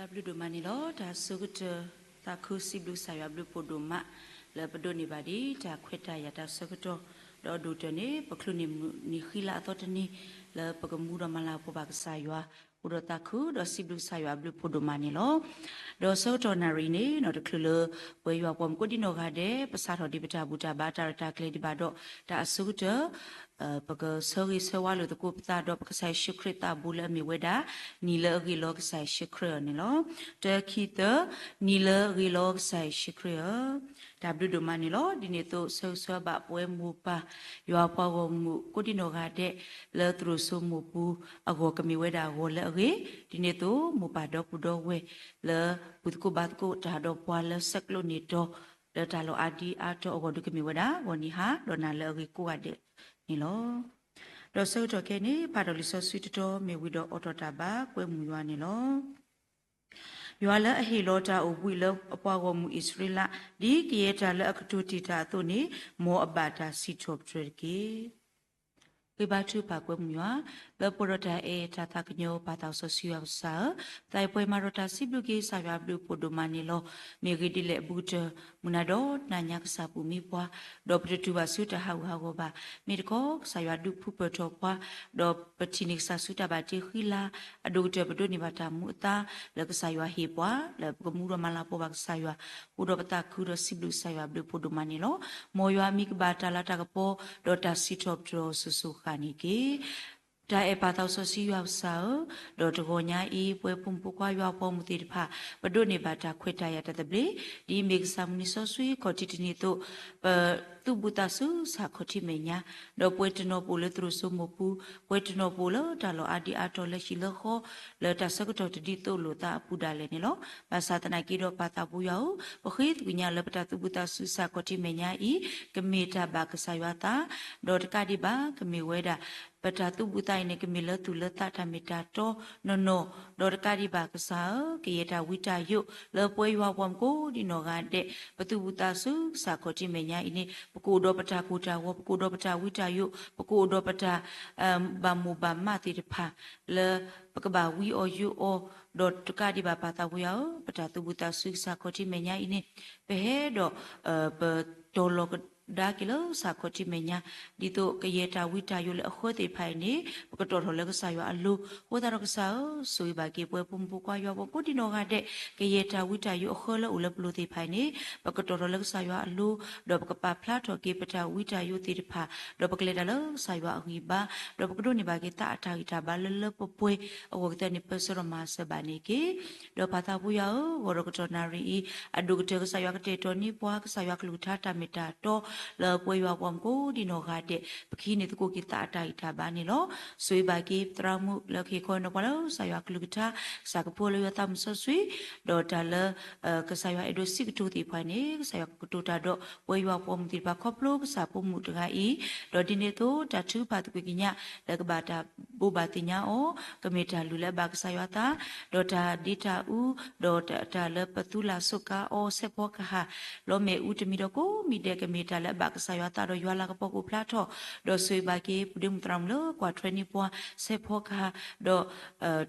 တၢ်ဘျုးဒိၣ်မးန့ၣ်လီၤ. တၢ်အဆိကတၢၢ်သးခုစံးဘျုးကစၢ်ယွၤဘျုးဖှိၣ်ဒိၣ်မး လၢပဒိးန့ၢ်ဘၣ်ဒ်တၢ်ခွဲးတၢ်ယာ်တၢ်ဆၢကတီၢ်, ဒီးအဒိၣ်ကတၢၢ်န့ၣ် ပချုးန့ၢ်မုၢ်နံၤဃံလၤအသီတနံၤ လၢပကမူဒီးမၤလၤကပီၤဘၣ်ကစၢ်ယွၤ, အိၣ်ဒီးသးခုဒီးစံးဘျုးကစၢ်ယွၤအဘျုးဖှိၣ်ဒိၣ်မးန့ၣ်လီၤ. ဒီးဆၢကတီၢ်နၣ်ရံၣ်န့ၣ် တချုးလၢပှဲၤယွၤပှၤမူကိးဒံနီၢ်ဂၤဒဲး ပစးထီၣ်ဒံးပတၢ်ဘူၣ်တၢ်ဘါတၢ်ရဲၣ်တၢ်ကျဲၤဒံးဘၣ်ဒီး တၢ်အဆိကတၢၢ် ပကဆၢဂ့ၤဆၢဝါလိာ်သကိးပသးဒီးပကစၢ်ယ့ၣ်ၡူးခရံာ်သးဘိလၢအမ့ၢ်ဝဲဒၣ် နံၤလၢအဂ့ၤလီၤကစၢ်ယ့ၣ်ၡူးခရံာ်ဧၢန့ၣ်လီၤ. တၢ ခံ သၢ, နံၤလၢအဂ့ၤလီၤကစၢ်ယ့ၣ်ၡူးခရံာ်ဧၢ. တၢ်ဘျုးဒိၣ်မးန့ၣ်လီၤ. ဒ်န့ၣ်အသိး ဆၢဂ့ၤဆၢဝါဘၣ်ပဝဲမိၢ်ပၢ် ယွၤပှၤဂီၢ်မုၢ်ကိးဒံနီၢ်ဂၤဒဲး လၢသရိာ်စိမိၢ်ပူၤအဂီၢ် ကမ့ၢ်ဝဲဒၣ်ဂီၤလၢအဂ့ၤ, ဒ်န့ၣ်အသိး မိၢ်ပၢ်ဒီပုၢ်ဒီဝဲၢ် လၢဘူၣ်သကိးဘါသကိးတၢ်ဒီးပှၤလၢဆဲးကျိးန့ၢ်တီၤ လၢတၢ်လီၢ်အါဒံအါတီၤအဂီၢ်ဒုးကမ့ၢ်ဝဲဒၣ် ဂီၤနံၤဟါ ဒီးနၤလၢအဂ့ၤကိးဂၤဒဲးန့ၣ်လီၤ. ဒီးဆၢကတီၢ်ခဲအံၤန့ၣ် ဖးဒီးလံာ်စီဆှံတတီၤမ့ၢ်ဝံၤဒီးအိးထီၣ်တၢ်ဘါကွဲမုာ်ယွၤန့ၣ်လီၤ. ယွၤလၢအဟ့ၣ်လီၤတၢ်အိၣ်ဘှံးလၢအပှၤဂီၢ်မုၢ်အံၣ်စရ့လး ဒ်ကယဲၢ်တၢ်လၢအကတိၤတ့ၢ်တၢ်အသိးန့ၣ် မ်အဘၣ်တၢ်စံးထီၣ်ပတြၢၤတက့ၢ်. ဃ့ဘါထုကဖၣ်ကွဲမုာ်ယွၤ, လၢပှဲၤဒီးတၢ်အဲၣ်တၢ်သးကညီၤပၢ်သးစီဆှံယွၤကစၢ်ဧၢ, သးအံၤပှဲၤမၤဒီးတၢ်စံးဘျုးက့ၤကစၢ်ယွၤအဘျုးအဖှိၣ်ဒိၣ်မးန့ၣ်လီၤ. မ့ၢ်ဂ့ၤဒ်လဲၣ်အဘူးကတၢၢ် မုၢ်နၤဒီးနၤညါကစၢ်ပူၤမံပှၤ, ဒီးပတတုၤဘၣ်ဆူတၢ်ဟးဂူာ်ဟးဂီၤဘၣ်. မ့ၢ်တခီ ကစၢ်ယွၤဒုးဖုးပၢၢ်ထီၣ်ပှၤ, ဒီးပထံၣ်န့ၢ်ကစၢ်ဆူတၢ်ဘၣ်တ့ဃံလၤ, အဒိၣ်ကတၢၢ်ပဒိးန့ၢ်ဘၣ်တၢ်မူအသါ လၢကစၢ်ယွၤဟ့ၣ်ပှၤ လၢပကမူဒီးမၤလၤကပီၤဘၣ်ကစၢ်ယွၤ, အိၣ်ဒီးပသးခုဒီးစံးဘျုးကစၢ်ယွၤအဘျုးအဖှိၣ်ဒိၣ်မးန့ၣ်လီၤ. မ်ယွၤမံကဘၣ်တၢ်လၤတၢ်ကပီၤ ဒီးတၢ်စံးထီၣ်ပတြၢၤအီၤစိၤစိၤဃၣ်န့ၣ်တက့ၢ်. တၢ်အဲၣ်ပၢ်သးစီဆှံယွၤကစၢ်ဧၢ, ဒီးတဂီၤညါအံၤ ပဝဲဖိမုၣ်ဖိခွါယွၤအဖိမုၣ်သ့ၣ်တဖၣ် ပဒိးန့ၢ်ဘၣ်တၢ်ခွဲးတၢ်ယာ်တၢ်သဘျ့, ဒ်မ့ၢ်ကစၢ်မုၢ်နံၤစီဆှံခီၣ်ထံးတနံၤအသိး, ပသူၣ်ဘူၣ်သးစူၤကစၢ်ခီၣ်ထံးမဲာ်ညါ, ဒီးပှဲၤတနီၤပအိၣ်လၢသရိာ်စိမိၢ်ပူၤ, ပှဲၤတနီၤပအိၣ်လၢတၢ်လီၢ်အါဒံအါတီၤလၢဟံၣ်လၢဃီ, လၢတၢ်ဆၢကတီၢ်တဒ်သိးလိာ်သးအပူၤဒၣ်လဲာ်န့ၣ်လီၤ. ဘၣ်ဆၣ်သနာ်က့ဒီးပၢ်သးဖိယွၤဧၢ, ပဃ့သကွံာ်ညါလၢပတၢ်သူၣ်ဘူၣ်သးစူၤကစၢ်ခီၣ်ထံးမဲာ်ညါအံၤ ကမ့ၢ်တၢ်ဘၣ်ကစၢ်ယွၤသး, ဒီးတကးဒံးဘၣ် ကမ့ၢ်ဝဲဒၣ် ပတၢ်သူၣ်ဘူၣ်သးအံၤန့ၣ် ကမ့ၢ်လၢသူၣ်လၢသးတၢ်မ့ၢ်တၢ်တီနီၢ်နီၢ်, ဒီးတကးဒံးဘၣ်ကစၢ်ဧၢ, ကယဲၢ်တၢ်ဝံတၢ်ယိး လၢပဝဲယွၤပှၤမူကိးဒံနီၢ်ဂၤဒဲး ပသူၣ်ဘူၣ်သးစူၤကစၢ်ခီၣ်ထံးမဲာ်ညါအံၤန့ၣ် ပကအိၣ်ဒီးပတၢ်ကိၢ်တၢ်ဂီၤ, ပကအိၣ်ဒီးပတၢ်ဝံတၢ်ယိး, ပကအိၣ်ဒီးပတၢ် ဘၣ်မိၢ်ဘၣ်မးသ့ၣ်တဖၣ် လၢပကဘၣ်ဝံအီၤယိးအီၤ, ဒီးတကးဒံးဘၣ်ပၢ်သးဖိယွၤဧၢ, ပတၢ်သူၣ်ဘူၣ်သးစူၤကစၢ်ခီၣ်ထံးမဲာ်ညါအံၤန့ၣ် ပဟဲဒီး ပတီၤလီၤကဒါက့ၤလၢကစၢ်ခီၣ်ထံးမဲာ်ညါ, ဒ်သိးကယဲၢ်တၢ်ဝံတၢ်ယိးလၢအဃၢသ့ၣ်တဖၣ်အံၤန့ၣ် ပကတီၤထီၣ်လၢကစၢ်ယွၤအလိၤ, အဃိသတးဒီးကစၢ်ဧၢ, ဆိၣ်ဂ့ၤဘၣ်က့ၤပဝဲဖိမုၣ်ဖိခွါယွၤဖိကိးဒံနီၢ်ဂၤဒဲး, ကယဲၢ်တၢ်ဝံတၢ်ယိးအဃၢလၢအိၣ်လၢပလိၤသ့ၣ်တဖၣ်အံၤန့ၣ် ပကတီၤထီၣ်လၢကစၢ်ယွၤအလိၤ, ဒီးပကပာ်ဖျါထီၣ်က့ၤပတၢ်ဝံတၢ်ယိးသ့ၣ်တဖၣ်, ဒီးပကလဲၤတၢ်လၢကစၢ်ယွၤအဂံၢ်ဘါ, ဒီးပကဒိးန့ၢ်ဘၣ်က့ၤသးအတၢ်ဂံၢ်တၢ်ဘါလၢလၢပှဲၤပှဲၤ, အဂီၢ်ကတၢၢ်န့ၣ် ပၢဆှၢဒီးမၤစၢၤဘၣ်န့ၣ်တက့ၢ်. ဒီးပၢ်သးဖိယွၤဧၢ, ဂီၤဒီးကတီၢ်နၣ်ရံၣ်အံၤ အဒိၣ်ကတၢၢ်ကစၢ်ယွၤကတဲာ်ကတီၤန့ၢ်ပှၤ ကစၢ်ယွၤကလုၢ်ကထါတၢ်မ့ၢ်တၢ်တီ လၢပဝဲယွၤပှၤမူကိးဒံနီၢ်ဂၤဒဲး, ပကဟံးန့ၢ်သကိးက့ၤသးအတၢ်ဂံၢ်တၢ်ဘါန့ၣ်လီၤ. ဆိၣ်ဂ့ၤဘၣ်က့ၤပသရၣ်မုၣ်လၢကဟ့ၣ်ခီနီၤပှၤလၢကစၢ်ယွၤကလုၢ်ကထါ, ကစၢ်ကဖှူလၢယွၤသးမုၢ်စီဆှံ, ဒီးတၢ်လၢ ကစၢ်ယွၤအဲၣ်ဒိးစံးကတိၤသ့ၣ်တဖၣ်န့ၣ် ကစၢ်ယွၤကကတိၤတၢ်ဒီးပဝဲယွၤပှၤမုၣ်သ့ၣ်တဖၣ်ခီဖျိကစၢ်ဖိမုၣ်တဂၤအံၤ, ဒီးဒ်န့ၣ်အသိး တၢ်ထုကဖၣ်သကွံာ်ကညး လၢကဘၣ်တၢ်ဘိးဘၣ်သ့ၣ်ညါအီၤ, ကမ့ၢ်တၢ်လုၢ်လၢအဘၣ်ကစၢ်ယွၤသး, ဒီးတၢ်ဒ့တၢ်အူ, ဒီးတၢ်လၢပသူလၢ်စိးကါအီၤ ဆဲးဖီကဟၣ် လီၤမဲာ်အူတမံၤဒီးကိးမံၤဒဲး ကမ့ၢ်တၢ်လၢအဘၣ်ကစၢ်ယွၤသးဒီးယွၤလၤကပီၤကအိၣ်ဖျါထီၣ်, ဒီးဆိၣ်ဂ့ၤဘၣ်က့ၤပူၤဒ့မုၣ်သရၣ်မုၣ်လၢကွၢ်ထွဲန့ၢ်ပှၤ ဆဲးဖီကဟၣ်, ဒီး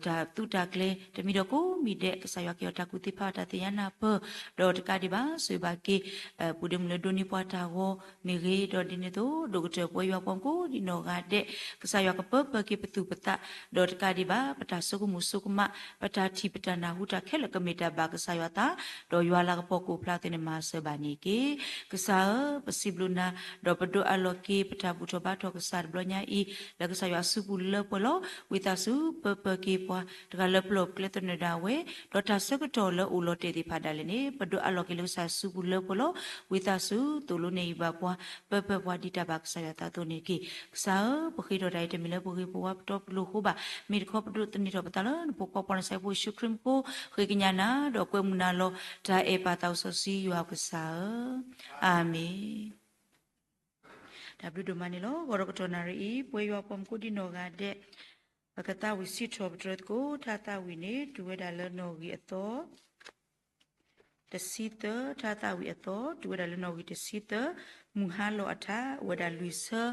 တၢ်သူတၢ်ကျဲၤတမံၤဒီးကိးမံၤဒဲး ကစၢ်ယွၤကဟ့ၣ်အီၤတၢ်ကူၣ်သ့ဖးအီၤတၢ်သ့ၣ်ညါနၢ်ပၢၢ်, ဒီးတကးဒံးဘၣ် ဆိၣ်ဂ့ၤဘၣ်က့ၤပူၤဒ့မုၣ်လၢဒိးန့ၢ်ပှၤတၢ်ဂီၤမ့ၢ်ဂ့ၤ, ဒီးဒ်န့ၣ်အသိး ဒိၣ်ကတၢၢ်ပဝဲယွၤပှၤမူကိးဒံနီၢ်ဂၤဒဲး ကစၢ်ယွၤကပၢပၢက့ၤပသူၣ်ပသး, ဒီးတကးဒံးဘၣ် ပတၢ်ဆိကမိၣ်ဆိကမး ပတၢ်ထံၣ်ပတၢ်နၢ်ဟူတၢ်ခဲလၢာ်ကမ့ၢ်တၢ်ဘၣ်ကစၢ်ယွၤသး, ဒီးယွၤလၤကပီၤကအိၣ်ဖျါသ့ၣ်န့ၣ်မၤစၢၤဘၣ်န့ၣ်တက့ၢ်. ကစၢ်ဧၢ, ပစံးဘျုးနၤ, ဒီးပဒိးအးလီၤက့ၤ ပတၢ်ဘူၣ်ထီၣ်ဘါထီၣ်ကစၢ်တဘျီညါအံၤ လၢကစၢ်ယွၤအစုပူၤလၢပှဲၤလီၤ. ဝံသးစူၤပၢပၢက့ၤပှၤတဂၤလၢပလီၢ်ပကျဲသနၢၣ်ဒၣ်ဝဲ, ဒီးတၢ်ဆၢကတီၢ်လၢအိၣ်လီၤတဲာ်သ့ၣ်တဖၣ်ဒၣ်လဲာ်န့ၣ် ပဒိးအးလီၤက့ၤလၢကစၢ်ယွၤစုပူၤလၢပှဲၤလီၤ. ဝံသးစူၤသိၣ်လိနဲၣ်အံၤဘၣ်ပှၤ, ပၢပၢပှၤဒ်တၢ်ဘၣ်ကစၢ်ယွၤသးအသိးန့ၣ်တက့ၢ်. ကစၢ်ဧၢ, ပဃ့ထီၣ်တၢ်အံၤတမ့ၢ်လၢပဂ့ၤပဝါပတီပလိၤအဃိဘၣ်, မ့ၢ်တခီပဒိးသန့ၤထီၣ်ပသးလၢနဖိခွါပှၤနဆဲးဖိယ့ၣ်ၡူးခရံာ်မူခိၣ်, ဃ့ကညးနၤ ဒီးကွဲမုာ်နၤလီၤ. တၢ်အဲၣ်ပၢ်သးစီဆှံယွၤကစၢ်ဧၢ, အၤမ့ၣ်. တၢ်ဘျုးဒိၣ်မးန့ၣ်လီၤ. ဂီၤဒီးကတီၢ်နၣ်ရံၣ်အံၤ ပဝဲယွၤပှၤမူကိးဒံနီၢ်ဂၤဒဲး ပကသးဝံၣ်စံးထီၣ်ပတြၢၤသကိး ထါသးဝံၣ်န့ၣ် တုၤဝဲဒၣ်လၢနီၣ်ဂံၢ်အသီ တဆံသၢ, ထါသးဝံၣ်အသီ တုၤဝဲဒၣ်လၢနီၣ်ဂံၢ်တဆံသၢ, မုၢ်ဟါလီၤအထါ အိၣ်ဝဲဒၣ်လွံၢ်ဆၢ,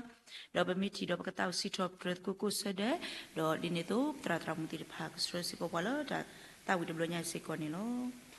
ဒီးပမ့ၢ်ထံၣ်ဒီးပကသးဝံၣ်စံးထီၣ်ပတြၢၤသကိးကိးဆၢဒဲး, ဒီးဒ်န့ၣ်အသိး ပသရၣ်သရၣ်မုၣ်သ့ၣ်တဖၣ် ကဆှၢစ့ၢ်ကီးပှၤလၢတၢ်သ တၢ်သးဝံၣ်တဘျီညါအံၤစ့ၢ်ကီးန့ၣ်လီၤ.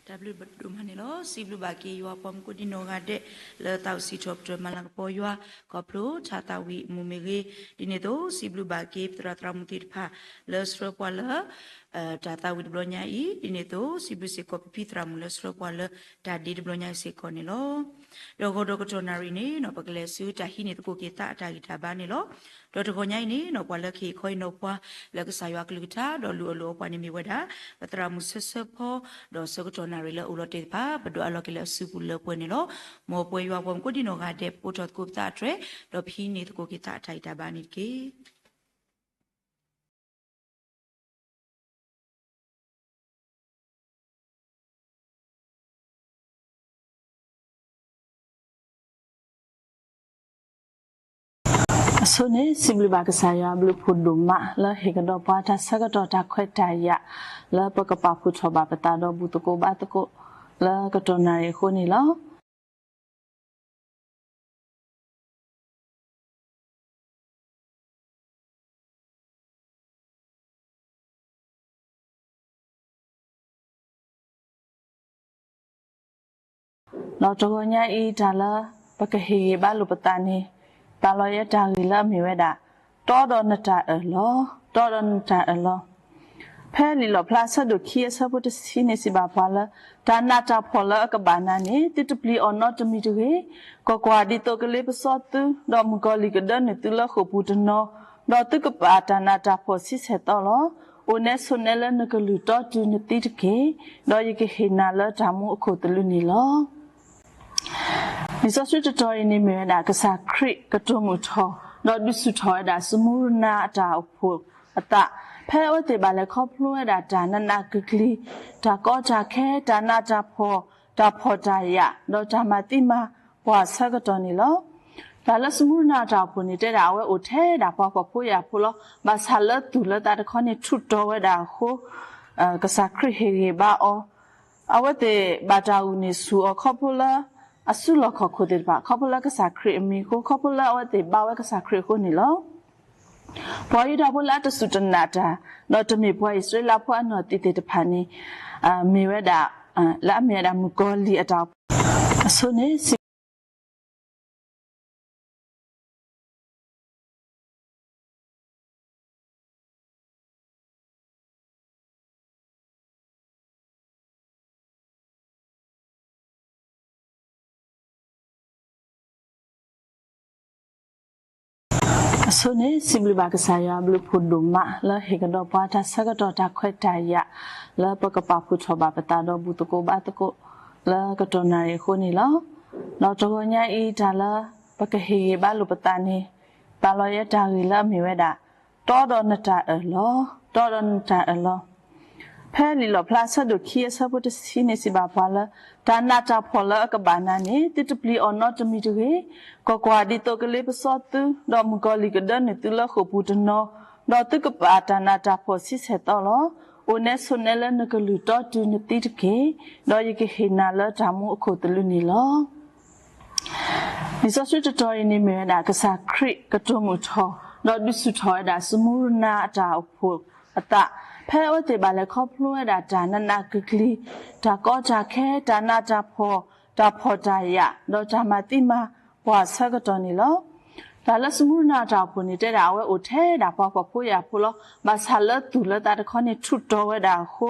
တၢ်ဘျုးဒိၣ်မးန့ၣ်လီၤ. စံးဘျုးဘၣ်က့ၤယွၤပှၤမူကိးဒံနီၢ်ဂၤဒဲး လၢသးအိၣ်စံးထီၣ်ပတြၢၤမၤလၤကပီၤယွၤ ခီဖျိတၢ်သးဝံၣ်မူမ့ၢ်ဂ့ၤ, ဒ်န့ၣ်အသိးစံးဘျုးဘၣ်က့ၤပသရၣ်သရၣ်မုၣ်သ့ၣ်တဖၣ် လၢဆှၢပှၤလၢ တၢ်သးဝံၣ်တဘျီညါအံၤ, ဒ်န့ၣ်အသိးစံးဘျုးစ့ၢ်ကီးပဖံသရၣ်မုၣ်လၢဆှၢပှၤလၢတၢ်ဒ့တဘျီညါအံၤစ့ၢ်ကီးန့ၣ်လီၤ. ဒီးဂီၤဒီးကတီၢ်နၣ်ရံၣ်န့ၣ်နီၢ် ပကလဲၤဆူတၢ်ဟံးန့ၢ်သကိးက့ၤသးအတၢ်ဂံၢ်တၢ်ဘါန့ၣ်လီၤ. ဒီးတဂီၤညါအံၤန့ၣ်နီၢ် ပှၤလၢကဟ့ၣ်ခီဟ့ၣ်နီၤပှၤ လၢကစၢ်ယွၤအကလုၢ်ကထါ ဒီးလူၤအၢၣ်လီၤအီၤပှၤန့ၣ်မ့ၢ်ဝဲဒၣ် ပသရၣ်မုၣ်ဆၢဆၢဖီ, ဒီးဆၢကတီၢ်နၣ်ရံၣ်လၢအအိၣ်လီၤတဲာ်တဖၣ် ပဒွးအလီၤက့ၤလၢအစုပူၤလၢပှဲၤန့ၣ်လီၤ. မ်ပဝဲယွၤပှၤမူကိးဒံနီၢ်ဂၤဒဲး ပအိးထီၣ်သကိးပသးအတြဲၤ, ဒီးပဟံးန့ၢ်သကိးက့ၤသးအတၢ်ဂံၢ်တၢ်ဘါန့ၣ်တက့ၢ်. အဆိန့ၣ် စံးဘျုးဘၣ်ကစၢ်ယွၤအဘျုးအဖှိၣ်ဒိၣ်မး လၢဟ့ၣ်ကဒီးပှၤတၢ်ဆၢကတီၢ်တၢ်ခွဲးတၢ်ယာ် လၢပကပာ်ဖှိၣ်ထီၣ်ဘၣ်ပသးဒီးဘူၣ်သကိးဘါသကိး လၢကတီၢ်နၣ်ရံၣ်အဃိန့ၣ်လီၤ. ဒီးတဂီၤညါအံၤ တၢ်လၢပကဟ့ၣ်ဂံၢ်ဘါလိာ်ပသးန့ၣ် ပာ်လီၤယဲတၢ်ဂ့ၢ်လၢအမ့ၢ်ဝဲဒၣ် တီဒီးနတၢ်အၢၣ်လီၤ, တီဒီးနတၢ်အၢၣ်လီၤ. ဖဲလံာ်လီၣ်ဖျါအဆၢဒိၣ်ခံ အဆၢဖိတဆံန့ၣ် စံးဘၣ်ပှၤလၢ တၢ်နးတၢ်ဖှီၣ်လၢအကဘၣ်နၤန့ၣ် သုတပျံၤအီၤနီတမံၤတဂ့ၤ. ကွၢ်ကွၢ်, ဒ်သိးကလ့ပစီသု, ဒီးမုၣ်ကီၤလံၢ်ကဒၢနုာ်သုလၢဃိာ်ပူၤတနီၤ, ဒီးသုကပာ်တၢ်နးတၢ်ဖှီၣ်ဆံဆဲၣ်သီလီၤ. အိၣ်နဲဆိးနဲလၢနကလုၢ်တီတုၤနသံတက့ၢ်, ဒီးယကဟ့ၣ်နၤလၢတၢ်မူအခိၣ်သလုးန့ၣ်လီၤ. လံာ်စီဆှံတတီၤအံၤန့ၣ်မ့ၢ်ဝဲဒၣ် ကစၢ်ခရံာ်ကတိၤမုာ်ထီၣ် ဒီးဒုးဆူၣ်ထီၣ်ဝဲဒၣ် စမူရနၤအတၢ်အိၣ်ဖှိၣ်အသး ဖဲအဝဲသ့ၣ်ဘၣ်လဲၤခီဖျိဝဲဒၣ်တၢ်နးနးကျံၤကျံၤ တၢ်ကီတၢ်ခဲ တၢ်နးတၢ်ဖှီၣ် တၢ်ဖှီၣ်တၢ်ယာ် ဒီးတၢ်မၤသံမၤပှၢ်အဆၢကတီၢ်န့ၣ်လီၤ. တၢ်လၢစမူရနၤအတၢ်အိၣ်ဖှိၣ်န့ၣ် တဲဒၣ်အဝဲအိၣ်ထဲဒၣ်ပှၤဖှီၣ်ဖိယာ်ဖိလီၤ. ဘၣ်ဆၣ်လၢသူၣ်လၢသးတခီန့ၣ် ထူးတီၤဝဲဒၣ်အဃိ ကစၢ်ခရံာ်ဟ့ၣ်ဂံၢ်ဘါအီၤ အဝဲသ့ၣ်ဘၣ်တၢ်ဂုာ်န့ၢ်ဆူၣ်အီၤ ခီဖျိလၢ အစုလီၢ်ခီၣ်ခိၣ်သ့ၣ်တဖၣ် ခီဖျိလၢကစၢ်ခရံာ်အမံၤအဃိ ခီဖျိလၢအဝဲသ့ၣ်ဘါဝဲကစၢ်ခရံာ်အဃိန့ၣ်လီၤ. ပှၤယူဒၤဖိလၢအတစူၢ်တနာ်တၢ်, ဒီးတမ့ၢ်ပှၤအံၣ်စရ့လးဖိအနီၢ်သံၣ်သ့ၣ်တဖၣ်န့ၣ်, မ့ၢ်ဝဲဒၣ်, လၢအမ့ၢ်ဝဲဒၣ်မုၣ်ကီၤလံၢ်အတၢ်အိၣ်ဖှိၣ်, အဆိန့ၣ် အဆိန့ၣ် စံးဘျုးဘၣ်ကစၢ်ယွၤအဘျုးအဖှိၣ်ဒိၣ်မး လၢဟ့ၣ်ကဒီးပှၤတၢ်ဆၢကတီၢ်တၢ်ခွဲးတၢ်ယာ် လၢပကပာ်ဖှိၣ်ထီၣ်ဘၣ်ပသးဒီးဘူၣ်သကိးဘါသကိး လၢကတီၢ်နၣ်ရံၣ်အဃိန့ၣ်လီၤ. ဒီးတဂီၤညါအံၤတၢ်လၢ ပကဟ့ၣ်ဂံၢ်ဘါလိာ်ပသးန့ၣ် ပာ်လီၤယဲတၢ်ဂ့ၢ်လၢအမ့ၢ်ဝဲဒၣ် တီဒီးနတၢ်အၢၣ်လီၤ, တီဒီးနတၢ်အၢၣ်လီၤ. ဖဲလံာ်လီၣ်ဖျါအဆၢဒိၣ်ခံအဆၢဖိတဆံန့ၣ်စံးဘၣ်ပှၤလၢ တၢ်နးတၢ်ဖှီၣ်လၢအကဘၣ်နၤန့ၣ် သုတပျံၤအီၤနီတမံၤတဂ့ၤ. ကွၢ်ကွၢ်, ဒ်သိးကလ့ပစီသု, ဒီးမုၣ်ကီၤလံၢ်ကဒၢနုာ်သုလၢဃိာ်ပူၤတနီၤ, ဒီးသုကပာ်တၢ်နးတၢ်ဖှီၣ်ဆံဆဲၣ်သီလီၤ. အိၣ်နဲဆိးနဲလၢနကလုၢ်တီတုၤနသံတက့ၢ်, ဒီးယကဟ့ၣ်နၤလၢတၢ်မူအခိၣ်သလုးန့ၣ်လီၤ. လံာ်စီဆှံတတီၤအံၤန့ၣ်မ့ၢ်ဝဲဒၣ် ကစၢ်ခရံာ်ကတိၤမုၢ်ထီၣ် ဒီးဒုးဆူၣ်ထီၣ်ဝဲဒၣ် စမူရနၤအတၢ်အိၣ်ဖှိၣ်အသး ဖဲအဝဲသ့ၣ်ဘၣ်လဲၤခီဖျိဝဲဒၣ်တၢ်နးနးကျံၤကျံၤ, တၢ်ကီတၢ်ခဲ, တၢ်နးတၢ်ဖှီၣ်, တၢ်ဖှီၣ်တၢ်ယာ်, ဒီးတၢ်မၤသံမၤပှၢ်အဆၢကတီၢ်န့ၣ်လီၤ. တၢ်လၢစမူရနၤအတၢ်အိၣ်ဖှိၣ်န့ၣ် တဲဒၣ်အဝဲအိၣ်ထဲဒၣ်ပှၤဖှီၣ်ဖိယာ်ဖိလီၤ. ဘၣ်ဆၣ်လၢသူၣ်လၢသးတခီန့ၣ် ထူးတီၤဝဲဒၣ်အဃိ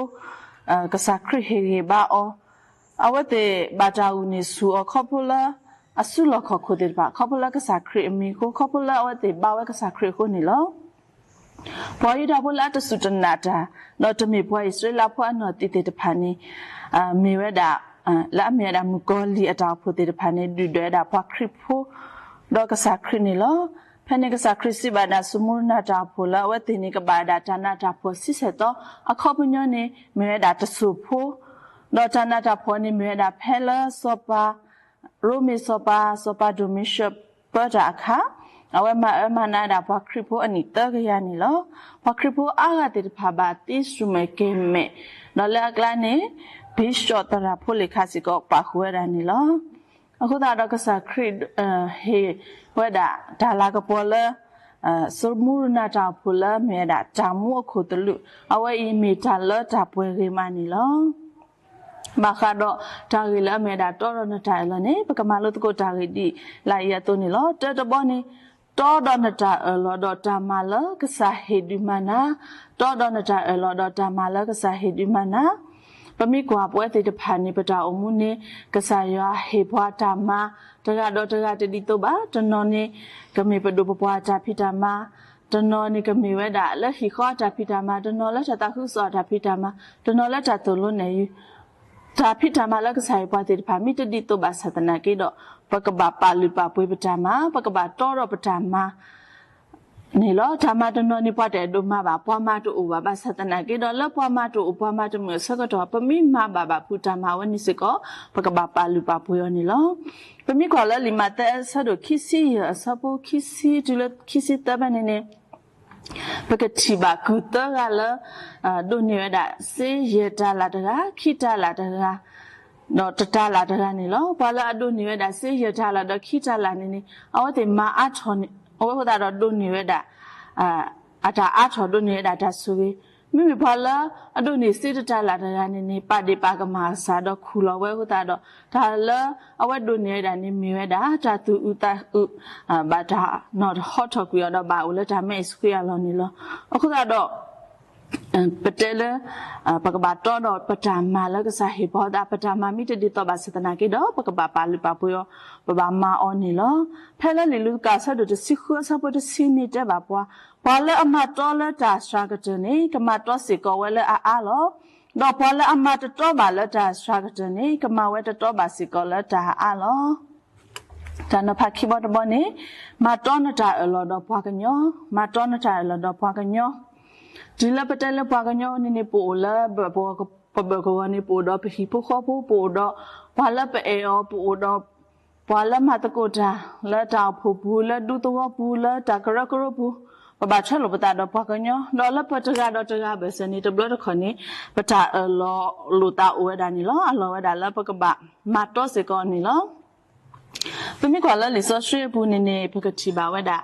ကစၢ်ခရံာ်ဟ့ၣ်ဂံၢ်ဘါအီၤ, အဝဲသ့ၣ်ဘၣ်တၢ်အိၣ်န့ၢ်ဆူၣ်အီၤခီဖျိလၢ အစုလီၢ်ခီၣ်ခိၣ်သ့ၣ်တဖၣ် ခီဖျိလၢကစၢ်ခရံာ်အမံၤအဃိ, ခီဖျိလၢအဝဲသ့ၣ်ဘါဝဲကစၢ်ခရံာ်အဃိန့ၣ်လီၤ. ပှၤယူဒၤဖိလၢအတစူၢ်တနာ်တၢ်, ဒီးတမ့ၢ်ပှၤအံၣ်စရ့လးဖိအနီၢ်သံၣ်သ့ၣ်တဖၣ်န့ၣ်, မ့ၢ်ဝဲဒၣ်, လၢအမ့ၢ်ဝဲဒၣ်မုၣ်ကီၤလံၢ်အတၢ်အိၣ်ဖှိၣ်သ့ၣ်တဖၣ်န့ၣ် ဒုၣ်ဒွဲၣ်ဝဲဒၣ်ပှၤခရံာ်ဖိ ဒီးကစၢ်ခရံာ်န့ၣ်လီၤ. ဖဲန့ၣ်ကစၢ်ခရံာ်စံးဘၣ်ဒၣ်စမူရနၤတၢ်အိၣ်ဖှိၣ်လၢအဝဲသ့ၣ်န့ၣ် ကဘၣ်ဝဲဒၣ်တၢ်နးတၢ်ဖှီၣ်ဆံဆဲၣ်သီ, အခီပညီန့ၣ် မ့ၢ်ဝဲဒၣ်တစိၢ်ဖိ, ဒီးတၢ်နးတၢ်ဖှီၣ်န့ၣ်မ့ၢ်ဝဲဒၣ်ဖဲလၢစီၤပၤ ရိမ့ၤစီၤပၤ, စီၤပၤဒိၣ်မ့ၢ်ဆၢၣ်ပၢတၢ်အခါ, အဝဲမၤအၢမၤနးဝဲဒၣ်ပှၤခရံာ်ဖိအနံၣ်သၢကယၤန့ၣ်လီၤ. ပှၤခရံာ်ဖိအါဂၤသ့ၣ်တဖၣ်ဘၣ်သံစူၢ်မဲာ်ကဲၤမဲာ်, ဒီးလၢအကျါန့ၣ် ဘံၣ်ၡီၣ်သရၣ်ဖိလ့ၣ်ခါစ့ၢ်ကီးပာ်ဃုာ်ဝဲဒၣ်န့ၣ်လီၤ. အဃိသတးဒီးကစၢ်ခရံာ် ဟ့ၣ်ဝဲဒၣ်တၢ်လၤကပီၤလၢ စမူရနၤတၢ်အိၣ်ဖှိၣ်လၢအမ့ၢ်ဝဲဒၣ်တၢ်မူအခိၣ်သလုး, အဝဲအံၤမ့ၢ်တၢ်လၢတၢ်ပှဲၤဂ့ၤမးန့ၣ်လီၤ. ဘၣ်ဃးဒီးတၢ်ဂ့ၢ်လၢအမ့ၢ်ဝဲဒၣ်တီဒီးနတၢ်အၢၣ်လီၤန့ၣ် ပကမၤလိသကိးတၢ်ဂ့ၢ်ဒ်လၢအံၤအသိးန့ၣ်လီၤ. တၢတဘီန့ၣ်, တီဒီးနတၢ်အၢၣ်လီၤဒီးတၢ်မၤလၢကစၢ်ဟ့ၣ်ဒုးမၤနၤ, တီဒီးနတၢ်အၢၣ်လီၤဒီးတၢ်မၤလၢကစၢ်ဟ့ၣ်ဒုးမၤနၤ. ပမ့ၢ်ကွၢ်ပဝဲသ့ၣ်တဖၣ်န့ၣ် ပတၢ်အိၣ်မူန့ၣ် ကစၢ်ယွၤဟ့ၣ်ပှၤတၢ်မၤ တဂၤဒီးတဂၤတဒ်သိးဘၣ်. တနီၤန့ၣ် ကမ့ၢ်ပဒိၣ်ပပှၢ်အတၢ်ဖံးတၢ်မၤ, တနီၤန့ၣ်ကမ့ၢ်ဝဲဒၣ်လၢဟံၣ်ဃီအတၢ်ဖံးတၢ်မၤ, တနီၤလၢတၢ်သးခုကစီၣ်အတၢ်ဖံးတၢ်မၤ, တနီၤလၢတၢ်သိၣ်လိနဲၣ်ယုၤ, တၢ်ဖံးတၢ်မၤလၢကစၢ်ယွၤပှၤသ့ၣ်တဖၣ်မ့ၢ်တဒ်သိးဘၣ်ဆၣ်သနာ်က့ဒီး ပကဘၣ်ပာ်လုၢ်ပာ်ပှ့ၤပတၢ်မၤ, ပကဘၣ်တီဒီးပတၢ်မၤ န့ၣ်လီၤ. တၢ်မၤတနီၤန့ၣ် ပှၤတအဲၣ်ဒိးမၤဘၣ်, ပှၤမၤတအိၣ်ဘၣ်, ဘၣ်ဆၣ်သနာ်က့ဒီး လၢပှၤမၤတအိၣ်ပှၤမၤတမုာ်အဆၢကတီၢ် ပမ့ၢ်မၤဘၣ်ဘၣ်ဖုးတၢ်မၤဝဲန့ၣ်စ့ၢ်ကီး ပကဘၣ်ပာ်လုၢ်ပာ်ပှ့ၤအီၤန့ၣ်လီၤ. ပမ့ၢ်ကွၢ်လၢလံာ်မးသဲအဆၢဒိၣ်ခံဆံယဲၢ်အဆၢဖိခံဆံတုၤလၢခံဆံသၢဖဲန့ၣ်န့ၣ် ပကထံၣ်ဘၣ်ကုၢ်သၢဂၤလၢ ဒိးန့ၢ်ဝဲဒၣ်စ့ယဲၢ်တၤလၣ်တဂၤ, ခံတၤလၣ်တဂၤ, ဒီးတတၤလၣ်တဂၤန့ၣ်လီၤ. ပှၤလၢအဒိးန့ၢ်ဝဲဒၣ်စ့ယဲၢ်တၤလၣ်ဒီးခံတၤလၣ်န့ၣ်န့ၣ် အဝဲသ့ၣ်မၤအါထီၣ်န့ၣ် အဝဲအဃိသတးဒီးဒိးန့ၢ်ဝဲဒၣ် အတၢ်အါထီၣ်ဒိးန့ၢ်ဝဲဒၣ်တၢ်ဆိၣ်ဂ့ၤ. မ့မ့ၢ်ပှၤလၢအဒိးန့ၢ်စ့တတၤလၣ်တဂၤန့ၣ်န့ၣ် ပာ်ဒ့ၣ်ပာ်ကမၣ်အကစၢ်ဒီးခူၣ်လီၤဝဲအဃိသတးဒီး တၢ်လၢအဝဲဒိးန့ၢ်ဝဲဒၣ်န့ၣ်မ့ၢ်ဝဲဒၣ် တၢ်သူၣ်အုးသးအုး ဘၣ်တၢ်နီၣ်ဟီထီၣ်ကွံာ်အီၤဒီး ဘၣ်အိၣ်လၢတၢ်မဲအံၤဆှံအလီၢ်န့ၣ်လီၤ. အဃိသတးဒီး ပတဲလၢ ပကဘၣ်တီဒီးပတၢ်မၤလၢကစၢ်ဟ့ၣ်ပှၤသး, ပတၢ်မၤမ့ၢ်တဒ်သိးဘၣ်ဆၣ်သနာ်က့ဒီး ပကဘၣ်ပာ်လုၢ်ပာ်ပှ့ၤအီၤ, ပဘၣ်မၤအီၤန့ၣ်လီၤ. ဖဲလၢလံာ်လူၤကၣ်အဆၢဒိၣ်တဆံဃုအဆၢဖိတဆံန့ၣ်တဲဘၣ်ပှၤ, ပှၤလၢအမၤတီလၢတၢ်စှၤကတၢၢ်န့ၣ် ကမၤတီစ့ၢ်ကီးဝဲလၢအအါလီၤ. ဒီးပှၤလၢအမၤတတီဘၣ်လၢတၢ်စှၤကတၢၢ်န့ၣ် ကမၤဝဲတတီဘၣ်စ့ၢ်ကီးလၢတၢ်အါလီၤ. တၢ်နီၤဖးခံဘီတဘီန့ၣ်, မၤတီနတၢ်အၢၣ်လီၤဒီးပှၤကညီ, မၤတီနတၢ်အၢၣ်လီၤဒီးပှၤကညီ. တုၤလၢပတဲလၢပှၤကညီန့ၣ်န့ၣ် ပအိၣ်လၢ ပဘၢၣ်ကဝီၤန့ၣ် ပအိၣ်ဒီးပဟံၣ်ဖိဃီဖိ, ပအိၣ်ဒီးပှၤလၢပအဲၣ်အီၤ, ပအိၣ်ဒီးပှၤလၢမၤသကိးတၢ် လၢတၢ်အိၣ်ဖှိၣ်ပူၤ, လၢဒူသဝီပူၤ, လၢတၢ်ကရၢကရိပူၤ, ပဘၣ်ထွဲလိာ်ပသးဒီးပှၤကညီ, ဒီးလၢပတဂၤဒီးတဂၤအဘၢၣ်စၢၤန့ၣ် တဘျီတခီၣ်န့ၣ် ပတၢ်အၢၣ်လီၤလိာ်သးအိၣ်ဝဲဒၣ်န့ၣ်လီၤ. အလီၢ်ဝဲဒၣ်လၢပကဘၣ်မၤတီစ့ၢ်ကီးန့ၣ်လီၤ. ပမ့ၢ်ကွၢ်လၢလံာ်စီဆှံအပူၤန့ၣ်န့ၣ် ပကထံၣ်ဘၣ်ဝဲဒၣ်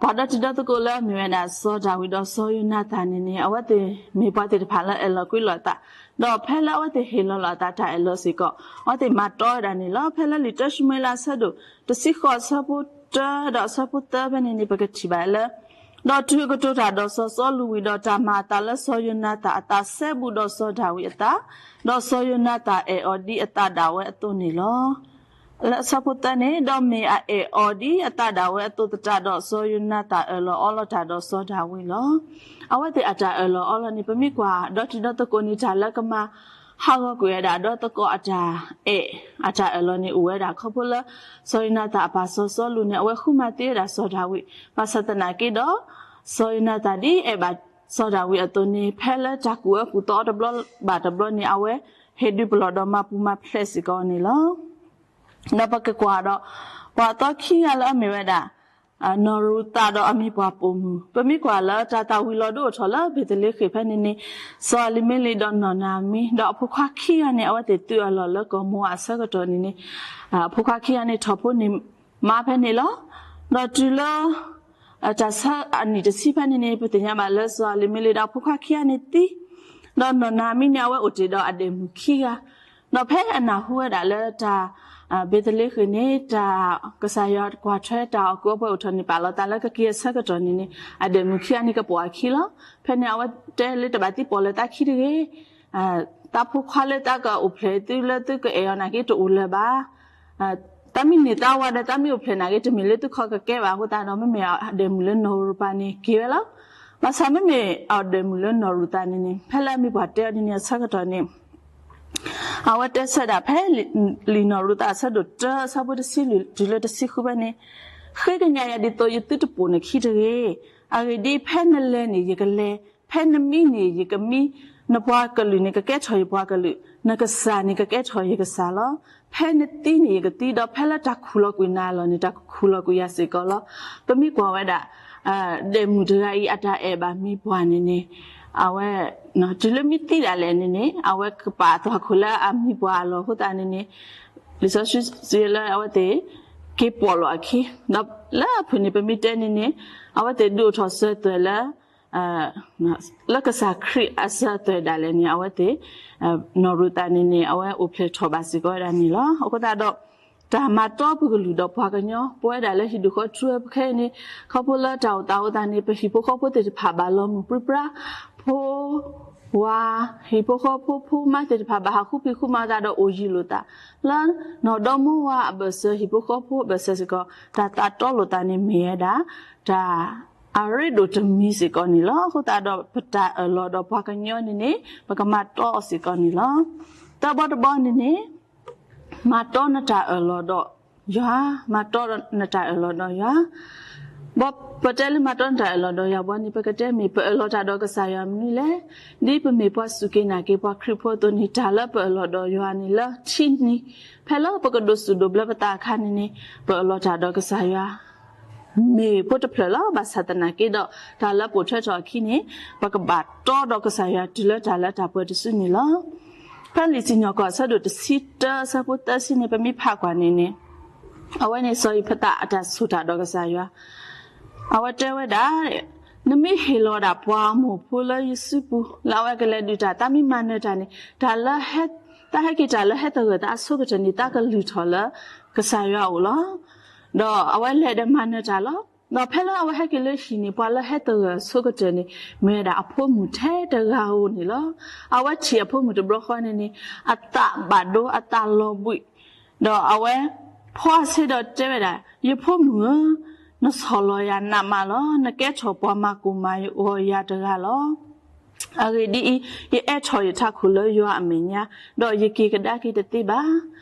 ပှၤဒီတံၤဒီသကိးလၢအမ့ၢ်ဝဲဒၣ်စီၤဒၤဝံးဒီးစီၤယိၤနၤသၣ်န့ၣ်န့ၣ် အဝဲသ့ၣ်မ့ၢ်ပှၤသ့ၣ်တဖၣ်လၢအၢၣ်လီၤကွံလိာ်အသး, ဒီးဖဲလၢအဝဲသ့ၣ်ဟ့ၣ်လီၤလိာ်အသးတၢ်အၢၣ်လီၤစ့ၢ်ကီး အဝဲသ့ၣ်မၤတီဝဲဒၣ်န့ၣ်လီၤ. ဖဲလၢလံာ်တၢၡမူၤအ့လးအဆၢဒိၣ်တဆံဃိးအဆၢဖိတၢဒီးအဆၢဖိသၢဖဲန့ၣ်န့ၣ် ပကထံၣ်ဘၣ်လၢ ဒီးတုၤအကတိၤတၢ်ဒီးစီၤစီလူးဝံၤဒီးတၢ်မၤအသးလၢစီၤယိၤနၤသၣ်အသးစဲဘူးဒီးစီၤဒၤဝံးအသး, ဒီးစီၤယိၤနၤသၣ်အဲၣ်အီၤဒ်အသးဒၣ်ဝဲအသိးန့ၣ်လီၤ. လၢအဆၢဖိသၢန့ၣ်, ဒီးမ့ၢ်အအဲၣ်အီၤဒ်အသးဒၣ်ဝဲအသိးသတးဒီး စီၤယိၤနၤသၣ်အၢၣ်လီၤအီလီၤတၢ်ဒီးစီၤဒၤဝံးလီၤ. အဝဲသ့ၣ်အတၢ်အၢၣ်လီၤအီလီၤန့ၣ် ပမ့ၢ်ကွၢ်ဒီတံၤဒီသကိးန့ၣ် တၢ်လၢကမၤဟးဂီၤကွံာ်ဝဲဒၣ်ဒီသကိးအတၢ်အဲၣ် အတၢ်အၢၣ်လီၤန့ၣ်အိၣ်ဝဲဒၣ်ခီဖျိလၢ စီၤယိၤနၤသၣ်အပၢ်စီၤစီလူးန့ၣ် အဝဲဃုမၤသံဝဲဒၣ်စီၤဒၤဝံး, ဘၣ်ဆၣ်သနာ်က့ဒီး စီၤယိၤနၤသၣ်ဒ်အဲၣ်ဘၣ်စီၤဒၤဝံးအသိးန့ၣ် ဖဲလၢတၢ်ကူၣ်အၢကူၣ်သီတဘျီဘၣ်တဘျီန့ၣ် အဝဲဟ့ၣ်ဒုးပလီၢ်ဒီးမၤပူၤမၤဖျဲးစ့ၢ်ကီးန့ၣ်လီၤ. ဒီးပကကွၢ်ဒီး ပှၤသီခံဂၤလၢအမ့ၢ်ဝဲဒၣ် နီၢ်ရူၤသးဒီးအမံၤပှၢ်ပိာ်မုၣ်, ပမ့ၢ်ကွၢ်လၢတၢ်သၣ်ဝံၤလီၤဒိအိၣ်ထီၣ်လၢဘ့းသလ့ဃ့ၣ်ဖဲန့ၣ်န့ၣ်, စီၤအလံၤမ့လ့းဒီးနီၢ်နၤအမံၤ ဒီးအဖိခွါခံဂၤန့ၣ် အဝဲသ့ၣ်သုးအလီၢ်လၢကီၢ်မိၤအၤအဆၢကတီၢ်န့ၣ်န့ၣ်, အဖိခွါခံဂၤန့ၣ်ထီၣ်ဖိန့ၢ်မါဖဲန့ၣ်လီၤ. ဒီးတုၤလၢ တၢ်ဆၢအနံၣ်တဆံဖဲန့ၣ်န့ၣ် ပသ့ၣ်ညါဘၣ်လၢစီၤအလံၤမ့လ့းဒီးအဖိခွါခံဂၤန့ၣ်သံ, ဒီးနီၢ်နၤအမံၤန့ၣ် အဝဲအိၣ်တ့ၢ်ဒီးအဒဲးမုၣ်ခံဂၤ, ဒီးဖဲအနၢ်ဟူဝဲဒၣ်လၢတၢ် ဘ့းသလ့ဃ့ၣ်န့ၣ် တၢ်ကစၢ်ယွၤကွၢ်ထွဲတၢ်အီၣ်ကုၣ်အီပှဲၤအိၣ်ထီၣ်န့ၣ် ပာ်လီၤသးလၢကက့ၤအဆၢကတီၢ်န့ၣ်န့ၣ် အဒဲးမုၣ်ခံဂၤန့ၣ်ကပိာ်အခံလီၤ. ဖဲန့ၣ် အဝဲတဲလၢတဘၣ်သံပီၣ်လဲၣ်သးခံတဂ့ၤ, သးဖိခွါလၢသးကအိၣ်ဖျဲၣ်သုလၢသုကအဲၣ်အီၤနာ်က့တအိၣ်လၢၤဘၣ်. သးမ့ၢ်န့ၢ်သးဝၤဒီးသးမ့ၢ်အိၣ်ဖျဲၣ်နာ်က့ တမ့ၢ်လၢသုခီၣ်ကကဲဘၣ်အဃိသတးဒီး မ့မ့ၢ်အဒဲးမုၣ်လၢနီၢ်ရူၤသးန့ၣ်က့ၤဝဲလီၤ. ဘၣ်ဆၣ်မ့မ့ၢ်အဒဲးမုၣ်လၢနီၢ်ရူၤသးန့ၣ်န့ၣ် ဖဲလၢအမံၤပှၢ်တဲအီၤဒ်န့ၣ်အဆၢကတီၢ်န့ၣ် အဝဲတဲဆၢဒၣ်ဖဲလံာ်နီၢ်ရူၤသးအဆၢဒိၣ်တၢအဆၢဖိတဆံလွံၢ်တုၤလၢတဆံဃုဖဲန့ၣ်, ဃ့ကညးယၤဒ်သိးယသုတပိာ်နခံတဂ့ၤ. အဂ့ၢ်ဒ်အံၤ, ဖဲနလဲၤန့ၣ်ယကလဲၤ, ဖဲနမံန့ၣ်ယကမံ, နပှၤကလုာ်န့ၣ်ကကဲထီၣ်ယပှၤကလုာ်, နကစၢ်န့ၣ်ကကဲထီၣ်ယကစၢ်လီၤ. ဖဲနသံန့ၣ်ယကသံ, ဒီးဖဲလၢတၢ်ခူၣ်လီၤကွံာ်နၤအလီၢ်န့ၣ် တၢ်ကခူၣ်လီၤကွံာ်ယၤစ့ၢ်ကီးလီၤ. ပမ့ၢ်ကွၢ်ဝဲဒၣ် ဒဲးမုၣ်တဂၤအံၤအတၢ်အဲၣ်ဘၣ်မံၤပှၢ်န့ၣ်န့ၣ် အဝဲ တုၤလၢမ့ၢ်သံဒၣ်လဲာ်န့ၣ်န့ၣ် အဝဲကပာ်သွၣ်ခိၣ်လၢအမံၤပှၢ်အလီၢ်အဃိသတးန့ၣ်န့ၣ် လံာ်စီဆှံစံးလၢအဝဲသ့ၣ် က့ၤပိာ်လိာ်အခံ, ဒီးလၢအဖုၣ်န့ၣ် ပမ့ၢ်တဲန့ၣ်န့ၣ် အဝဲသ့ၣ်ဒုးအိၣ်ထီၣ်စၢၤသွဲၣ်လၢ လၢကစၢ်ခရံာ်အစၢၤသွဲၣ်ဒၣ်လဲာ်န့ၣ် အဝဲသ့ၣ် နီၢ်ရူၤသးန့ၣ်န့ၣ် အဝဲအိၣ်ဖျဲၣ်ထီၣ်ဘၣ်စ့ၢ်ကီးဝဲဒၣ်န့ၣ်လီၤ. အဃိသတးဒီး တၢ်မၤတီပကလုာ်ဒီးပှၤကညီ ပဝဲဒၣ်လၢဟံၣ်ဒူၣ်ဃီထူပခဲအံၤန့ၣ် ခီဖျိလၢတၢ်အိၣ်သးအဃိသတးန့ၣ် ပဟံၣ်ဖိဃီဖိသ့ၣ်တဖၣ်ဘၣ်လီၤမုၢ်ပြံပြါ, ဖိ ဝၤ ဟံၣ်ဖိဃီဖိဖိမါသ့ၣ်တဖၣ်ဘၣ်ဟးဃုဖံးဃုမၤသးဒီးအိၣ်ယံၤလိာ်သး, လၢနီၢ်ဒီမိၢ်ဝၤအဘၢၣ်စၢၤ ဟံၣ်ဖိဃီဖိအဘၢၣ်စၢၤစ့ၢ်ကီး တၢ်သးတီလိာ်သးန့ၣ်မ့ၢ်ဝဲဒၣ် တၢ်အရ့ဒိၣ်တမံၤစ့ၢ်ကီးန့ၣ်လီၤ. အဃိသတးဒီး ပတၢ်အၢၣ်လီၤဒီးပှၤကညီန့ၣ်န့ၣ် ပကမၤတီအီၤစ့ၢ်ကီးန့ၣ်လီၤ. သၢဘီတဘီန့ၣ်န့ၣ် မၤတီနတၢ်အၢၣ်လီၤဒီးယွၤ, မၤတီနတၢ်အၢၣ်လီၤဒီးယွၤ. ဘီပတဲလၢမၤတီနတၢ်အၢၣ်လီၤဒီးယွၤဘီန့ၣ် ပကတဲမ့ၢ် ပအၢၣ်လီၤတၢ်ဒီးကစၢ်ယွၤမနုၤလဲၣ်. ဒ်ပမ့ၢ်ပှၤစူၢ်က့ၤနာ်က့ၤပှၤခရံာ်ဖိအသိးန့ၣ် တၢ်လၢပအၢၣ်လီၤဒီးယွၤန့ၣ်လၢထံနံၤ ဖဲလၢပကဒိးစူၣ်ဒိးဘျၢပသးအခါန့ၣ်န့ၣ် ပအၢၣ်လီၤတၢ်ဒီးကစၢ်ယွၤ မ့ၢ်ဖိတဖျၢၣ်လီၤ. ဘၣ်ဆၣ်သနာ်က့ဒီး တၢ်လၢပိာ်ထွဲထီၣ်အခံန့ၣ် ပကဘၣ်တီဒီးကစၢ်ယွၤတုၤလၢတၢ်လၢတၢ်ပှဲၤတစုန့ၣ်လီၤ. ဖဲလံာ်စံၣ်ညီၣ်ကွီၢ်အဆၢဒိၣ်တဆံတၢအဆၢဖိသၢဆံန့ၣ် ပမ့ၢ်ဖးကွၢ်န့ၣ်န့ၣ် အဝဲန့ၣ်စီၤယံးဖသးအတၢ်ဆိၣ်တၢ်ဒီးကစၢ်ယွၤ အဝဲတဲဝဲဒၣ် နမ့ၢ်ဟ့ၣ်လီၤဒၣ်ပှၤအမိၢ်ဖိလၢယစုပူၤ လၢအဝဲကလဲၤဒုးတၢ် သးမ့ၢ်မၤနၢၤတၢ်န့ၣ် တၢ်လၢ သးဟဲက့ၤတၢ်လၢဟဲသဂၢၢ်သးအဆိကတၢၢ်န့ၣ် သးကလုၢ်ထီၣ်လၢကစၢ်ယွၤအအိၣ်လီၤ. ဒီးအဝဲလဲၤဒီးမၤနၢၤတၢ်လီၤ. ဒီးဖဲလၢအဝဲဟဲက့ၤလၢဟံၣ်န့ၣ် ပှၤလၢဟဲသဂၢၢ်အဆိကတၢၢ်န့ၣ် မ့ၢ်ဝဲဒၣ်အဖိမုၣ်ထဲတဂၤဧိၤန့ၣ်လီၤ. အဝဲထံၣ်အဖိမုၣ်တဘျီဃီန့ၣ်န့ၣ် အသးဘၣ်ဒိ အသးလီၤဘှံး ဒီးအဝဲဖီၣ်ဆ့ဒီးတဲဝဲဒၣ်, ယဖိမုၣ်ဧၢ, နဆီၣ်လီၤယၤနးမးလီၤ. နကဲထီၣ်ပှၤမၤကိၢ်မၤဂီၤယၤတဂၤလီၤ. အဂ့ၢ်ဒ်အံၤ, ယအဲၣ်ထီၣ်ယထးခိၣ်လၢယွၤအမဲာ်ညါ, ဒီးယက့ၤကဒါက့ၤတသ့ဘၣ်.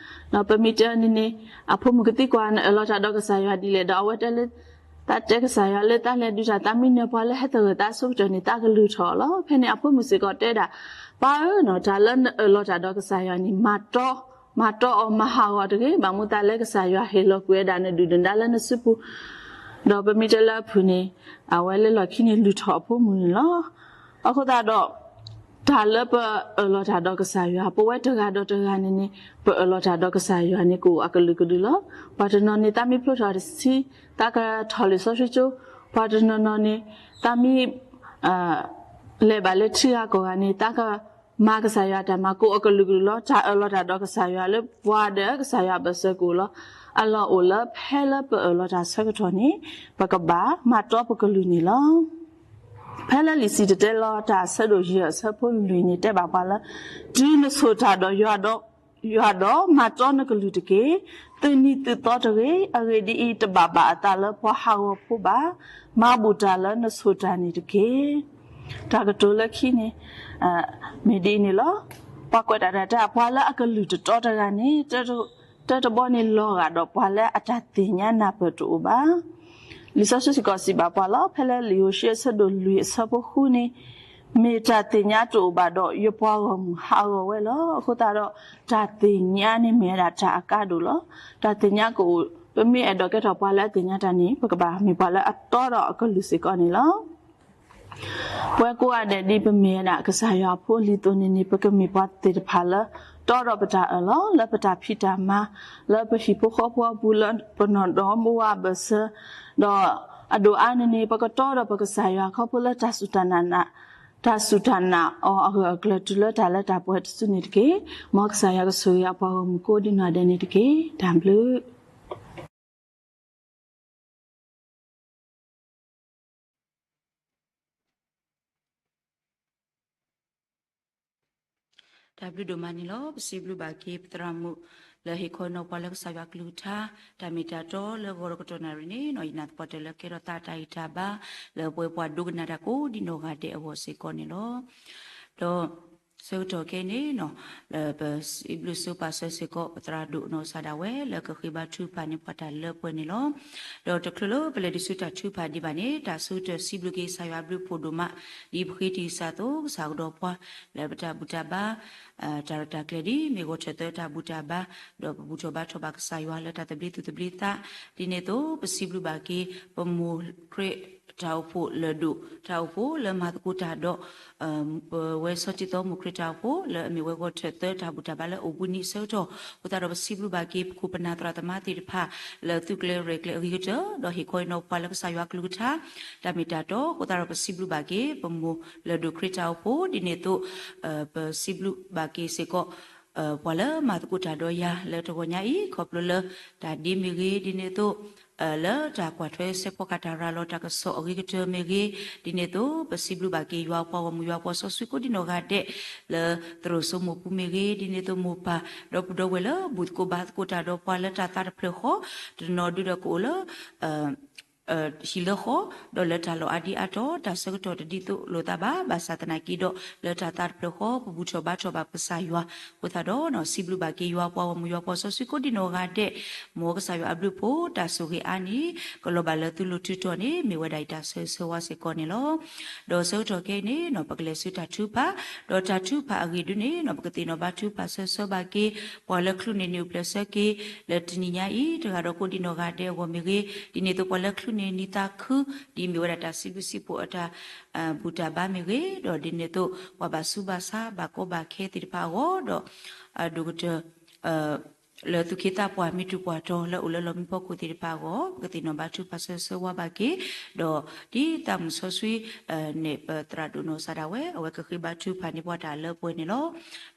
ဒီးပမ့ၢ်တဲန့ၣ်န့ၣ် အဖိမုၣ်ကသံကွၢ် နအၢၣ်လီၤတၢ်ဒီးကစၢ်ယွၤဒ်လဲၣ်, ဒီးအဝဲတဲလၢ သးတဲကစၢ်ယွၤလၢ သးလဲၤဒုးတၢ် သးမ့ၢ်နၢၤပှၤလၢဟဲသဂၢၢ်သးအဆိကတၢၢ်န့ၣ် သးကလုၢ်ထီၣ်လီၤ. ဖဲန့ၣ်အဖိမုၣ်စ့ၢ်ကီးတဲဒၣ်, ပၢ်ဧၢ, တၢ်လၢနအၢၣ်လီၤတၢ်ဒီးကစၢ်ယွၤန့ၣ် မၤတီ မၤတီအီၤမၤဟးဂီၤတဂ့ၤ. ဘၣ်မနုၤသးလၢကစၢ်ယွၤဟ့ၣ်လီၤကွံာ်ဝဲဒၣ်နဒုၣ်နဒါလၢနစုပူၤ, ဒီးပမ့ၢ်တဲလၢအဖုၣ်န့ၣ် အဝဲလၢလီၢ်ခံန့ၣ်လုၢ်ထီၣ်အဖိမုၣ်န့ၣ်လီၤ. အဃိသတးဒီး တၢ်လၢပအၢၣ်လီၤတၢ်ဒီးကစၢ်ယွၤ ပဝဲတဂၤဒီးတဂၤန့ၣ်န့ၣ် ပအၢၣ်လီၤတၢ်ဒီးကစၢ်ယွၤန့ၣ် ကအိၣ်အကလုာ်ကလုာ်လီၤ. ပှၤတနီၤန့ၣ် သးမ့ၢ်ဖျိထီၣ်တဆံ သးကထီၣ်လံာ်စီဆှံကၠိ ပှၤတနီၤနီၤန့ၣ် သးမ့ၢ် လဲၤဘၣ်လၢထံဂၤကီၢ်ဂၤန့ၣ် သးကမၤကစၢ်ယွၤတၢ်မၤ ကိးအကလုာ်ကလုာ်လီၤ. တၢ်အၢၣ်လီၤတၢ်ဒီးကစၢ်ယွၤလၢပှၤဒီးကစၢ်ယွၤအဘၢၣ်စၢၤကအိၣ်လီၤ. အလီၢ်အိၣ်လၢဖဲလၢပအၢၣ်လီၤတၢ်ဆၢကတီၢ်န့ၣ် ပကဘၣ်မၤတီပကလုာ်န့ၣ်လီၤ. ဖဲလၢလံာ်စံၣ်တဲၤတဲလီၤတၢ်အဆၢဒိၣ်ယဲၢ်အဆၢဖိလွံၢ်န့ၣ် တဲဘၣ်ပှၤလၢ တုၤနဆိၣ်တၢ်ဒီးယွၤဒီး ယွၤဒီးမၤတီနကလုာ်တက့ၢ်. သုးနံၤသုးသီတဂ့ၤ. အဂ့ၢ်ဒ်အံၤ, တဘၣ်ဘၣ်အသးလၢပှၤဟးဂီၤဖိဘၣ်. မၤဘူၣ်တၢ်လၢနဆိၣ်တၢ်န့ၣ်တက့ၢ်. တၢ်ကတိၤလၢခံန့ၣ် မ့ၢ်ဒ်အံၤန့ၣ်လီၤ. ပှၤကွဲးတၢ်တၢ် ပှၤလၢအကလုၢ်တတီတဂၤန့ၣ် တၢတဘီန့ၣ်လီၤဂာ်ဒီးပှၤလၢအတၢ်သ့ၣ်ညါနၢ်ပၢၢ်တအိၣ်ဘၣ်. လံာ်စီဆှံစ့ၢ်ကီးစံးဘၣ်ပှၤလီၤ. ဖဲလၢလံာ်ယိၤၡူအဆၢဒိၣ်လွံၢ်အဆၢဖိဃုန့ၣ် မ့ၢ်တၢ်သ့ၣ်ညါတအိၣ်ဘၣ်ဒီး ယပှၤဂီၢ်မုၢ်ဟးဂီၤဝဲလီၤ. အဃိသတးဒီး တၢ်သ့ၣ်ညါန့ၣ်မ့ၢ်ဝဲဒၣ်တၢ်အကါဒိၣ်လီၤ. တၢ်သ့ၣ်ညါကအိၣ်, ပမ့ၢ်အဲၣ်ဒိးကဲထီၣ်ပှၤလၢအသ့ၣ်ညါတၢ်န့ၣ် ပကဘၣ်မ့ၢ်ပှၤလၢအတီဒီးအကလုာ်စ့ၢ်ကီးန့ၣ်လီၤ. ပဝဲကိးဂၤဒဲးဒ်ပမ့ၢ်ဝဲဒၣ်ကစၢ်ယွၤအဖိလံၤအသိးန့ၣ်န့ၣ် ပကမ့ၢ်ပှၤသ့ၣ်တဖၣ်လၢ တီဒီးပတၢ်အၢၣ်လီၤ လၢပတၢ်ဖံးတၢ်မၤ လၢပဟံၣ်ဖိဃီဖိအပူၤ လၢပနီၢ်ဒီမါဝၤအဘၢၣ်စၢၤ, ဒီးအဒိၣ်အါန့ၣ်န့ၣ် ပကတီဒီးပကစၢ်ယွၤခီဖျိလၢ တၢ်စူၢ်တၢ်နာ်အီၤအဂၢၢ်အကျၢၤတုၤလၢတၢ်လၢတၢ်ပှဲၤတစုန့ၣ်တက့ၢ်. မ်ကစၢ်ယွၤကဆိၣ်ဂ့ၤအပှၤဂီၢ်မုၢ်ကိးဒ်နီၢ်ဒဲးန့ၣ်တက့ၢ်. တၢ်ဘျုး တၢ်ဘျုးဒိၣ်မးန့ၣ်လီၤ. ပစံးဘျုးဘၣ်က့ၤပသရၣ်မုၣ် လၢဟ့ၣ်ခီနီၤပှၤလၢကစၢ်ယွၤကလုၢ်ကထါ တၢ်မ့ၢ်တၢ်တီလၢဂီၤတကတီၢ်နၣ်ရံၣ်န့ၣ် ယနာ်သပှၢ်တၢၢ်လၢကဲထီၣ်သးတၢ်ဂံၢ်တၢ်ဘါ လၢပဝဲပှၤဒိကနၣ်တၢ်ကိးဒ်နီၢ်ဂၤဒဲးအဂီၢ်စ့ၢ်ကီးန့ၣ်လီၤ. ဒီးဆၢကတီၢ်ခဲအံၤန့ၣ် လၢပစံးဘျုးစံးပာ်စၢၤစ့ၢ်ကီး ပသရၣ်ဒိၣ်နီၢ်ကစၢ်ဒၣ်ဝဲ လၢကဃ့ဘါထုကဖၣ်န့ၢ်ပှၤတၢ်လၢပှဲၤန့ၣ်လီၤ. ဒီးတချုးလၢပလဲၤဒုးဆူတၢ်ထုကဖၣ်ဒံးဘၣ်န့ၣ် တၢ်ဆၢကတီၢ်စံးဘျုးက့ၤကစၢ်ယွၤအဘျုးဖှိၣ်ဒိၣ်မး ဒ်ပဃ့တံၢ်စၢ်အသိး ကစၢ်ကဒီးပှၤ လၢပတၢ်ဘူၣ်တၢ်ဘါ တၢ်ရဲၣ်တၢ်ကျဲၤဒ်မ့ၢ်ဂီၤထၢၣ်သၢတၢ်ဘူၣ်တၢ်ဘါ ဒီးပဘူၣ်ထီၣ်ဘါထီၣ်ဘၣ်ကစၢ်ယွၤလၢတၢ်သဘျ့သူၣ်သဘျ့သး ဒ်န့ၣ်အသိး ပစံးဘျုးဘၣ်က့ၤ ပမိၢ်ခရံာ်တၢ်အိၣ်ဖှိၣ်လၢၢ်ဒိၣ်တၢ်အိၣ်ဖှိၣ်လၢမၤသကိးတၢ်ဒီး ပဝဲစီၤတံၢ်သီမိၢ်ခရံာ်တၢ်အိၣ်ဖှိၣ် လၢအမ့ၢ်ဝဲဂီၤထၢၣ်သၢတၢ်ဘူၣ်တၢ်ဘါလၢအိၣ်ဘှံးနံၤအဆၢကတီၢ် အဃိသတးဒီးပစံးဘျုးဘၣ်က့ၤ ပခိၣ်ပနၢ်သရၣ်သမါသ့ၣ်တဖၣ် လၢသုးကျဲၤရဲၣ်ကျဲၤအဂ့ၤကတၢၢ် ဒီးဟ့ၣ်ခီအံၤနီၤပှၤလၢကစၢ်ယွၤကလုၢ်ကထါ တၢ်မ့ၢ်တၢ်တီ အဃိသတးဒီးပစံးဘျုးဘၣ်က့ၤ ပမိၢ်လၢၢ်ဒိၣ်ခရံာ်တၢ်အိၣ်ဖှိၣ် ဒ်န့ၣ်အသိး ပစံးဘျုးဘၣ်က့ၤစ့ၢ်ကီး ပှၤလၢမၤသကိးတၢ်ဒီးယၤလၢတဂီၤညါအံၤ ခီဖျိလၢ တၢ်ဒ့မ့ၢ်ဂ့ၤ ဒ်န့ၣ်အသိး လၢတၢ်ကွၢ်ထွဲစဲးဖီကဟၣ်တၢ်ရၤလီၤတၢ်ကစီၣ်အဂ့ၤကတၢၢ်မ့ၢ်ဂ့ၤ ဒ်န့ၣ်အသိး ပစံးဘျုးဘၣ်က့ၤယွၤပှၤဂီၢ်မုၢ် ယွၤပှၤစီဆှံကိးဒံနီၢ်ဂၤဒဲး လၢသရိာ်စိမိၢ်ပူၤမ့ၢ်ဂ့ၤ ဒ်န့ၣ်အသိးမိၢ်ပၢ် ဒီပုၢ်ဒီဝဲၢ်လၢဘူၣ်သကိးဘါသကိးတၢ်ဒီးပှၤလၢတၢ်သးတဖျၢၣ်ဃီ တနီၤဒုဒီးကအိၣ်လၢ ဟံၣ်လၢဃီ ဒီးလၢတၢ်လီၢ်အါဒံအါတီၤ တၢ်ဆၢကတီၢ်တဒ်သိးလိာ်သးဘၣ် ဘၣ်ဆၣ်သနာ်က့ဒီး လၢတၢ်သးတဖျၢၣ်ဃီ ပဘူၣ်ထီၣ်ဘါထီၣ်ဘၣ်ပကစၢ်ယွၤ အဃိသတးဒီး စံးဘျုးဘၣ်က့ၤယွၤပှၤဂီၢ်မုၢ် ယွၤပှၤစီဆှံကိးဒံနီၢ်ဂၤဒဲး မ်ကစၢ်ယွၤအဘျုးဖှိၣ် တၢ်ဆိၣ်ဂ့ၤအါန့ၣ် ကလီၤဘၣ်လၢသုလိၤထူတီၤန့ၣ် မ့ၢ်ဝဲဒၣ်အံၤတၢ်ဆၢဂ့ၤဆၢဝါစ့ၢ်ကီးန့ၣ်လီၤ. ဒီးဆၢကတီၢ်ခဲအံၤန့ၣ် ပကလဲၤဆူတၢ်ထုကဖၣ် ဒီးတၢ်ထုကဖၣ်အဂ့ၢ်ဒုန့ၣ် ပကသ့ၣ်နီၣ်ဘါထုကဖၣ်ဆၢဆၢဘၣ်က့ၤ ပှၤလၢချုးန့ၢ်နံၣ်အိၣ်ဖျဲၣ်ဆၢက့ၤ လၢတနံၤညါအံၤ တဂၤဒီးကိးဒံနီၢ်ဂၤဒဲးအဂီၢ်မ့ၢ်ဂ့ၤ ဒ်န့ၣ်အသိးပှၤလၢချုးန့ၢ်နံၣ်သးခု ဒ်မ့ၢ်ဝဲဒၣ်တၢ်စံးဘျုးစံးဖှိၣ်အတၢ် ဘူၣ်တၢ်ဘါမ့ၢ်ဂ့ၤ ဒီးဒ်န့ၣ်အသိး ပှၤဘၣ်ဆူးဘၣ်ဆါဘၣ်ကီဘၣ်ခဲသ့ၣ်တဖၣ်အဂီၢ် ဒီး အဒိၣ်ကတၢၢ် လၢသူၣ်က့သးပှၢ်မ့ၢ်တုၤပှၢ်တီၤလၢအိၣ်လၢလီၢ်မံဖီခိၣ်သ့ၣ်တဖၣ်အဂီၢ် ပကသ့ၣ်နီၣ်ဘါထုကဖၣ်ဆၢဆၢဝါဘၣ်က့ၤ ဒီးဒ်သးမုၣ်စီဆှံ န့ၣ်ပသရၣ်ဒိၣ်နီၢ်ကစၢ်ဒၣ်ဝဲ အဝဲကဃ့ဘါထုကဖၣ်န့ၢ်ပှၤတၢ်လၢပှဲၤန့ၣ်လီ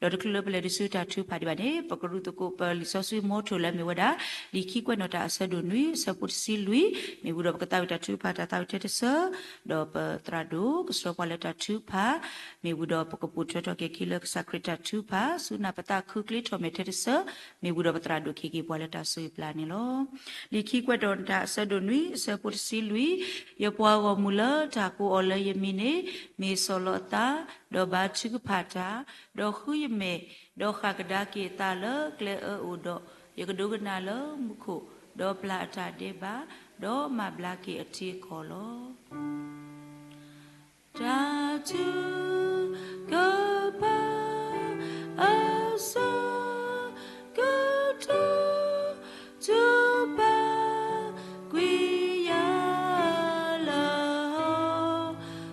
ၤ. ဒီးတချုးလၢပလဲၤဒုးဆူတၢ်ထုကဖၣ်ဒံးဘၣ်န့ၣ် ပကရူၢ်သကိးပလံာ်စီဆှံမီထိၣ်လၢအမ့ၢ်ဝဲဒၣ် လံာ်ခံကွဲးနီၣ်တၢ်အဆၢဒိၣ်နွံ အဆၢဖိတဆံလွံၢ် မ့ၢ်ဝံၤဒီးပကသးဝံၣ်တၢ်ထုကဖၣ်တၢ်သးဝံၣ်ထဲတဆၢ ဒီးပသရၣ်ဒိၣ်ကဆှၢပှၤလၢတၢ်ထုကဖၣ် မ့ၢ်ဝံၤဒီးပကပိာ်ထွဲထီၣ်က့ၤခံလၢကစၢ်ခရံာ်တၢ်ထုကဖၣ် ဆူနၢ်ပသးခုချ့ထီၣ်မဲာ်ထဲတဆၢ မ့ၢ်ဝံၤဒီးပသရၣ်ဒိၣ်ကဟ့ၣ်က့ၤပှၤလၢတၢ်ဆိၣ်ဂ့ၤပျၢ်န့ၣ်လီၤ. လံာ်ခံကွဲးနီၣ်တၢ်အဆၢဒိၣ်နွံ အဆၢဖိတဆံလွံၢ် ယပှၤဂီၢ်မုၢ်လၢတၢ်ကိးအီၤလၢယမံၤန့ၣ် မ့ၢ်ဆီၣ်လီၤအသး ဒီးဘါထုကဖၣ်တၢ်, ဒီးဃုယမဲာ်, ဒီးဃၣ်ကဒါက့ၤအသးလၢကျဲအၢအိၣ်ဒီး ယကဒိကနၣ်လၢမူခိၣ်, ဒီးပျၢ်အတၢ်ဒဲးဘး, ဒီးမၤဘျါက့ၤအထံအကီၢ်လီၤ. တၢ်ထုကဖၣ်အဆၢကတီၢ် ထုကဖၣ်ကွံာ်ယၤလၢဟီၣ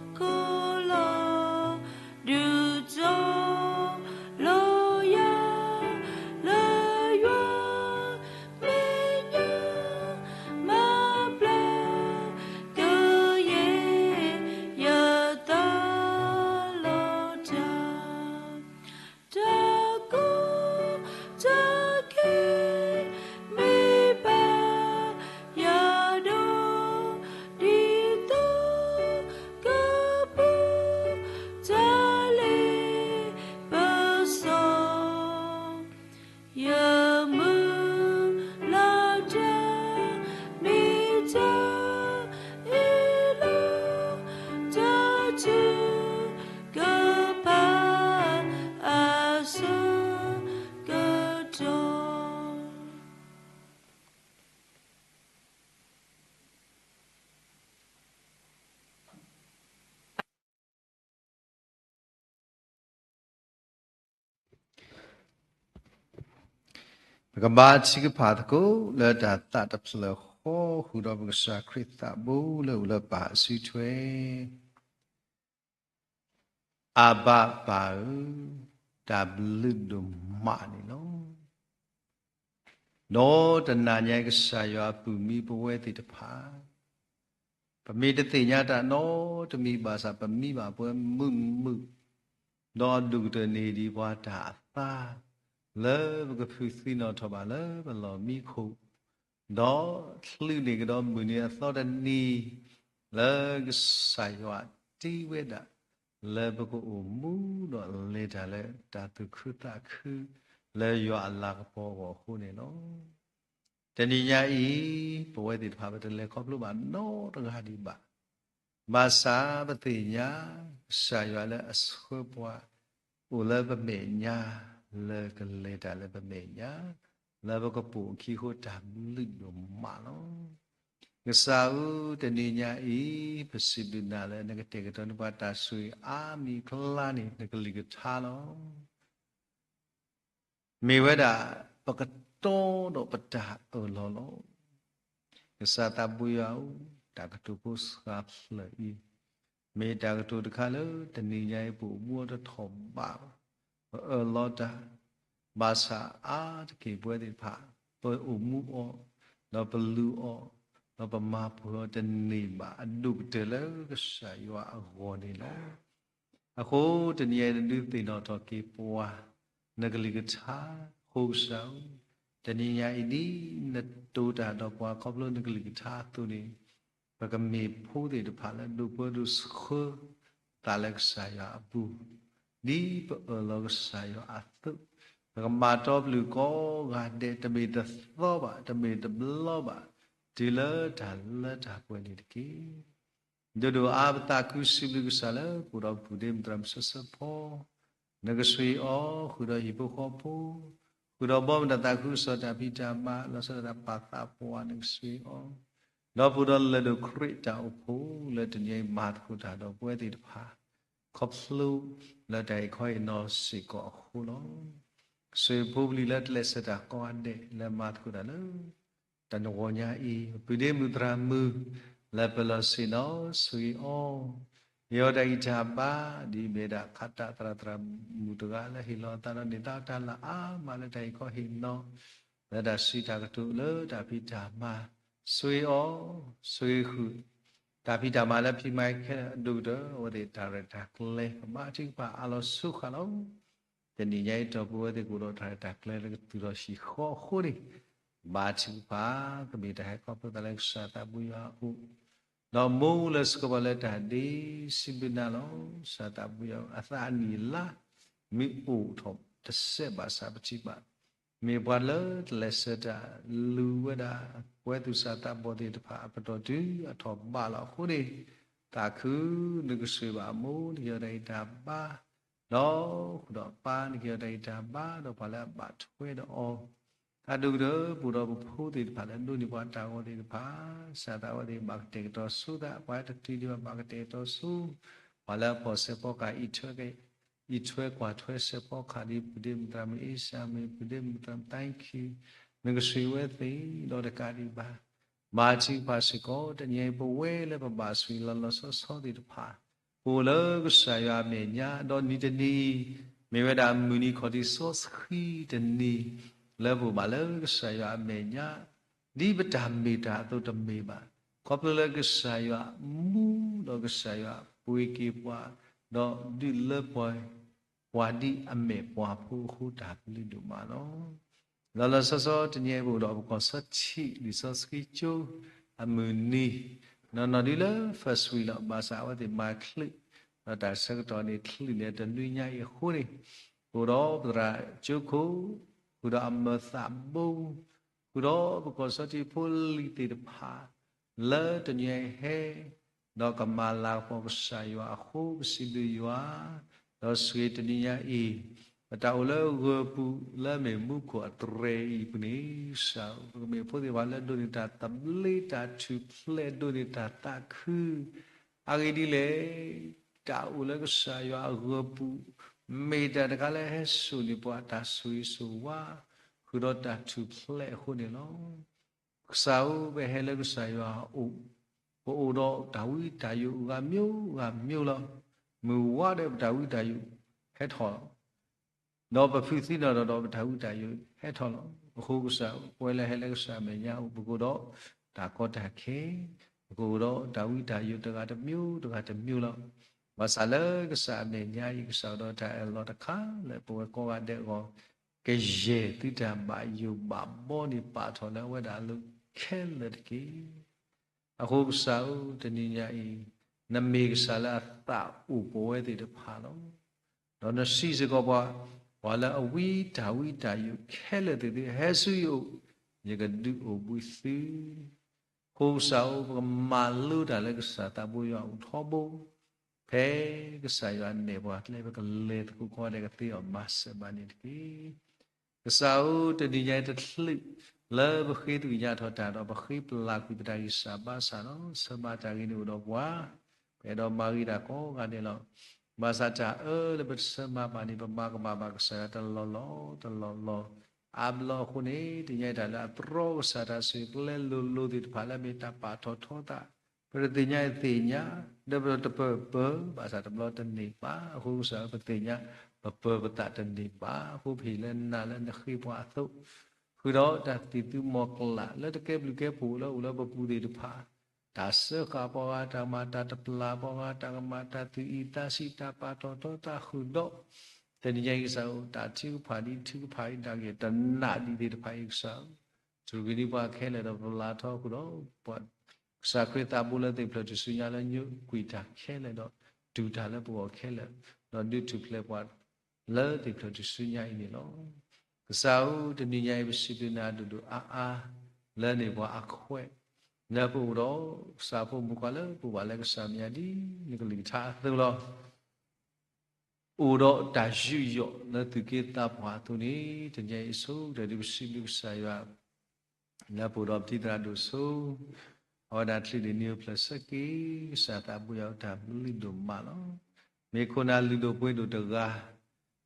်ခိၣ်လီၤ. ဒုးတီၤလီၤယၤလၢယွၤမဲာ်ညါ မၤဘျါက ပကဘါထုကဖၣ်သကိးလၢတၢ်သးတဖျၢၣ်ဃီ ဃုာ်ဒီးပကစၢ်ခရံာ်သးဘိလၢအိၣ်လၢပၢ်အစုထွဲ, အၤဘၤပၢ်ဧၢ, တၢ်ဘျုးဒိၣ်မးန့ၣ်လီၤ. ဒီးတနၤညါအံၤ ကစၢ်ယွၤအပူၤမံပဝဲသ့ၣ်တဖၣ်, ပမ့ၢ်တသ့ၣ်ညါတၢ်နီတမံၤဘၣ်ဆၣ် ပမံဘၣ်ပှဲၤမုာ်မုာ်, ဒီးအဒိၣ်ကတၢၢ်န့ၢ်ဒံးပှၤတၢ်အသါ, လၢပကဖုးသံနီၣ်ထီၣ်ဘၣ်လၢပလီၢ်မံခိၣ်, ဒီးချုးန့ၢ်ကဒီးမုၢ်နံၤအသီတနံၤ, လၢကစၢ်ယွၤတ့ဝဲဒၣ် လၢပကအိၣ်မူဒီးလဲၤတၢ်လၢတၢ်သူၣ်ခုသးခု လၢယွၤအလၤကပီၤအဂီၢ်အဃိန့ၣ်လီၤ. တနံၤညါအံၤ ပဝဲသ့ၣ်တဖၣ်ပတလဲၤခီဖျိဘၣ်နီတဂၤဒံးဘၣ်. ဘၣ်ဆၣ်ပသ့ၣ်ညါ ကစၢ်ယွၤလၢအဆှၢပှၤ အိၣ်လၢပမဲာ်ညါ, လၢကလဲၤတၢ်လၢပမဲာ်ညါ, လၢပကပိာ်အခံအဃိ တၢ်ဘျုးဒိၣ်မးလီၤ. ကစၢ်ဧၢ, တနံၤညါအံၤ ပစံးဘျုးနၤလၢနကတဲာ်ကတီၤန့ၢ်ပှၤတၢ်ဆိၣ်ဂ့ၤအါမံၤအကျါန့ၣ် နကလုၢ်ကထါလီၤ. မ့ၢ်ဝဲဒၣ် ပကတီဒီးပတၢ်အၢၣ်လီၤလီၤ. ကစၢ်သးဘိယွၤဧၢ, တၢ်ကတိၤဖိစှၤဖျၢၣ်အံၤ မ့ၢ်တၢ်ကတိၤတခါလၢ တနံၤညါအံၤ ပအိၣ်မူအီၤတထီၣ်ဘးဘၣ်, ပအၢၣ်လီၤတၢ်, ဘၣ်ဆၣ်အါတက့ၢ်ပဝဲသ့ၣ်တဖၣ် ပအိၣ်မူအီၤ, ဒီးပလူၤအီၤ, ဒီးပမၤပှဲၤအီၤတန့ၢ်ဘၣ် အဒိၣ်ကတၢၢ်လၢကစၢ်ယွၤအဂီၢ်န့ၣ်လီၤ. အဃိတနံၤအံၤ နဒုးသ့ၣ်နီၣ်ထီၣ်က့ၤပှၤ နကလုၢ်ကထါအဃိ ကစၢ်ဧၢ, တနံၤညါအံၤ ဒ်နတိၤတၢ်ဒီးပှၤခီဖျိနကလုၢ်ကထါအသိးန့ၣ်, ပကမ့ၢ်ဖိသ့ၣ်တဖၣ်လၢဒိးပၢဒိးဆှၢသးလၢကစၢ်ယွၤအပူၤ, ဒ်ပအၢၣ်လီၤကစၢ်ယွၤအသိး, ပကမၤတီပျုၢ်ကိးဂၤဒဲး တမ့ၢ်တသီဘၣ်, တမ့ၢ်တဘျီဘၣ်, တုၤလၢတၢ်လၢတၢ်ပှဲၤန့ၣ်တက့ၢ်. ဒိၣ်ဒိၣ်အါ ပသးခုစံးဘျုးကစၢ်လၢ ပအိၣ်ဒီးပူၤဒ့မုၣ်သရၣ်မုၣ်စီဆှံဖီ, နကဆှံအီၤ, ဃုာ်ဒီးဟံၣ်ဖိဃီဖိ, ဃုာ်ဒီးဘီမုၢ်တၢ်သးခုကစီၣ်တၢ်ဖံးတၢ်မၤ လီၤဆီဒၣ်တၢ်ပာ်သးပှၤ နကဆှံအီၤ, ဒီးပအိၣ်ဒီးလၢၢ်ဒိၣ်ခရံာ်တၢ်အိၣ်ဖှိၣ် လၢတနံၤအံၤမၤသကိးတၢ်ဒီးပဝဲသ့ၣ်တဖၣ် ခီဖျိလၢတၢ်အံၤခီအံၤနီၢ်စ့ၢ်ကီးအဃိလီၤ. ကဆှံဖိပလံၤလၢတလဲၤဆၢတၢ်ကိးဂၤဒဲး လၢမၤသကိးတၢ်လၢ တၢ်နဂီၢ်ညါအံၤ ပူၤဒ့မုၣ်သရၣ်မုၣ် လၢပလီၢ်ဆ့ၣ်နီၤဆှံအီၤ, ယီၤတၢ်ဂံၢ်တၢ်ဘါ ဒ်မ့ၢ်ဒၣ်ခးတၢ်သရၣ်သရၣ်မုၣ်တဂၤလၢဟ့ၣ်လီၤအသးဒီးန့ၢ်သါတၢ်လၢအါမးလၢတၢ်အံၤခီဟ့ၣ်နီၤ, လၢတၢ်စံးတၢ်ကတိၤလၢတၢ်ဖံးတၢ်မၤ, ဆှံအီၤ, ဆှံဃုာ် တၢ်ဖံးတၢ်မၤလၢဖံးမၤခဲလၢာ်အဒိၣ်ကတၢၢ် အဝဲသ့ၣ်တၢ်ရဲၣ်တၢ်ကျဲၤ ပဘါထုကဖၣ်အါလီၤဆူဃာ်လီၤ. တနံၤညါအံၤ ဒီပုၢ်ဝဲၢ်သ့ၣ်ကအိၣ်ဒီးတၢ်ရဲၣ်တၢ်ကျဲၤလၢကတုၤထီၣ်ဟံၣ်ဃီအဃိန့ၣ်, ဘါထုကဖၣ် ကမ့ၢ်တၢ်ဟဲခီဖျိသးလၢကစၢ်သးဘိယွၤအအိၣ်, ဒီးမူလၢဆှၢပှၤလၢတၢ်ဒ့စံးဘျုးနၤလီၤ. ကစၢ်သးဘိယွၤ အသးအနံၣ်အလါ မ့ၢ်အိၣ်ထီၣ်တစဲးဘၣ်ဆၣ်ပထံၣ်ဘၣ် မ့ၢ်ပှၤလၢတလဲၤဆၢတၢ်လူၤဝဲဒၣ် ပှၤသူၣ်စၢ်သးဘီၣ်သ့ၣ်တဖၣ်အပတီၢ်တုၤအထီၣ်ဘးလီၤအဃိန့ၣ်, သးခုနကဆှံဘၣ်အမိၢ် နကယီၤတၢ်ဂံၢ်တၢ်ဘါ, ဒီးဃုာ်ဒီးပၢ် နကယီၤတၢ်ဂံၢ်တၢ်ဘါ ဒီးပှၤလၢအဘၣ်ထွဲဒီးအီၤ, အဒိၣ်ကတၢၢ် ပအိၣ်ဒီးပဖိသ့ၣ်တဖၣ်လၢဒိးန့ၢ်ပှၤတၢ်ဂီၤသ့ၣ်တဖၣ်, ကစၢ်သးဝဲသ့ၣ်ဘၣ်ကတဲာ်ကတီၤဆူသး ပှၤတတုၤဒံးဘၣ်ဘၣ်ကတဲာ်ကတီၤဆူ, ပှၤလၢအဖီၣ်ဆဲးဖီကဟၣ် အံးထွဲကွၢ်ထွဲဆဲးဖီကဟၣ်ဒ်ပူၤဒ့မုၣ်သရၣ်မုၣ်အ့စၢ် မ့ၢ်ပူၤဒ့မုၣ်သရၣ်မုၣ် thank you, နကဆှံဝဲသ့ၣ်ဒီးတကးဒံးဘၣ်, ဘါထုကဖၣ်စ့ၢ်ကီး တနံၤအံၤပဝဲလၢပဘၣ်ဆှံလီၤလီၤဆီဆီသ့ၣ်တဖၣ်, ပအိၣ်လၢကစၢ်ယွၤအမဲာ်ညါ ဒီးနံၤတနံၤအံၤ မ့ၢ်ဝဲဒၣ်မုၢ်နံၤခီၣ်ထံးစီဆှံတနံၤ လၢပအိၣ်ဘၣ်လၢကစၢ်ယွၤအမဲာ်ညါ ဒ်ပတၢ်မ့ၢ်တၢ်အသိးတမ့ၢ်ဘၣ်, ခီဖျိလၢကစၢ်ယွၤမူ ဒီးကစၢ်ယွၤပှ့ၤက့ၤပှၤ, ဒီးဒုးလၢပှဲၤပှၤဒ်အမဲာ်ပှၤဖိအဃိ တၢ်ဘျုးဒိၣ်မးလီၤ. လီၤလီၤဆီဆီ တနံၤအံၤပအိၣ်ဒီးပကီၢ်စီထံး လံာ်စီဆှံကၠိအမုၢ်နံၤ, နီၢ်နီၢ်ဒ်လၢ first week လီၤ, ဘၣ်ဆၣ်အဝဲသ့ၣ်မၤချုး, ဒီးတၢ်ဆၢကတီၢ်န့ၣ် ချုးန့ၣ်တနွံညါအံၤအဃိန့ၣ်, ပအိၣ်ဒီးပသရၣ်ကၠိခိၣ် ဃုာ်ဒီးအမၢသးဘိ ဃုာ်ဒီးပကီၢ်စီထံးဖိလံၤသ့ၣ်တဖၣ် လၢတနံၤအံၤဟဲ ဒီးကမၤလၤကပီၤကစၢ်ယွၤအဃိ ပစံးဘျုးယွၤ, ဒီးဆူတနံၤညါအံၤ ပတၢ်အိၣ်လၢဂၢၤပူၤလၢအမ့ၢ်မူခိၣ်အတြဲၤအံၤပူၤန့ၣ် ကစၢ်ဧၢ ပကမ့ၢ်ဖိသ့ၣ်တဖၣ်လၢဒိးန့ၢ်တၢ်သဘျ့တၢ်ထူၣ်ဖျဲး ဒိးန့ၢ်တၢ်သးခု အဂ့ၢ်ဒ်လဲၣ်, တၢ်အိၣ်လၢကစၢ်ယွၤအဂၢၤပူၤ မ့ၢ်တၢ်တခါလၢဟဲစိာ်န့ၢ်ပှၤတၢ်ဆိၣ်ဂ့ၤဆိၣ်ဝါ, ဃ ဃုာ်ဒီးတၢ်ထူၣ်ဖျဲးအဃိန့ၣ်လီၤ. ကစၢ်ဧၢ, ပဟဲလၢကစၢ်ယွၤအအိၣ်, ပအိၣ်ဒီးတၢ်ဝံတၢ်ယိးဂၤမံၤဂၤမံၤလီၤ. မုၢ်ဝါဒီးပတၢ်ဝံတၢ်ယိးဟဲထီၣ်လီၤ. ဒီးပဖုးသံနီၣ်ဒီး ပတၢ်ဝံတၢ်ယိးဟဲထီၣ်လီၤ. အဃိကစၢ်ဧၢ, ပဝဲလၢဟဲလၢကစၢ်အမဲာ်ညါအအိၣ် ပကအိၣ်ဒီးတၢ်ကီတၢ်ခဲ, ပကအိၣ်ဒီးတၢ်ဝံတၢ်ယိးတဂၤတမံၤတဂၤတမံၤလီၤ. ဘၣ်ဆၣ်လၢကစၢ်အမဲာ်ညါအံၤ ကစၢ်အိၣ်ဒီးတၢ်အၢၣ်လီၤတခါလၢပဝဲကိးဂၤဒဲးအဂီၢ်, ကယဲၢ်သုတၢ်ဘၣ်ယိၣ်ဘၣ်ဘီန့ၣ် ပာ်ထီၣ်လၢအဝဲဒၣ်အလိၤခဲလၢာ်တက့ၢ်. အဃိကစၢ်ဧၢ, တနံၤညါအံၤ နမ့ၢ်ကစၢ်လၢအသးအိၣ်ပဝဲသ့ၣ်တဖၣ်လီၤ. ဒီးနစံးစ့ၢ်ကီးပှၤ, ပှၤလၢအဝံတၢ်ဝံတၢ်ယိးခဲလၢာ်သ့ၣ်သုဧၢ, ဟဲဆူယအိၣ်, ယကဒုးအိၣ်ဘှံးသု အဃိကစၢ်ဧၢ, ပကမၤလိတၢ်လၢကစၢ်သးဘိယွၤအအိၣ်ထီဘိ, ဖဲကစၢ်ယွၤနဲၣ်ပှၤကျဲ ပကလဲၤသကိးကိးဂၤဒဲး ကသ့အီၤမၤစၢၤဘၣ်န့ၣ်တက့ၢ်. ကစၢ်ဧၢ, တနံၤညါအံၤတချုးလၢပဃ့သ့ၣ်ညါထီၣ်တၢ်ဒီး ပဃ့ပလၢ်ကွံာ်ပတၢ်ဂံၢ်စၢ်ဘါစၢ်လီၤ. ဆၢမၤတၢ်ဂ့ၤန့ၣ်အိၣ်ဒီးပှၤ, ပအဲၣ်ဒိးမၤဂ့ၤတၢ်ကိးဂၤဒဲးလီၤ. ဘၣ်ဆၣ်တၢ်အၢလၢပတဆၢမၤဘၣ်န့ၣ် ပမၤကမၣ်ဘၣ်ကစၢ်ယွၤတလီၢ်လီၢ်တလီၢ်လီၢ်. အါဘျီအဃိန့ၣ် တနံၤညါအံၤတၢ်လၢအတြီကစၢ်တၢ်ဆိၣ်ဂ့ၤကျဲလိၤလိၤသ့ၣ်တဖၣ် လၢအမ့ၢ်တၢ်ပာ်ထီၣ်ထီသး ပတသ့ၣ်ညါအံၤသ့ၣ်ညါ, ဒီးပတပၢၢ်ပၢၢ်, ဘၣ်ဆၣ်တဘျီတန့ၢ်ဘၣ်. အဃိကစၢ်ဧၢ, ပသ့ၣ်ညါပပၢၢ်ပသးတန့ၢ်ဘၣ်. အဃိပဟ့ၣ်လၢနၤလၢနဃ့ပှၤအသိး, ဃုာ်ဒီးတၢ်သံၣ်သူမီၤကျၢ်လၢတကဲဘျုးကဲဖှိၣ်လၢအိၣ်လၢပပူၤသ့ၣ်တဖၣ်, တၢ်စၢဃာ်ပှၤဂၤ, တၢ်ကမၤတၢ်တပျၢ်ပှၤဂၤ, တၢ်ကမၤတၢ်သူၣ်အံၣ်သးဆံး, တၢ်ပာ်ထီၣ်ထီသးဃုာ်ဒီး တနံၤညါအံၤကစၢ်ဧၢ, တၢ်ထုကဖၣ်ဒ်ထုကဖၣ်အံၤ တၢ်ဂ့ၢ်တနးဒံးသ့ၣ်တဖၣ်အံၤကစၢ်ဧၢ, တြူၢ်ကနံၤပှၤခဲလၢာ်ဒီးပလၢ်ထီဃုာ်ဒီး ပှၤကစၢ်ခရံာ်သးဘိလၢသ့ၣ်ဖျၢၣ်ထူၣ်စုညါလၢညိကွံာ်တၢ်ခဲလၢာ်ဒီး တူၢ်တၢ်လၢပဂီၢ်ခဲလၢာ်, ဒီးဒုးထူၣ်ဖျဲးပှၤလၢသ့ၣ်ဖျၢၣ်ထူၣ်စုညါအံၤန့ၣ်လီၤ. ကစၢ်ဧၢ, တနံၤညါအံၤပစံးဘျုးနၤဒိၣ်ဒိၣ်အါအါ လၢနမ့ၢ်ပှၤအခွဲး, လၢပအိၣ်ဒီးကစၢ်ဖိမုၣ်ခွါလၢပအိၣ်ဘၣ်လၢကစၢ်မဲာ်ညါဒ်နကလုၢ်ကထါအသိးလီၤ. အိၣ်ဒီးတၢ်ယူးယီၣ်လၢသူၣ်က့သးပှၢ်အသိးန့ၣ် တနံၤညါအံၤဆိကတၢၢ်ဒ်ပစံးဘျုးကစၢ်ယွၤ လၢပအိၣ်ဒီးပတံၤသရၣ်ဒိၣ်စိ အဝဲဒၣ်ချုးန့ၣ်နံၤအိၣ်ဖျဲၣ်ဆၢက့ၤ ကစၢ်သးဘိယွၤအိၣ်တၢ်ဘျုးဒိၣ်မးလီၤ. မ့ၢ်ခိၣ်နၢ်လုၢ်ဒိၣ်ပှ့ၤဒိၣ်တဂၤ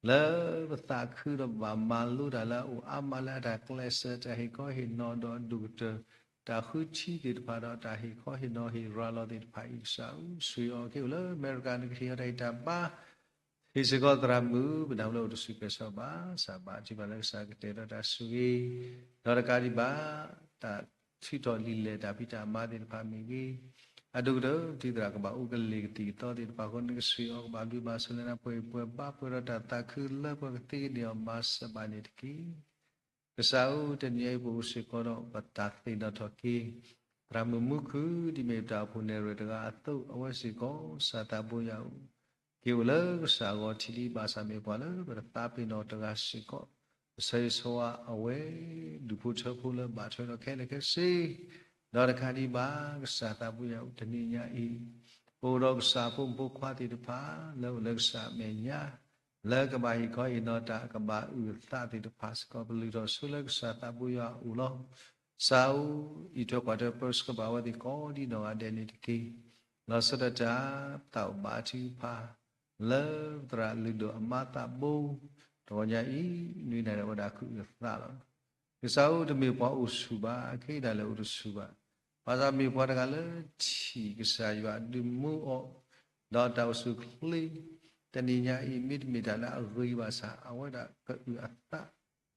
လၢပသးခုဒီးဘၣ်မၤလိတၢ်လၢအအိၣ်အါမးလၢအတၢ်ကျဲးစၢး တၢ်ဟ့ၣ်ခီဟ့ၣ်နီၤဒီးအဒိၣ်ကတၢၢ် တၢ်ဃုထံသ့ၣ်တဖၣ်ဒီးတၢ်ဟ့ၣ်ခီဟ့ၣ်နီၤဟ့ၣ်ရၤလီၤသ့ၣ်တဖၣ်အံၤကစၢ်ဧၢ, ဆှၢအီၤက့ၤအိၣ်လၢအမဲရကၤ နကဟ့ၣ်အီၤတၢ်ဂံၢ်တၢ်ဘါ ဟ့ၣ်စ့ၢ်ကီးသရၣ်မုၣ် ပနၢ်ဟူလၢအိၣ်တဆူၣ်ကဲၤစီၤဘၣ်ဆၣ် ဘၣ်ထံးဘၣ်လၢကစၢ်ကတဲာ်ဒီးတၢ်ဆိၣ်ဂ့ၤ, ဒီးတကးဒံးဘၣ် တၢ်ထုးထီၣ်လံာ်လဲၢ်တၢ်ဖံးတၢ်မၤသ့ၣ်တဖၣ်မ့ၢ်ဂ့ၤ, အဒိၣ်ကတၢၢ်တံၤသရၣ်ကဘၣ်အိၣ်ကလ့ၢ်ကသံၣ်ကသီသ့ၣ်တဖၣ်အဃိ နကဆှၢအီၤကဘၣ်ဘျုးဘၣ်ဆိၣ်လၢနပှဲၤပှဲၤဘၣ်ပှဲၤဒီးတၢ်သးခုလၢပှဲၤကသ့ကန့ၢ်အီၤမၤစၢၤဘၣ်န့ၣ်တက့ၢ်. ကစၢ်ဧၢ, တနံၤအံၤပအိၣ်စ့ၢ်ကီးဒီးပတၢ်သ့ၣ်နီၣ်ထီၣ်က့ၤ သရၣ်မုၣ်မူခုၣ် ဒ်မ့ၢ်ပတၢ်အိၣ်ဖှိၣ်နဲၣ်ရွဲၣ်တဂၤအသိး အဝဲစ့ၢ်ကီး ကစၢ်သးဘိယွၤဧၢ, က့ၤအိၣ်လၢကစၢ်အဂီၢ်ထံးဒံးဘၣ်ဆၣ် မ့ၢ်ပှၤလၢပတသးပ့ၤနီၣ်တဂၤစ့ၢ်ကီး, ပဆၢဂ့ၤဆၢဝါအဝဲ ဒူၣ်ဖိထၢဖိလၢဘၣ်ထွဲဒီးခဲလၢာ်ခဲဆ့, ဒီးတကးဒံးဘၣ် ကစၢ်သးဘိယွၤဧၢ တနံၤညါအံၤ ပအိၣ်ဒီးကစၢ်ဖိမုၣ်ဖိခွါသ့ၣ်တဖၣ် လၢအိၣ်လၢကစၢ်အမဲာ်ညါ လၢကဘၣ်ဟ့ၣ်ခီဟ့ၣ်နီၤတၢ် ကဘၣ်အုၣ်အသးသ့ၣ်တဖၣ်စ့ၢ်ကီး ပလုၢ်ထီၣ်ဆိလၢကစၢ်သးဘိယွၤအအိၣ်လီၤ. ကစၢ်ဧၢ, အံးထွဲကွၢ်ထွဲပၢဆှၢဘၣ်ဝဲသ့ၣ်ကိးဒ်နီၢ်ဂၤဒဲးန့ၣ်တက့ၢ်. လီၤဆီဒၣ်တၢ် ပသးအိၣ်ဘၣ်ထုကဖၣ် လၢသရၣ်လုၢ်ဒိၣ်အမါသးဘိ တဂီၤညါအံၤ နွံနၤဒီးဝဲဒၣ်ကအုၣ်အသးလီၤ. ကစၢ်ဧၢ, တမ့ၢ်ပှၤအိၣ်ဆူၣ်ဘၣ်, ခဲအံၤဒၣ်လဲာ်အိၣ်တဆူၣ်ဘၣ်. ဘၣ်ဆၣ်မ့ၢ်ပှၤတဂၤလၢထံၣ်ကစၢ်ယွၤဒုးမူအီၤ ဒီးတၢ်အိၣ်ဆူၣ်အိၣ်ချ့ တနံၤညါအံၤ မ့တမ့ၢ်တၢ်လၢအဂ့ၤဘၣ်ဆၣ် အဝဲဒၣ်ကအုၣ်အသး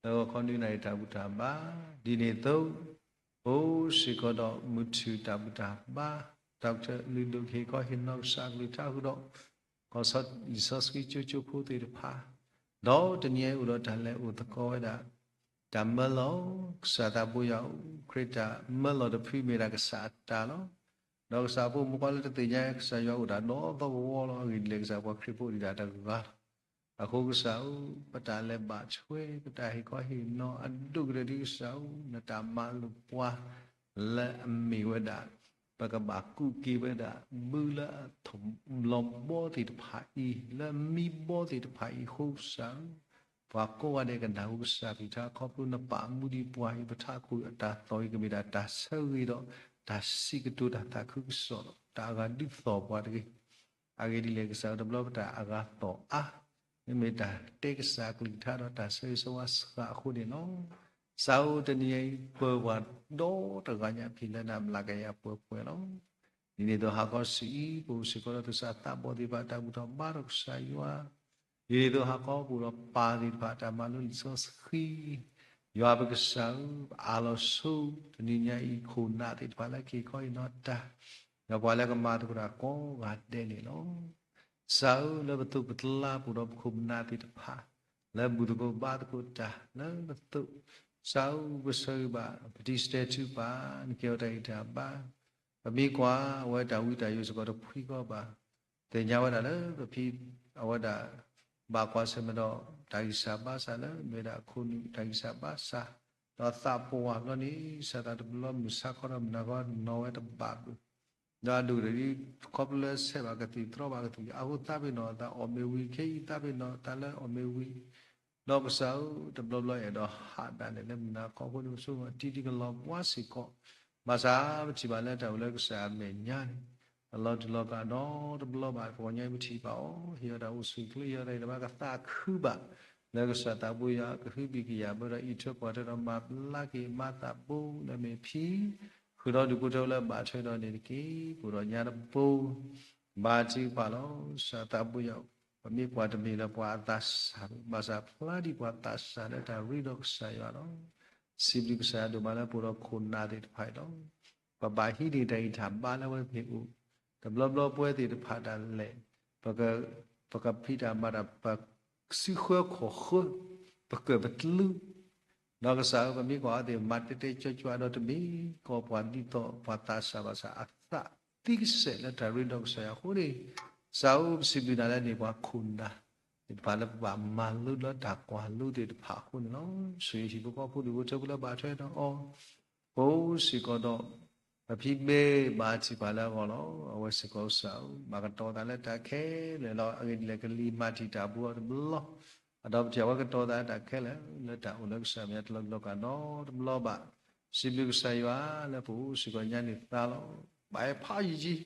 လၢဂီၤခီနွံနၤအံၤတၢ်ဘူၣ်တၢ်ဘါ ဒ်န့ၣ်အသိး အိၣ်စ့ၢ်ကီးဒီးမုၢ်ထူၣ်တၢ်ဘူၣ်တၢ်ဘါ ဒီးကလုၢ်ဒိၣ်ကဟ့ၣ်ခီဟ့ၣ်နီၤကစၢ်အကလုၢ်ကထါဃုာ်ဒီး ကီၢ်စီၤလံာ်စီဆှံကၠိကၠိဖိသ့ၣ်တဖၣ် ဒီးတနံၤအံၤအိၣ်ဒီးတၢ်လဲၤအိၣ်သကိးဝဲဒၣ် တၢ်မၢလီၤ ကစၢ်သးဘိယွၤဧၢ, ခရံာ်တၢ်မၢလီၤတဖုမ့ၢ်ဒၣ်ကစၢ်အတၢ်လီၤ. ဒီးကစၢ်ဖိမုၣ်ဖိခွါလၢတသ့ၣ်ညါကစၢ်ယွၤအိၣ်ဒၣ်ဒီးသီကဝီၤလီၤ. အဂ့ၢ်ဒ်လဲၣ်ကစၢ်ပှၤခရံာ်ဖိအိၣ်ဒံးဒၣ်တဂၤလီၤ. အဃိကစၢ်ဧၢ, ပတၢ်လဲၤဘၣ်ထွဲ ပတၢ်ဟ့ၣ်ခီဟ့ၣ်နီၤအဒိၣ်ကတၢၢ်ဒ်ကစၢ်ဧၢ, နတၢ်မၤလိာ်ပှၤ လၢအမ့ၢ်ဝဲဒၣ် ပကဘၣ်ကူးက့ၤဝဲဒၣ် ဘုလၢအထီၣ်လီၤဘီသ့ၣ်တဖၣ်အံၤ, လၢအမံဘီသ့ၣ်တဖၣ်အံၤအဃိကစၢ်ဧၢ, ပှၤကိးဂၤဒဲးကနၢ်ဟူကစၢ်ကလုၢ်ကထါ ခီဖျိနပာ်မူဒံးပှၤအံၤ ပထးခိၣ်အတၢ်သီၣ်အံၤ ကမ့ၢ်ဒၣ်တၢ်ဆၢဂ့ၤဒီး တၢ်စံးကတိၤတၢ်သးခုကစီၣ်လီၤ. တၢ်အဂၤဒုးသီၣ်ပှၤတဂ့ၤ. အဂ့ၢ်ဒ်လဲၣ်ကစၢ်ဧၢ, တဘျီပတၢ်အဂၤသီၣ်အါ မ့မ့ၢ်တၢ်တဲကစၢ်ကလုၢ်ကထါဒီးတၢ်ဆၢဂ့ၤဆၢဝါစှၤအဃိန့ၣ်လီၤ. စးဧိၤတနံၤအံၤ ပၢၤပှၤဒီတဂၤညါဖံးလၢနဘျးကယၤပှဲၤပှဲၤလီၤ. ဒ်န့ၣ်အသိးဟးခီဆူအံၤ ပအိၣ်စ့ၢ်ကီးဒီးသဆၣ်သးဘီၣ်သ့ၣ်တဖၣ်တၢ်ဘူၣ်ထီၣ်ဘါထီၣ်ကစၢ်ယွၤ, ဒ်န့ၣ်အသိးဟးခီပအိၣ်ဒီးပၢ်သ့ၣ်တဖၣ်တၢ်မၤလိလံာ်စီဆှံ, ယွၤပကစၢ်ဧၢ, ပအးလီၤဆိ တနံၤညါအံၤ ခိၣ်နၢ်သ့ၣ်တဖၣ်လၢက့ၤခီအံၤနီၢ်တၢ်, ဒီးပှၤလၢကမၤသကိးတၢ်ကိးဂၤဒဲးန့ၣ်လီၤ. စးဧိၤလၢပသိးပကျါပူၤဒီးပခိၣ်ပနၢ်သ့ၣ်တဖၣ်, လၢဘူၣ်သကိးဘါသကိးတၢ်လၢပသိး, စးဧိၤပဆၢဂ့ၤဘၣ် ပတံၤစတဲထူပၢ် နကဲအီၤတၢ်ဂံၢ်တၢ်ဘါ, ပမ့ၢ်ကွၢ်အဝဲတၢ်ဝံတၢ်ယိာ်စ့ၢ်ကီးတဖှံကီၢ်ဘၣ်, သ့ၣ်ညါဝဲဒၣ်လၢပဖံ အဝဲဒၣ် ဘၣ်ကွၢ်ဆၢၣ်မဲာ်ဒီး တၢ်ဂံၢ်စၢ်ဘါစၢ်လၢမ့ၢ်ဝဲဒၣ်အခိၣ်နူာ်တၢ်ဂံၢ်စၢ်ဘါစၢ်, ဒီးသးပှၢ်ဘျီန့ၣ် စၢ်သးတဘျီမုၢ်ဆါခီဒီးမုၢ်နၤခီနီၣ်ဝဲတဘၣ်ဘၣ်, ဒီးအဒိၣ်ကတၢၢ်ဒ်ခီဖျိလၢဆဲးဘၣ်ကသံၣ် တြီဘၣ်ကသံၣ် အဃိသးပ့ၤနီၣ်အသးအီၣ်မ့ၢ်ဝံၤ ခဲအံၤသးပ့ၤနီၣ်အသးလၢအီၣ်မ့ၢ်ဝံၤ, ဒီးကစၢ်ဧၢ တဘျီဘျီအဲၣ်ဒိးဟးဒၣ်နဲၣ်လၢမုၢ်နၤခီအဃိန့ၣ် ပဆိကမိၣ်တံၤဒံကလီၤဘှါစ့ၢ်ကီး, ဘၣ်ဆၣ်ပထံၣ်ဘၣ်လၢတၢ်အိၣ်လၢကစၢ်အမဲာ်ညါန့ၣ် အလီၤတူာ်လီၤကာ်နီတဘျီဘၣ်, ပှၤကညီအံၤပထံၣ်ဘၣ်အီၤ ဟ့ၣ်အီၤတၢ်အိၣ်ဆူၣ်အိၣ်ချ့ ဟ့ၣ်အီၤတၢ်ဂံၢ်တၢ်ဘါကသးခုဘၣ်, လၢကစၢ်သးဘိယွၤကဟုဘံၣ်ကယာ်ဘၢဒီးအံးထွဲကွၢ်ထွဲဒီးမၤဘျါက့ၤမၤသးဘိလၢမ့ၢ်ဖံ ဃုာ်ဒီးဒူၣ်ဖိထၢဖိလၢဘၣ်ထွဲဒီးန့ၣ်တက့ၢ်. ပအိၣ်ဒီးညါတဘိ ဘါထုကဖၣ်လီၤ. ကစၢ်သးဘိယွၤ, ပမ့ၢ်ကွၢ်တမ့ၢ်လၢပှၤအသးစၢ်, ဘၣ်ဆၣ်ဖျါဒံးပှၤသးစၢ်လၢတၢ်ရ့ဒီးကစၢ်ယွၤလီၤ. စံးဘျုးကစၢ်ယွၤဒိၣ်မးလၢပအိၣ်ဒီးခိၣ်နၢ်သ့ၣ်တဖၣ်အံၤလီၤ. ပဘၣ်ဟံးန့ၢ်တၢ်ဂံၢ်တၢ်ဘါလၢအဝဲသ့ၣ်အအိၣ်, တဘျီဘျီပဝဲသ့ၣ်တဖၣ်ဒၣ်လဲာ် ပက ပကဖံးတၢ်မၤတၢ် ပစုဃၢခီၣ်ဃၢ, ပကၢၣ်ပတလုး, ဒီးကစၢ်ဧၢ ပမ့ၢ်ကွၢ်အဝဲသ့ၣ်မၤတဲတဲကၠွကၠွဒီးတမ့ၢ်ကီးပှၤဒ်သိးပှၤသးစၢ်ဘၣ်ဆၣ် အသးသံကစဲာ်လၢတၢ်ရ့ဒီးကစၢ်ယွၤအဃိန့ၣ်, ကစၢ်ဧၢ ပစံးဘျုးနၤလၢန့ၢ်ပှၤခိၣ်နၢ်သ့ၣ်တဖၣ်လၢပဘၣ်မၤလိလၢတၢ်ကွၢ်လိသ့ၣ်တဖၣ်အဃိန့ၣ်လီၤ. ဆိၣ်ဂ့ၤဟံၣ်ဖိဃီဖိဒူၣ်ဖိထၢဖိလၢဘၣ်ထွဲဒီးအီၤ ပအိၣ်စ့ၢ်ကီးဒီး ပဖံဘ့ၣ်ဘါထုကဖၣ်လၢအဂီၢ်လီၤ. အဝဲစ့ၢ်ကီးကစၢ်ဧၢ မၤကတီၤသးလၢတၢ်ခဲလၢာ်လီၤ. အဂ့ၢ်ဒ်လဲၣ်ကလံၤမၤတံာ်တာ်ပူၤအီၤတဘျီ, အဒီးပထံၣ်အဝဲကတီၤသးလၢတၢ်ခဲလၢာ် လၢတၢ်အိၣ်လၢကစၢ်မဲာ်ညါတလီၤကဒီးနီတဘျီဘၣ်. စံးဘျုးကစၢ်ယွၤလၢပအိၣ်စ့ၢ်ကီးညါန့ၣ်သါလီၤ. ဘၣ်ဟဲဖးယံာ်ယံာ်,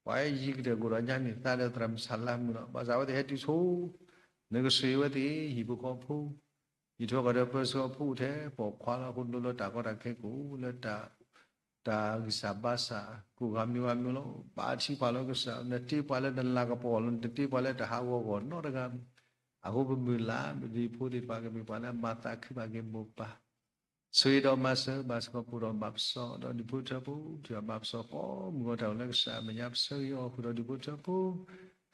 ပှၤဟဲယံာ်ကတၢၢ်ကအိၣ်ဒီးညါန့ၣ်သါဒီးသရၣ်မုၣ်ဆၣ်လါမုၣ်လီၤ. ဘၣ်ဆၣ်အဝဲသ့ၣ်ဟဲတုၤဆိ နကဆိၣ်ဂ့ၤဝဲသ့ၣ် ဟံၣ်ဖိဃီဖိ ယံာ်ထီၣ်ကဒီးပၢဆှၢအဖိအိၣ်ထဲ ပိာ်ခွါလီၤ. အဃိန့ၣ်လၢတၢ်ကီတၢ်ခဲကအိၣ်လၢ တၢ်ဂံၢ်စၢ်ဘါစၢ် ကိးဂၤမံၤဂၤမံၤလီၤ. ဘါထုကဖၣ်လီၤကစၢ်, နတ့ပှၤလၢနလၤကပီၤလီၤ, နတတ့ပှၤလၢတၢ်ဟးဂီၤဂီၢ်နီတဂၤမံၤ, အဃိပမုၢ်လၢ် ပဒူၣ်ဖိသ့ၣ်တဖၣ်ကမ့ၢ်ပှၤလၢအမၤသးခုဘၣ်က့ၤမိၢ်ပၢ် ဆိၣ်ဂ့ၤဒီးမၤစၢၤဘၣ်စ့ၢ်ကီးပအိၣ်ဒီးဘၣ်ပစီဒီးဒူၣ်ဖိထၢဖိ, တုၤအဘၣ်ပစီကိးမုၢ်ဂီၤတၢ်အိၣ်လၢကစၢ်အမဲာ်ညါ ပဆၢဂ့ၤအီၤဃုာ်ဒီးဒူၣ်ဖိထၢဖိ,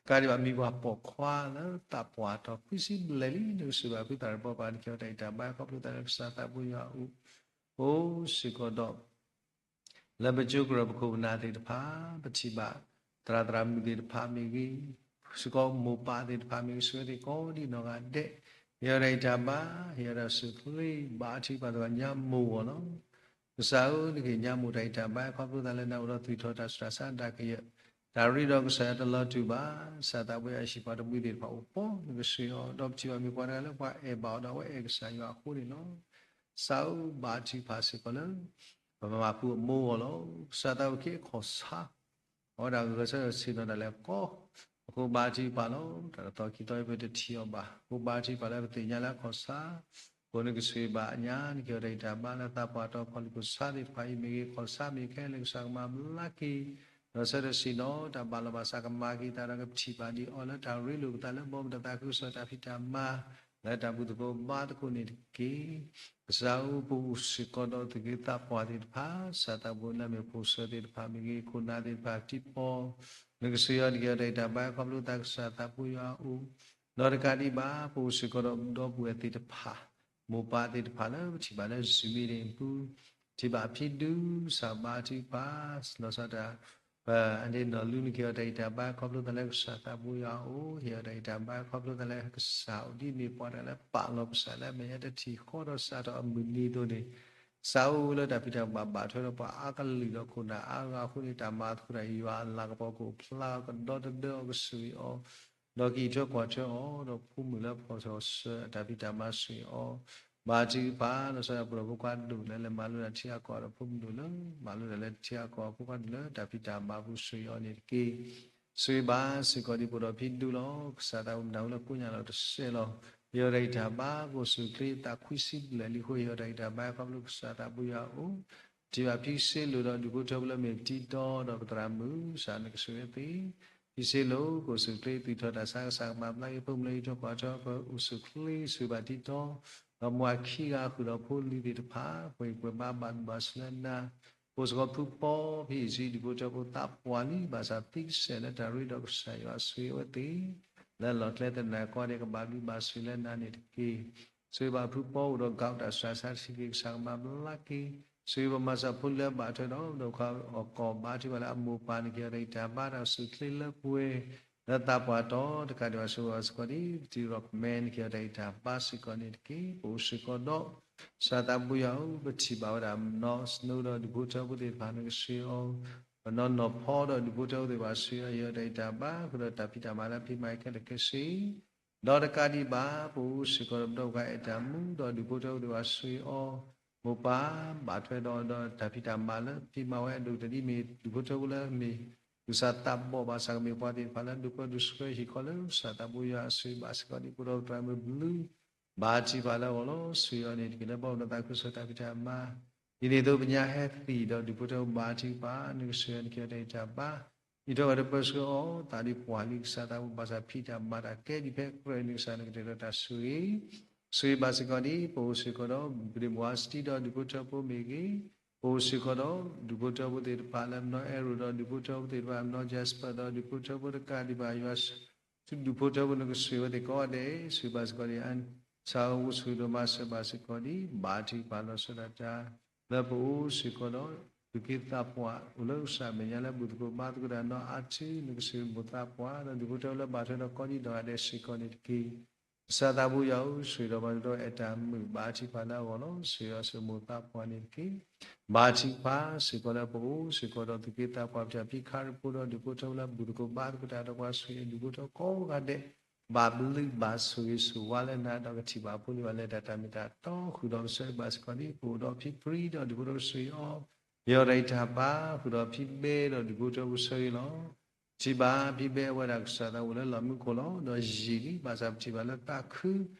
တကးဒံးဘၣ်မံၤပှၤပိာ်ခွါလၢသးပှၢ်ထီၣ်ခွံဆံဘျဲၣ်လံ နကဆိၣ်ဂ့ၤဘၣ်ဖုသးရၢၣ်ဘီပှၤ နကဲထီၣ်တၢ်ဂံၢ်တၢ်ဘါခီဖျိသးလၢကစၢ်သးဘိယွၤအအိၣ် အိၣ်စ့ၢ်ကီးဒီး လၢပကၠိကရၢၢ်ပခိၣ်ပနၢ်သ့ၣ်တဖၣ် ပထံၣ်ဘၣ် သရၣ်သရၣ်မုၣ်သ့ၣ်တဖၣ်မ့ၢ်ဂ့ၤ, စ့ၢ်ကီးမိၢ်ပၢ်သ့ၣ်တဖၣ်မ့ၢ်ဂ့ၤ ဆိၣ်ဂ့ၤသ့ၣ်ကိးဒံနီၢ်ဂၤဒဲး, ဟ့ၣ်အီၤတၢ်ဂံၢ်တၢ်ဘါ, ဟ့ၣ်အီၤတၢ်အိၣ်ဆူၣ်အိၣ်ချ့, ဘါထုကဖၣ်သကိးညါမိၢ်ဂီၢ်လီၤ. ကစၢ်ဧၢ နကဟ့ၣ်ညါမိၢ်တၢ်ဂံၢ်တၢ်ဘါ ခီဖျိသးလၢနအိၣ်ဒီးသွံၣ်ထီၣ်တၢ်ဆူးတၢ်ဆါဒၣ်ကယၢၢ်, တၢ်ရ့ဒီးကစၢ်ယွၤတလီၤတူာ်ဘၣ်, ကစၢ်သးဘိယွၤဟံၣ်ပှၤတမှံၤသ့ၣ်တဖၣ်အိၣ်ပိာ် နကဆိၣ်ဂ့ၤအီၤ, ဒီးပထံၣ်ဘၣ်မ့ၢ်ပှၤတဂၤလၢပှၤအဲၣ်ဘၣ်အီၤဒီးအဝဲအဲၣ်ကစၢ်ယွၤအဃိန့ၣ်လီၤ. ကစၢ်ဧၢ ဘါထုကဖၣ်စ့ၢ်ကီးလၢ ပမၤပူၤအမိၢ်ဂီၢ်လီၤ. ကစၢ်သးဘိယွၤအခီၣ်ဆါ အဝဲဒၣ်ဂဲၤဆၢထၢၣ်ဆ့ၣ်နီၤတၢ်လဲၤကီ, အဃိဘါထုကဖၣ်လီၤ. တၢ်တသီခံသီအံၤပတထံၣ်အီၤဘၣ်, အဃိဘါထုကဖၣ်လၢပသ့ၣ်ညါလၢအခီၣ်ဆါ, အဃိန့ၣ်ကဆိၣ်ဂ့ၤဘၣ်ညါ နကဟ့ၣ်အီၤတၢ်ဂံၢ်တၢ်ဘါလၢသးပှၢ်ထီၣ်ခီၣ်လံၢ်ခိၣ်ဆါသ့ၣ်တဖၣ်အံၤမ့ၢ်ဂ့ၤ, ခီၣ်ဆါမ့ၢ်ခဲလၢာ်ကစၢ်ကမၤဘျါက့ၤ ဒီးဆၢထၢၣ်ဆ့ၣ်နီၤတၢ်ဘၣ်လီၤဘၣ်စးကမၤက့ၤသးဒီးကထံၣ်ဘၣ်ဒံးအီၤလၢတၢ်ရ့လိာ်ပသးလၢဘီမုၢ်တၢ်သးခုကစီၣ်တၢ်ဖံးတၢ်မၤ လၢတၢ်ဘူၣ်သကိးဘါသကိးန့ၣ်တက့ၢ်. ကစၢ်ဧၢ ပအိၣ်စ့ၢ်ကီးဒီးသူၣ်က့သးပှၢ်သ့ၣ်တဖၣ်, ကစၢ်သးဘိယွၤလၢမ့ၢ်ဖိၣ်စၢၤသ့ၣ်တဖၣ်မ့ၢ်ဂ့ၤ, ခိၣ်နၢ်သ့ၣ်တဖၣ်တံၤပီၤ, နကဆိၣ်ဂ့ၤအီၤ နကဟ့ၣ်အီၤတၢ်ဂံၢ်တၢ်ဘါ ခီဖျိသးကစၢ်သးဘိယွၤအအိၣ်, ဒီးတကးဒံးဘၣ် ပအိၣ်စ့ၢ်ကီးဒီးဒီပုၢ်ဝဲၢ်သ့ၣ်တဖၣ် မိၢ်ပၢ်သ့ၣ်တဖၣ်လၢပထံၣ်ဘၣ်လၢ Zoom meeting အပူၤ, ထံၣ်ဘၣ်ဖံဒု ကစၢ်ဘါထုကဖၣ် လီၤဆီဒၣ်တၢ် ပအန့ၣ်နီၢ်လူ နကဟ့ၣ်အီၤတၢ်ဂံၢ်တၢ်ဘါ ခီဖျိသးလၢကစၢ်သးဘိယွၤအအိၣ်, ဟ့ၣ်အီၤတၢ်ဂံၢ်တၢ်ဘါ ခီဖျိသးလၢကစၢ်အိၣ်ဒ်န့ၣ် ပှၤတဂၤလၢပာ်လီၤကစၢ်လၢအမဲာ်ညါတထံၣ်ဃီဒီးစးထီၣ်အမုၢ်နံၤအသိးန့ၣ်, ကစၢ်ဧၢ လၢတၢ်ဖံးတၢ်မၤဘၣ်ထွဲဒီးပှၤအါကလုာ်ဒီးခိၣ်နၢ်အါဂၤအဃိန့ၣ် တၢ်မၤသကိးတၢ်ယွၤအလၤကပီၤကအိၣ်ဖျါ ကဒီသဒၢအီၤ ကဆိၣ်ဂ့ၤအီၤ ဒီးကအံးထွဲကွၢ်ထွဲအီၤ, ဒီးဖိမုၣ်လၢဖီၣ်ဆၢအတၢ်ဖံးတၢ်မၤဆိၣ်ဂ့ၤအီၤ, ဘါထုကဖၣ် လီၤဆီဒၣ်တၢ် ပှၤဖိခွါဒိၣ်လၢလဲၤမၤလိတၢ်ထံအကီၢ်ဒီးဖိမုၣ်ဒိၣ်လၢ မၤလိတၢ်လၢထံအကီၢ်အဖိခွါဒိၣ်လၢတၢ်ဖံးတၢ်မၤပူၤဆိၣ်ဂ့ၤအီၤန့ၣ်တက့ၢ်. ဆိၣ်ဂ့ၤဘၣ်စ့ၢ်ကီးဒံးပအိၣ်ဒီးဖံဒုလီၤ. ကစၢ်သးဘိမတၤဟူလၢကိညၣ်လီၤတစဲးလီၤ. ဟ့ၣ်အီၤတၢ်ဂံၢ်တၢ်ဘါ ကအိၣ်ဆူၣ်ချ့သးခွံဆံဘျဲၣ်လံအဃိ ဟ့ၣ်အီၤတၢ်ဂံၢ်တၢ်ဘါ ခီဖျိကစၢ်သးဘိယွၤအအိၣ်, ပထံၣ်ဘၣ်ဖံစ့လိာ်ဒီးဒူၣ်ဖိထၢဖိလၢမ့ၢ်ပတံတီဒီးပသရၣ်မုၣ် ကစၢ်နကဆိၣ်ဂ့ၤသ့ ဖံစ့လိာ် ကအိၣ်ဆူၣ်ချ့ သူၣ်ထီၣ်တၢ်ဆါကစၢ်ကမၤဘျါက့ၤ ဖိမုၣ်လၢအံးထွဲကွၢ်ထွဲ ကအိၣ်ဆူၣ်ချ့ ဆိၣ်ဂ့ၤဘၣ်တံတီ ဒီးမိၢ်အခံဂၤဃုာ်ဒီးဖိလံၤသ့ၣ်တဖၣ် ပှဲၤပှဲၤဘၣ်ဘၣ်ဘျုးဘၣ်ဆိၣ်လၢနၤ, ပအိၣ်စ့ၢ်ကီးဖုပီ ဖံအံၤစံ ဒူၣ်ဖိထၢဖိသးပှၢ်လံ ဘၣ်ဆၣ်သံကစဲာ်လၢတၢ်ရ့ဒီးကစၢ်ယွၤဆိၣ်ဂ့ၤအဝဲသ့ၣ် လၢလီၢ်ကျဲသနၢၣ်ကီဒဲး ကဘၣ်ဘျုးဘၣ်ဆိၣ်လၢနၤန့ၣ်တက့ၢ်. ဆိၣ်ဂ့ၤဘၣ်ဖုပီအိၣ်ဒီး ကီး တၢ်ဆူးတၢ်ဆါတဆံးက့ၤ ကစၢ်ကမၤဘျါက့ၤ, ဆိၣ်ဂ့ၤဘၣ်မၤစၢၤဖိလံၤလၢဘၣ်ထွဲဒီး ဒီးခီအကီၢ်ဘါထုကဖၣ်လၢအမိၢ်ပၢ်န့ၣ် ကဟ့ၣ်အီၤတၢ်ဂံၢ်တၢ်ဘါ တၢ်အိၣ်ဆူၣ်ချ့လၢပှဲၤ လၢသးပှၢ်တီၤတကးဒံးဘၣ် ဆိၣ်ဂ့ၤဘၣ်စ့ၢ်ကီးဒ် ပတံၤရီၣ်မဲန့ၣ် ကဟ့ၣ်အီၤတၢ်ဂံၢ်တၢ်ဘါစ့ၢ်ကီးန့ၣ်တက့ၢ်. ပအိၣ်စ့ၢ်ကီးဒီး ကစၢ်သးဘိယွၤဧၢ ပထံၣ်ဘၣ်ဝဲဒၣ်နီၢ်စနိဒီးဒူၣ်ဖိထၢဖိသ့ၣ်တဖၣ် နကဆိၣ်ဂ့ၤအီၤ, ပနီၢ်နီၢ်ဖီဒီးဒူၣ်ဖိထၢဖိသ့ၣ်တဖၣ် ဆိၣ်ဂ့ၤအီၤ ဟ့ၣ်အီၤတၢ်ဂံၢ်တၢ်ဘါ ဃုာ်ဒီးတၢ်ဖံးတၢ်မၤလၢဖံးမၤခဲလၢာ်ခဲဆ့ ဒီးတကးဒံးဘၣ် ပအိၣ်စ့ၢ်ကီးဒီးပဒီပုၢ်ဝဲၢ်အဲၣ်တၢ်မူဒီးဒူၣ်ဖိထၢဖိသ့ၣ်တဖၣ် ဆိၣ်ဂ့ၤအီၤ, မိၢ်ပၢ်ဘၣ်ထွဲဒီး ဒီးတၢ်ဖံးတၢ်မၤလၢဖံးမၤဝဲအဒိၣ်ကတၢၢ်ဒ်မ့ၢ်ဒူၣ်ဖိထၢဖိလၢမ့ၢ် သူၣ်စၢ်သးဘီၣ်ဘၣ်ဆၣ်ကမ့ၢ်ပှၤသ့ၣ်တဖၣ်လၢဒိၣ်ကီဒိၣ်ဆှၢဟ့ၣ်ခီလၢကစၢ်သးဘိယွၤအဆိၣ်ဂ့ၤဘၣ်စ့ၢ်ကီးဒ် ပအိၣ်ဒီးပသရၣ်မုၣ်ဘျုး ဘါထုကဖၣ်လၢအဂီၢ်လီၤ. ဆိၣ်ဂ့ၤအီၤန့ၣ်တက့ၢ် လၢပှၤအိၣ်ဒီးသးခုကစီၣ်တၢ်ဖံးတၢ်မၤ ဒ်န့ၣ်အသိးပညါဟဲသံဒီးဒူၣ်ဖိထၢဖိဘါထုကဖၣ် နကဆိၣ်ဂ့ၤအီၤ နကဟ့ၣ်အီၤတၢ်ဂံၢ်တၢ်ဘါ အံးထွဲကွၢ်ထွဲပၢဆှၢအီၤ သးဒ်ပှၢ်လံ ကစၢ်သးဘိဘၣ်ဆၣ်ဖံးတၢ်မၤတၢ်ကဲဒ်ဖဲကြၢးန့ၣ် ကစၢ်နကတဲာ်ဒီးတၢ်ဆိၣ်ဂ့ၤ ဆိၣ်ဂ့ၤဘၣ်စ့ၢ်ကီးဒ် ပအိၣ်စ့ၢ်ကီးဒီး ပဒ့မုၣ်ဝါစတံဒီးဒူၣ်ဖိထၢဖိမ့ၢ်ဂ့ၤ, ပအိၣ်စ့ၢ်ကီးဒီးဒူၣ်ဖိထၢဖိသ့ၣ်တဖၣ်လၢမနီၢ်အဲၣ်ရိၣ်ဒီးဒူၣ်ဖိထၢဖိသ့ၣ်တဖၣ် မနီၢ် Jasper ဒီးဒူၣ်ဖိထၢဖိတကးဒံးဘၣ် ယွၤ ဒူၣ်ဖိထၢဖိနကဆိၣ်ဂ့ၤဝဲသ့ၣ်ကိးဂၤဒဲး ဆိၣ်ဂ့ၤဘၣ်စ့ၢ်ကီးဒ် အဆၢအိၣ်ဝူဆိၣ်ဂ့ၤဒီးမၤစၢၤဘၣ်စ့ၢ်ကီးဒ် ဘါထုကဖၣ်လီၤဆီဒၣ်တၢ် လၢပအိၣ်စ့ၢ်ကီးဒီး သူၣ်က့သးပှၢ်အိၣ်လၢကစၢ်မဲာ်ညါလၢဘူၣ်သကိးဘါသကိးတၢ်နီၢ်အါထံ နကဆိၣ်ဂ့ၤမိၢ်သးပှၢ် ဒီးဒူၣ်ဖိထၢဖိလၢဘၣ်ထွဲဒီးကိးဒံးနီၢ်ဂၤဒဲးစ့ၢ်ကီးန့ၣ်တက့ၢ်. ကစၢ်သးဘိယွၤဧၢ ဆိၣ်ဂ့ၤဒီးပှၤကဒီးအဲၣ်တၢ်မုာ် ဘါထုကဖၣ်လၢအဂီၢ်လီၤ. ဆိၣ်ဂ့ၤအီၤဆိၣ်ဂ့ၤမိၢ်သးပှၢ်န့ၣ်တက့ၢ်. ဘါထုကဖၣ်စ့ၢ်ကီးလၢပအိၣ်စ့ၢ်ကီးဒီးသူၣ်က့သးပှၢ် ပတၢ်ဖံးခါရံၣ်ဖိဒီးဒူၣ်ဖိထၢဖိလၢဘူၣ်သကိးဘါသကိးတၢ်ဒီးပှၤဆိၣ်ဂ့ၤဒူၣ်ဖိထၢဖိကိးဂၤဒဲး ဘၣ်ဘျုးဘၣ်ဆိၣ်ဂ့ၤဆိၣ်ဝါလၢနၤဒီးကထံၣ်ဘၣ်ဖိလံၤဘၣ်လဲၤတၢ်တၢ်မ့ၢ်တၢ်တီဃုာ်ဒီးကစၢ်ဘၣ်စ့ၢ်ကီးဒ် ပအိၣ်ဒီးဖံပြံဒီးဒူၣ်ဖိထၢဖိဆိၣ်ဂ့ၤအီၤ ဟ့ၣ်အီၤတၢ်ဂံၢ်တၢ်ဘါဃုာ်ဒီးဖံဘဲဒီးဒူၣ်ဖိထၢဖိဆိၣ်ဂ့ၤလီၤ. ထံၣ်ဘၣ်ဖံဘဲအဝဲဒၣ်ကစၢ်သးအိၣ်လၢလီၢ်မူခိၣ်လီၤ. ဒီးယံာ်လံ ဘၣ်ဆၣ်ပထံၣ်ဘၣ်လၢသးခု ခီ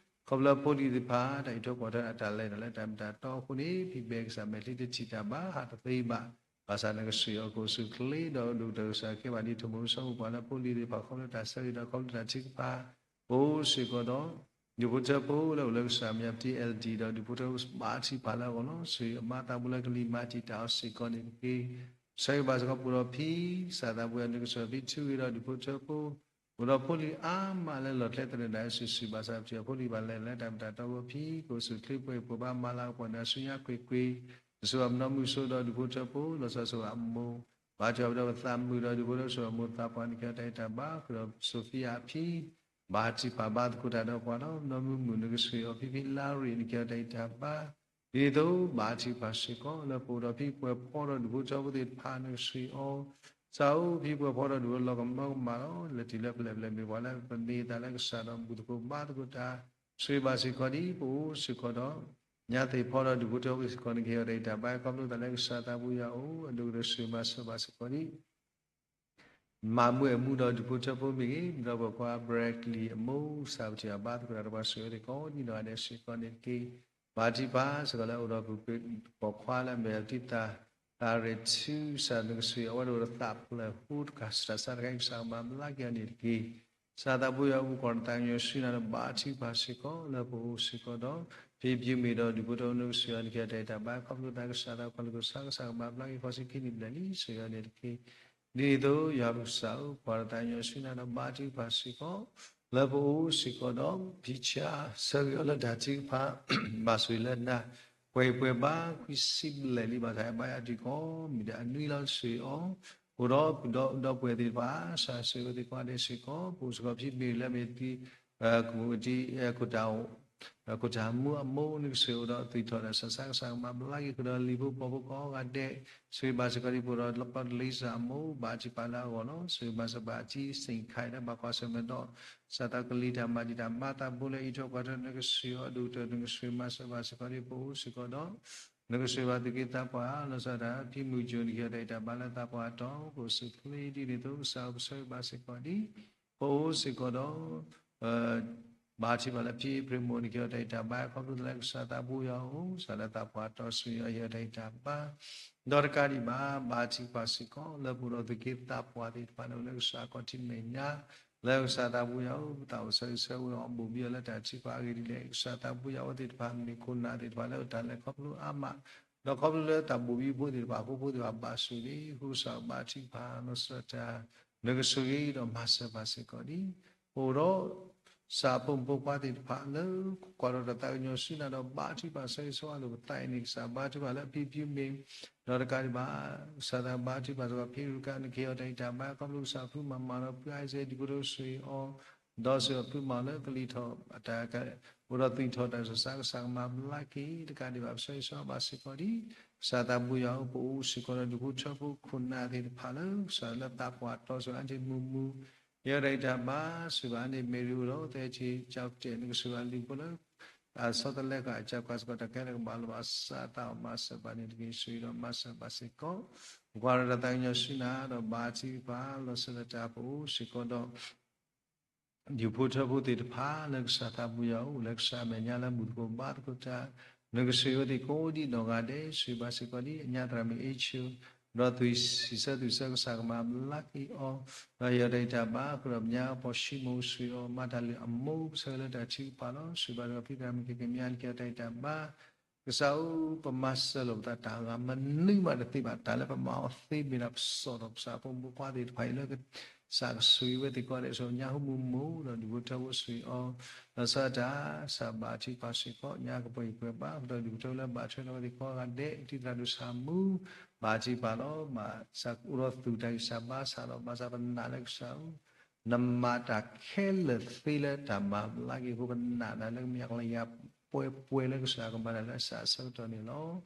ဖျိဖိလံၤသ့ၣ်တဖၣ် တၢ်အံးထွဲကွၢ်ထွဲအတၢ်လဲၤတၢ်လၢတၢ်မ့ၢ်တၢ်တီအဃိန့ၣ် ဖံဘဲကစၢ်မဲာ်ချံတထံၣ်တၢ်ဘၣ် ဟးတသ့ဘၣ်. ဘၣ်ဆၣ်နကဆိၣ်ဂ့ၤအီၤကအိၣ်ဆူၣ်ချ့ ဒီးဒိၣ်ကတၢၢ်ကစၢ်ကဲဘၣ်ဒ်ထိၣ်မူဆိမိၣ်ပှၢ်လၢဖိလံၤသ့ၣ်တဖၣ် ခီဖျိတၢ်ဆၢဂ့ၤဒီးခီဖျိတၢ်ထုကဖၣ် ပအိၣ်စ့ၢ်ကီးဒီး ဒူၣ်ဖိထၢဖိလၢအိၣ်လၢကစၢ်မဲာ်ညါ ပတံၤ အဲလ်ဒံၣ် ဒီးဒူၣ်ဖိထၢဖိဘါထုကဖၣ်လၢအဂီၢ်လီၤ. ဆိၣ်ဂ့ၤအမါသးဘိလၢကလံၤမၤတံာ်တာ်အီၤစ့ၢ်ကီးန့ၣ်တက့ၢ်. ဆၢဂ့ၤဘၣ်စ့ၢ်ကီးပအိၣ်ဒီးဖံ ကစၢ်သးဘိယွၤ နကစၢ်ဖံထုဂ့ၤဒီးဒူၣ်ဖိထၢဖိ အိၣ်ဒီးဖိလံၤအါမးလၢလီၢ်ကျဲသနၢၣ်ဒၣ် စုာ်စုာ် ဘၣ်ဆၣ်ပထံၣ်အဖိလံၤဘၣ်လဲၤလၢတၢ်မ့ၢ်တၢ်တီအဂီၢ်ဖံ ကအိၣ်ဆူၣ်ချ့ပှဲၤပှဲၤဘၣ်မၤလၤကပီၤနၤဆူညါကွ့ၢ်ကွ့ၢ် နဆိၣ်ဂ့ၤအီၤပနီၢ်မုၢ်စိဒီးဒူၣ်ဖိထၢဖိ လီၤဆီဆီၣ်ဂ့ၤအမိၢ် ဘါထုကဖၣ်ပဒီးပသးမုာ်ဒီးဒူၣ်ဖိထၢဖိ ဆိၣ်ဂ့ၤအမိၢ်သးပှၢ် နကဟ့ၣ်အီၤတၢ်ဂံၢ်တၢ်ဘါ ဃုာ်ဒီး Sophia အဖံ ဘါထုကဖၣ်ဘါသကိးတၢ်ဒီးပှၤဒီး နီၢ်မုၢ်မုၢ် နကဆိၣ်ဂ့ၤအီၤဖံဖံလါရ့ၣ် နကဟ့ၣ်အီၤတၢ်ဂံၢ်တၢ်ဘါ ဒ်န့ၣ်အသိး ဘါထုကဖၣ်စ့ၢ်ကီး လၢပအိၣ်ဒီးဖံပှဲၤဖီဒီးဒူၣ်ဖိထၢဖိသ့ၣ်တဖၣ် နကဆိၣ်ဂ့ၤအီၤ စးအိၣ်ဖံပှဲၤဖီဒီးဒူၣ်ဖိလီၤကမၢကမၣ်လီၤ. လဲၤတုၤလၢပလဲၣ်ပလဲၣ်မ့ၢ်ပှၤလၢပမ့ၢ်သးလၢကစၢ်ဒီးဘူၣ်သကိးဘါသကိးတၢ် ဆိၣ်ဂ့ၤဘၣ်စ့ၢ်ကီးဒ် ပအိၣ်စ့ၢ်ကီးဒီး ညါသ့ၣ်ဖီဒီးဒူၣ်ဖိထၢဖိစ့ၢ်ကီး နကဟ့ၣ်အီၤတၢ်ဂံၢ်တၢ်ဘါ ခီဖျိသးလၢကစၢ်သးဘိယွၤအအိၣ် အဒိၣ်ကတၢၢ်ဆိၣ်ဂ့ၤမၤစၢၤဘၣ်စ့ၢ်ကီးဒ် မၤမုာ်အမူဒီးဒူၣ်ဖိထၢဖိမ့ၢ်ဂ့ၤ, ဒီးပိာ်ခွါ Bradley အမိၢ် စၢ်ပထံၣ်အဘါသကိးတၢ်ဒီးပှၤဆိၣ်ဂ့ၤအီၤသ့ၣ်ကိးဒ်နီၢ်ဂၤဒဲးစ့ၢ်ကီးန့ၣ်တက့ၢ်. ဘါထုကဖၣ်စ့ၢ်ကီးလၢအအိၣ်ဒီး ပိာ်ခွါလၢအမ့ၢ်အတံၤသၣ် သးရ့ၣ်ထူ စၢ်နကဆိၣ်ဂ့ၤအဝဲဒၣ်ဒီးသးပျၢၤဟူတကး စတၢ်ဆါတခါအံၤ ကစၢ်ကမၤဘျါက့ၤအီၤန့ၣ်တက့ၢ်. ကစၢ်သးဘိယွၤ ပကိးနသးကညီၤဆူနၤဒီး ဘါထုကဖၣ်စ့ၢ်ကီး လၢပအိၣ်စ့ၢ်ကီးဒီး ဖံဖံမ့ၢ်ဒီးဒူၣ်ဖိထၢဖိ နကဆိၣ်ဂ့ၤအီၤ နကဟ့ၣ်အီၤတၢ်ဂံၢ်တၢ်ဘါ ခီဖျိသးကစၢ်သးပှၢ်လၢကစၢ် ကစၢ်ကမၤဘျါက့ၤ ဃီဆံခံနံၣ်ဘျဲၣ်လံ ဆိၣ်ဂ့ၤအီၤန့ၣ်တက့ၢ်. ဒ်န့ၣ်အသိး ယွၤပကစၢ်ဧၢ ပကိးနသးကညီၤဆူနၤဒီး ဘါထုကဖၣ်စ့ၢ်ကီး လၢပအိၣ်စ့ၢ်ကီးဒီး ဖံဆါ ဆၢဂ့ၤအီၤလၢတၢ်ထုကဖၣ် ဘၣ်ဆိၣ်ဂ့ၤလၢနၤ ပှဲၤပှဲၤဘၣ် ခွံဆံဘျဲၣ်လံ ဘၣ်ဆၣ်ဘါယွၤအတံၤကိးမံၤဒဲး အနွံလီၤ ဆိၣ်ဂ့ၤအီၤ အိၣ်ဒီးပဒီပုၢ်ဝဲၢ်သ့ၣ်တဖၣ် စၢ်ဆိၣ်ဂ့ၤသ့ၣ်တဖၣ်ဒဲးစ့ၢ်ကီး ပအိၣ်စ့ၢ်ကီးဖံမ့ၢ်လၢမ့ၢ်သံ ကမူးကတံ ခိၣ်တၢ် ခိၣ်တၢ်မူအမိၢ် နကဆိၣ်ဂ့ၤအိၣ်ဒီးသူၣ်ထီၣ်တၢ်ဆၢစၢ် ကစၢ်ကမၤဘျါက့ၤ ဃုာ်ဒီးလံၤဖိပိာ်ဖိကိးဂၤဒဲး ဆိၣ်ဂ့ၤဘၣ်စ့ၢ်ကီးဒ် ပအိၣ်ဒီးလီၤပီတလ့စၢ်အမိၢ် ဘါထုကဖၣ်လၢအဂီၢ်လီၤ. ဆိၣ်ဂ့ၤဘၣ်စ့ၢ်ကီးဘၣ်အတံၤစ့ၢ်ခါအံၤလၢဘၣ်ကွၢ်ဆၢၣ်မဲာ်ဒီး စၢ်သးကလံၤတၢ်မၤတံာ်တာ်မၤသးဘိလၢအံးထွဲကွၢ်ထွဲ နကဆိၣ်ဂ့ၤအီၤဒိၣ်ကတၢၢ် နကဆိၣ်ဂ့ၤမၤစၢၤဘၣ်စ့ၢ်ကီးဒ် ပအိၣ်စ့ၢ်ကီးဒီး နကဆိၣ်ဂ့ၤဘၣ်သူၣ်က့သးပှၢ် လီၤဆီဒၣ်တၢ် ဖံမုၢ်ကၠိ နကဟ့ၣ်အီၤတၢ်ဂံၢ်တၢ်ဘါလၢသးပှၢ်အတီၤ ကအိၣ်ဆူၣ်ချ့ဒ်န့ၣ်အသိး ကစၢ်ဧၢ ပဆိၣ်ဂ့ၤဘၣ်စ့ၢ်ကီးဒ် ပအိၣ်စ့ၢ်ကီးဒီး ဘါထုကဖၣ်လၢဖံဖရံမိၢ် နကဟ့ၣ်အီၤတၢ်ဂံၢ်တၢ်ဘါ ခီဖျိလၢကစၢ်သးပူၤယွၤအိၣ် ကစၢ်လၢသးပှၢ်တီဆှၢအီၤ ဟ့ၣ်အီၤတၢ်ဂံၢ်တၢ်ဘါ ဒီးတကးဒံးဘၣ် ဘါထုကဖၣ်စ့ၢ်ကီး လၢပအိၣ်ဒီးသူၣ်က့သးပှၢ်သ့ၣ်တဖၣ်န့ၣ် အိၣ်လၢကစၢ်အခီၣ်ထံးမဲာ်ညါ လၢကစၢ်သးပူၤယွၤအိၣ် ပသးအိၣ်ဆၢဂ့ၤဆၢဝါအီၤ ဘူးဘံအီၤလၢတၢ်ထုကဖၣ်အဂ့ၢ်ဒ်လဲၣ် ကစၢ်သးပူၤယွၤအိၣ်သ့ၣ်တဖၣ် မ့ၢ်ခိၣ်နၢ်သ့ၣ်တဖၣ်လၢအတၢ်လဲၤခီဖျိအါမး ဒီးခီဖျိလၢတၢ်ဘူးဘံဖိသ့ၣ်တဖၣ် အဃိဖိသ့ၣ်တဖၣ်ဘၣ်ဆိၣ်ဂ့ၤ ဃုကစၢ်ဘါထုကဖၣ် လီၤစၢၤတၢ် နကဆိၣ်ဂ့ၤဒီးမၤစၢၤဘၣ်စ့ၢ်ကီးဒံး ပအိၣ်ဒီး ကစၢ်အဖိမုၣ်ဖိခွါသ့ၣ်တဖၣ်လၢ ကွၢ်ဒီးတၢ်သးကညီၤဆူနၤဒီးဘါထုကဖၣ်ဆၢဂ့ၤဆၢဝါလိာ်ပသးအံၤန့ၣ် ကစၢ်ဘါထုကဖၣ်လၢအဖံဖုမ့ၢ် ဒီးတကးဒံးဘၣ် ကစၢ်သးဘါထုကဖၣ်စ့ၢ်ကီး ဖံရူကါ နကဟ့ၣ်အီၤတၢ်ဂံၢ်တၢ်ဘါ ခီဖျိကစၢ်ဖုမၤမၤဒီးဖုအါစဲဒံးဖိတကဆိၣ်ဂ့ၤအီၤ ဒီးစ့ၢ်ကီးဖုမၤလၢကလံၤထီၣ် အတၢ်က အိၣ်ဒီးသွံၣ်ထီၣ်တၢ်ဆူးစါ ကစၢ်ကမၤဘျါက့ၤ တကးဒံးဘၣ် ပဆၢဂ့ၤဆၢဝါဘၣ်စ့ၢ်ကီးဒံး ကစၢ်သးပူၤယွၤအိၣ် ပအိၣ်စ့ၢ်ကီးဒီးဒူၣ်ဖိထၢဖိခိၣ်နၢ်သ့ၣ်တဖၣ်လၢ ကစၢ်လၢသးပှၢ်တီဆှၢအါထံၣ်မုာ်မုာ် ဟ့ၣ်အီၤတၢ်ဂံၢ်တၢ်ဘါ စံးဘၣ်န့ၣ် မ့ၢ်ရူဒီး သဲထံကၠီကတဲာ် နကဆိၣ်ဂ့ၤအလံၤဖိလၢ အဆီတလဲဃာ်အကၢ်ကွၢ်စ့ၢ်ကီး တၢ်ခဲလၢာ်ကဘၣ်လီၤဘၣ်စးသးအီၤ မၤစၢၤဘၣ်န့ၣ်တက့ၢ် ဆိၣ်ဂ့ၤဒီးမၤစၢၤဘၣ်စ့ၢ်ကီး ပကွၢ်ဒီးတၢ်သးကညီၤဆူနၤ ဒီးဘါထုကဖၣ် လီၤစၢၤလၢတၢ်ပအိၣ်စ့ၢ်ကီးဒီး ဒူၣ်ဖိထၢဖိသ့ၣ်တဖၣ်လၢကစၢ်သးပူၤယွၤအိၣ် လၢကစၢ်အမဲာ်ညါလၢဘူၣ်သကိးဘါသကိးတၢ် နကဆိၣ်ဂ့ၤအဝဲသ့ၣ်ကိးဒံးနီၢ်ဂၤဒဲး ဆိၣ်ဂ့ၤဘၣ်စ့ၢ်ကီးဒံး အညါသရၣ်မုၣ်အ့ဆၢ ဒီးသွံၣ်စံးဆၢသွံၣ်ဆၢ ကစၢ်ကမၤဘျါက့ၤအီၤ ဒီးဟ့ၣ်အီၤတၢ်ဂံၢ်တၢ်ဘါ ဃုာ်ဒီးပညါပှၤၡံမိၣ် ဆိၣ်ဂ့ၤအီၤ မၤတၢ်လုၢ်အမိၢ် ကစၢ်လၢတၢ်ထုကဖၣ်လီၤ ဆိၣ်ဂ့ၤဘၣ်စ့ၢ်ကီး ဖံသရၣ်မုၣ်ခံကမံၤ နကဟ့ၣ်အီၤတၢ်ဂံၢ်တၢ်ဘါ ကစၢ်ဧၢ ပမၤစၢၤလိာ်ပသးတၢ်အဂၤ မနုၤမးတသ့ဘၣ် တၢ်လၢပမၤအီၤသ့မ့ၢ်ဒၣ် ပစိာ်ထီၣ်ကစၢ်ဖိမုၣ်ဖိခွါသ့ၣ်တဖၣ်အံၤလၢ ကစၢ်ကဆိၣ်ဂ့ၤဝဲသ့ၣ်ကိးဂၤဒဲး ဆိၣ်ညါဟူမုၢ်မိၢ် ဒီးဒူၣ်ဖိထၢဖိဆိၣ်ဂ့ၤအီၤ လီၤဆီဒၣ်တၢ် ကစၢ်ဘါထုကဖၣ်စ့ၢ်ကီး ညါကပှဲၤကပှဲၤဘၣ် ဒီးဒူၣ်ဖိထၢဖိလၢဘၣ်ထွဲဒီးဝဲသ့ၣ်ကိးဂၤဒဲး တံၤသရၣ်ဒိၣ်ဆၣ်မူ ဘါထုကဖၣ်လီၤ ဘၣ်ဆၣ်အိၣ်ဒီးသူၣ်တၢ်ဂံၢ်စၢ်ဘါစၢ်ဒီး ဘၣ်ဆၣ်ပနာ်လၢကစၢ်ဧၢ နမၤတၢ်ခဲလၢာ်သ့လၢတၢ်မၤဘျါက့ၤအဃိ ပနာ်နၤလၢကမ့ၢ်အကလယၤပှဲၤပှဲၤလၢကစၢ်ကမၤတၢ်လၢအစးအဆၢကတီၢ်န့ၣ်လီၤ.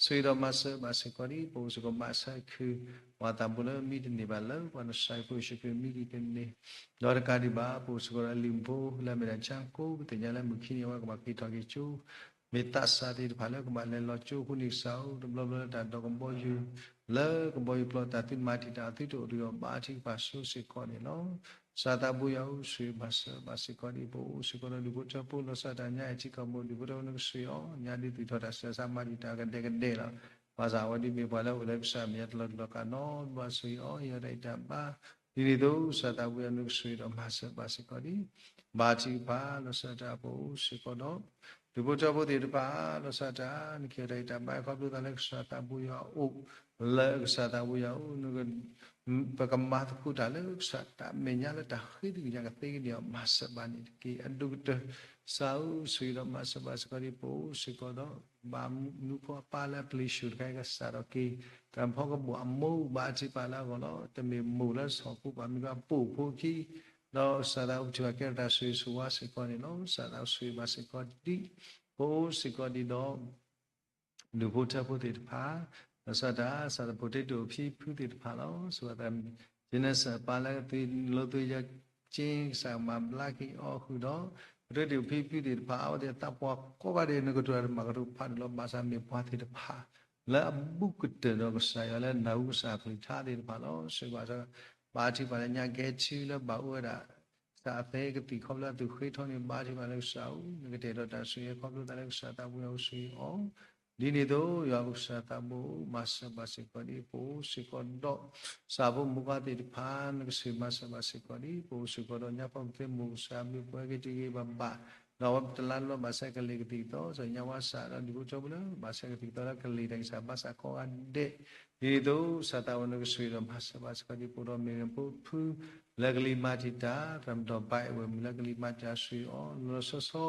ဆိၣ်ဂ့ၤဒီးမၤစၢၤဘၣ်စ့ၢ်ကီးဒံး ပအိၣ်စ့ၢ်ကီးဘၣ်ဆၢခု ပှၤသးပူၤလၢမံတန့ၢ်ဘၣ်လၢ ပှၤနစၤရ့းဖိယ့ၣ်ၡူးခရံာ်မံက့ၤကန့ၢ် ဒီးတကးဒံးဘၣ် ပအိၣ်စ့ၢ်ကီးဒီးအလံာ်မူဖိလၢအမ့ၢ်ဒၣ် ကၠါကိ ပသ့ၣ်ညါလၢမုၢ်ခံန့ၣ် အဝဲကဘၣ်က့ၤထီၣ်က့ၤကၠိ မ့ၢ်သးစၢ်သ့ၣ်တဖၣ်လၢကဘၣ်လဲၤလီၤကၠိအဃိန့ၣ် ကစၢ်ဧၢ တဘျီဘျီလၢတၢ်ဒိးကဘီယူၤ လၢကဘီယူၤပျီ တၢ်သုမၤတံာ်တာ်အသုတအိၣ်ဒီး ဘါထုကဖၣ်ဆိစ့ၢ်ကီးန့ၣ်လီၤ. ကစၢ်သးပူၤယွၤဧၢ ဆိၣ်ဂ့ၤဘၣ်စၢၤဘၣ်စ့ၢ်ကီးဒံး ပအိၣ်စ့ၢ်ကီးဒီးဒူၣ်ဖိထၢဖိ လီၤဆီဒၣ်တၢ် ညါအံၤထံကီၢ်ပူၤ ဒူၣ်ဖိထၢဖိ နကဆိၣ်ဂ့ၤအီၤ ညါဒုးသူၣ်ထီၣ်တၢ်ဆူးတၢ်ဆါ မၤတံာ်တာ်ကဒဲကဒဲလီၤ. ဘၣ်ဆၣ်အဝဲဒ်မ့ၢ်ပှၤလၢအိၣ်လၢကစၢ်အမဲာ်ညါတလီၤတူာ်လီၤကာ်နီတဘျီ ဆိၣ်ဂ့ၤအီၤ ဟ့ၣ်အီၤတၢ်ဂံၢ်တၢ်ဘါ ဒ်န့ၣ်အသိး ကစၢ်သးပူၤယွၤ နကဆိၣ်ဂ့ၤဒီးမၤစၢၤဘၣ်စ့ၢ်ကီးဒံး ဘါထုကဖၣ် လီၤဆီဒၣ်တၢ် ပအိၣ်စ့ၢ်ကီးဒီး ဒူၣ်ဖိထၢဖိသ့ၣ်တဖၣ် လီၤဆီဒၣ်တၢ် နကဟ့ၣ်အီၤတၢ်ဂံၢ်တၢ်ဘါ ခီဖျိသးလၢကစၢ်သးပူၤယွၤအအိၣ် လၢကစၢ်သးပူၤယွၤအအိၣ် ပကမၤသကိးတၢ်လၢကစၢ်တၢ်မဲာ်ညါလၢတၢ်ဃ့သကွံၢ်ညါကသ့ကန့ၢ်အီၤ မၤစၢၤဘၣ်န့ၣ်တက့ၢ်. အဒိၣ်ကတၢၢ် ကစၢ်ဧၢ ဆိၣ်ဂ့ၤဒီးမၤစၢၤဘၣ်စ့ၢ်ကီးဒံး ပအိၣ်စ့ၢ်ကီးဒီး ဘၣ်မနုၤဖိအပၢ်လၢအပျံၤဆူၣ်တခါအံၤ ကစၢ်ထီၣ်က့ၤ တၢ်ဖီကဘီၣ်အမိၢ် ဘါထုကဖၣ်လၢအဂီၢ်လီၤ. တမ့ၢ်မိၢ်လၢစီၤဖိဘၣ်မ့ၢ်ဘၣ်ပိာ်ဖိခံ ဒီးကစၢ်သးအိၣ်ပထံၣ်ဘၣ်ကဲထီၣ်တၢ်ဆိၣ်ဂ့ၤဆိၣ်ဝါစ့ၢ်ကီးန့ၣ်လီၤ. ကစၢ်သးအိၣ်ဆိၣ်ဂ့ၤဘၣ်စ့ၢ်ကီးဒံး ပအိၣ်စ့ၢ်ကီးဒံးဒီး ဒူၣ်ဖိထၢဖိသ့ၣ်တဖၣ် လီၤဆီဒၣ်တၢ် ကစၢ်သးဖိတ့တိာ်ဖံဖုသ့ၣ်တဖၣ်လီၤ. စံးဘၣ်သး က့နစၢၣ်ပၢ်လၢကသွံၣ်လိာ်သွံၣ်ယဲၢ်က့ ကစၢ်မၤဘျါက့ၤအီၤဃုာ်ဒီး ပတ့တိာ်ဖံဖုသ့ၣ်တဖၣ် အဝဲသ့ၣ်သးပှၢ်ကိးဂၤဒဲး နကတိၤတၢ်တမၤကတိၤဖးဒိၣ်လီၤ. ဘၣ်ဆၣ်မ့ၢ်ပှၤသ့ၣ်တဖၣ် လၢအဘူးကတၢၢ်ဒီးကစၢ်ယွၤလၢနၢ်ဟူကစၢ်အကလုၢ်ကထါသ့ၣ်တဖၣ်လီၤ. စံးဘၣ်သး ဘါထုကဖၣ်လၢညါကဲထံလၢဘၣ်အိၣ်ဝဲဒၣ် ကစၢ်အသးကသံၣ်ခီဖျိအသူၣ်ဃ့ထီၣ်န့ၣ် ဘါထုကဖၣ်လၢကစၢ်ဧၢ နကတဲာ်ဒီးတၢ်ဆိၣ်ဂ့ၤခီဖျိသးလၢကစၢ်သးပူၤယွၤအိၣ်ဆိၣ်ဂ့ၤအီၤ ဒ်န့ၣ်အသိး ယွၤပကစၢ်သးဘိ မၤစၢၤဘၣ်စ့ၢ်ကီးဒံး ပအိၣ်စ့ၢ်ကီးဒီး ကစၢ်ဖိမုၣ်ခွါသ့ၣ်တဖၣ် နကဆိၣ်ဂ့ၤမၤစၢၤဘၣ်စ့ၢ်ကီးဒံး ပအိၣ်စ့ၢ်ကီးဒီး ညါပှၤကသ့မိၢ်ကစၢ် မ့ၢ်ပှၤက့ၤတဂ့ၤဘၣ်ဘၣ် ဒီးအဝဲပတလါတဘျီဘၣ်ဆၣ်ကလံၤကသံၣ်ကသီ စီၤညါဝါစၢ်ဒီးဒူၣ်ဖိထၢဖိလၢ ဘၣ်ဆၣ်ကသံၣ်ကသီလၢကလံၤတၢ်ဂံၢ်စၢ်ဘါစၢ်ကိးဂၤဒဲး ဒ်န့ၣ်အသိး ကစၢ်သးဘိ နကဆိၣ်ဂ့ၤဒီးမၤစၢၤဘၣ်စ့ၢ်ကီးဒံး ပအိၣ်ဒီးမ့ၢ်ရဖိဖု လၢကလံၤမၤတံာ်တာ် သရၣ်မုၣ်ဒီးဘါအဝဲၢ်မုၣ်လၢကလံၤမၤတံာ်တာ်ဆိၣ်ဂ့ၤအီၤ လီၤလီၤဆီဆီ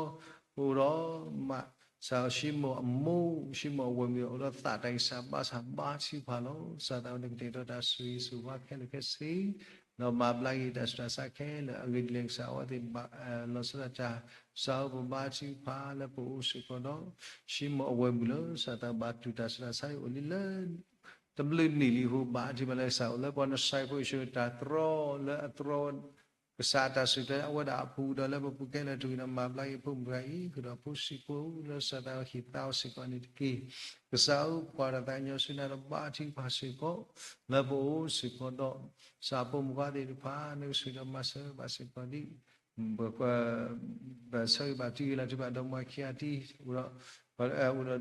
ပအိၣ်ဒီး မး စၢ်ၡံမိၣ်အမိၢ် ၡံမိၣ်အဝဲၢ်မုၣ် အိၣ်ဒီးသးတၢ်ဂံၢ်စၢ်ဘါစၢ်ဘါထုကဖၣ်လီၤ. ကစၢ်သးဘိ နကတဲာ်ဒီးတၢ်ဆိၣ်ဂ့ၤဆိၣ်ဝါခဲလၢာ်ခဲဆ့ ဒီးမၤဘျါက့ၤတၢ်ဆူးတၢ်ဆါခဲလၢာ် အဂ့ၢ်ဒ်လဲၣ်ကစၢ် အဝဲသ့ၣ်ဘၣ် လီၤဆီဒၣ်တၢ် ကစၢ်ဧၢ ပဘါထုကဖၣ်လၢပအိၣ်စ့ၢ်ကီးဒီး ၡံမိၣ်အဝဲၢ်မုၣ်လၢ ကစၢ်သးဘၣ်တူၢ်တၢ်ဆူးတၢ်ဆါအံၤအိၣ်လံလၢ တဘျုးနံၣ်လံအဃိ ဘါထုကဖၣ်လၢကစၢ်အိၣ်လၢ ပှၤနစၤရ့းဖိယ့ၣ်ၡူးတၢ်တြီလၢအတြီ ကစၢ်တၢ်စူၢ်တၢ်နာ် အဝဲဒၣ်အပူၤဒီးလၢပပူၤခဲလၢာ်တဂ့ၤဒီး မၤဘျါက့ၤဖိမုၣ်တဂၤအံၤ ဃုာ်ဒီးဖိဆံးဖိလၢကစၢ်သးဟ့ၣ်သါအီၤစ့ၢ်ကီးန့ၣ်တက့ၢ်. ကစၢ်ဧၢ ပကွၢ်ဒီးသးကညီၤဆူနၤဒီးဘါထုကဖၣ်စ့ၢ်ကီး လၢပအိၣ်စ့ၢ်ကီးဒီး ကစၢ်ဖိမုၣ်ခွါသ့ၣ်တဖၣ် နကဆိၣ်ဂ့ၤဒီးမၤစၢၤဘၣ်စ့ၢ်ကီးဒံး ပ ပဆၢဂ့ၤဘၣ်တံၢ်ဂ့ၤလီၤထံဘၣ်ဒီမါခံဂၤတံၢ် အိၣ်ဒီး အိၣ်ဒီး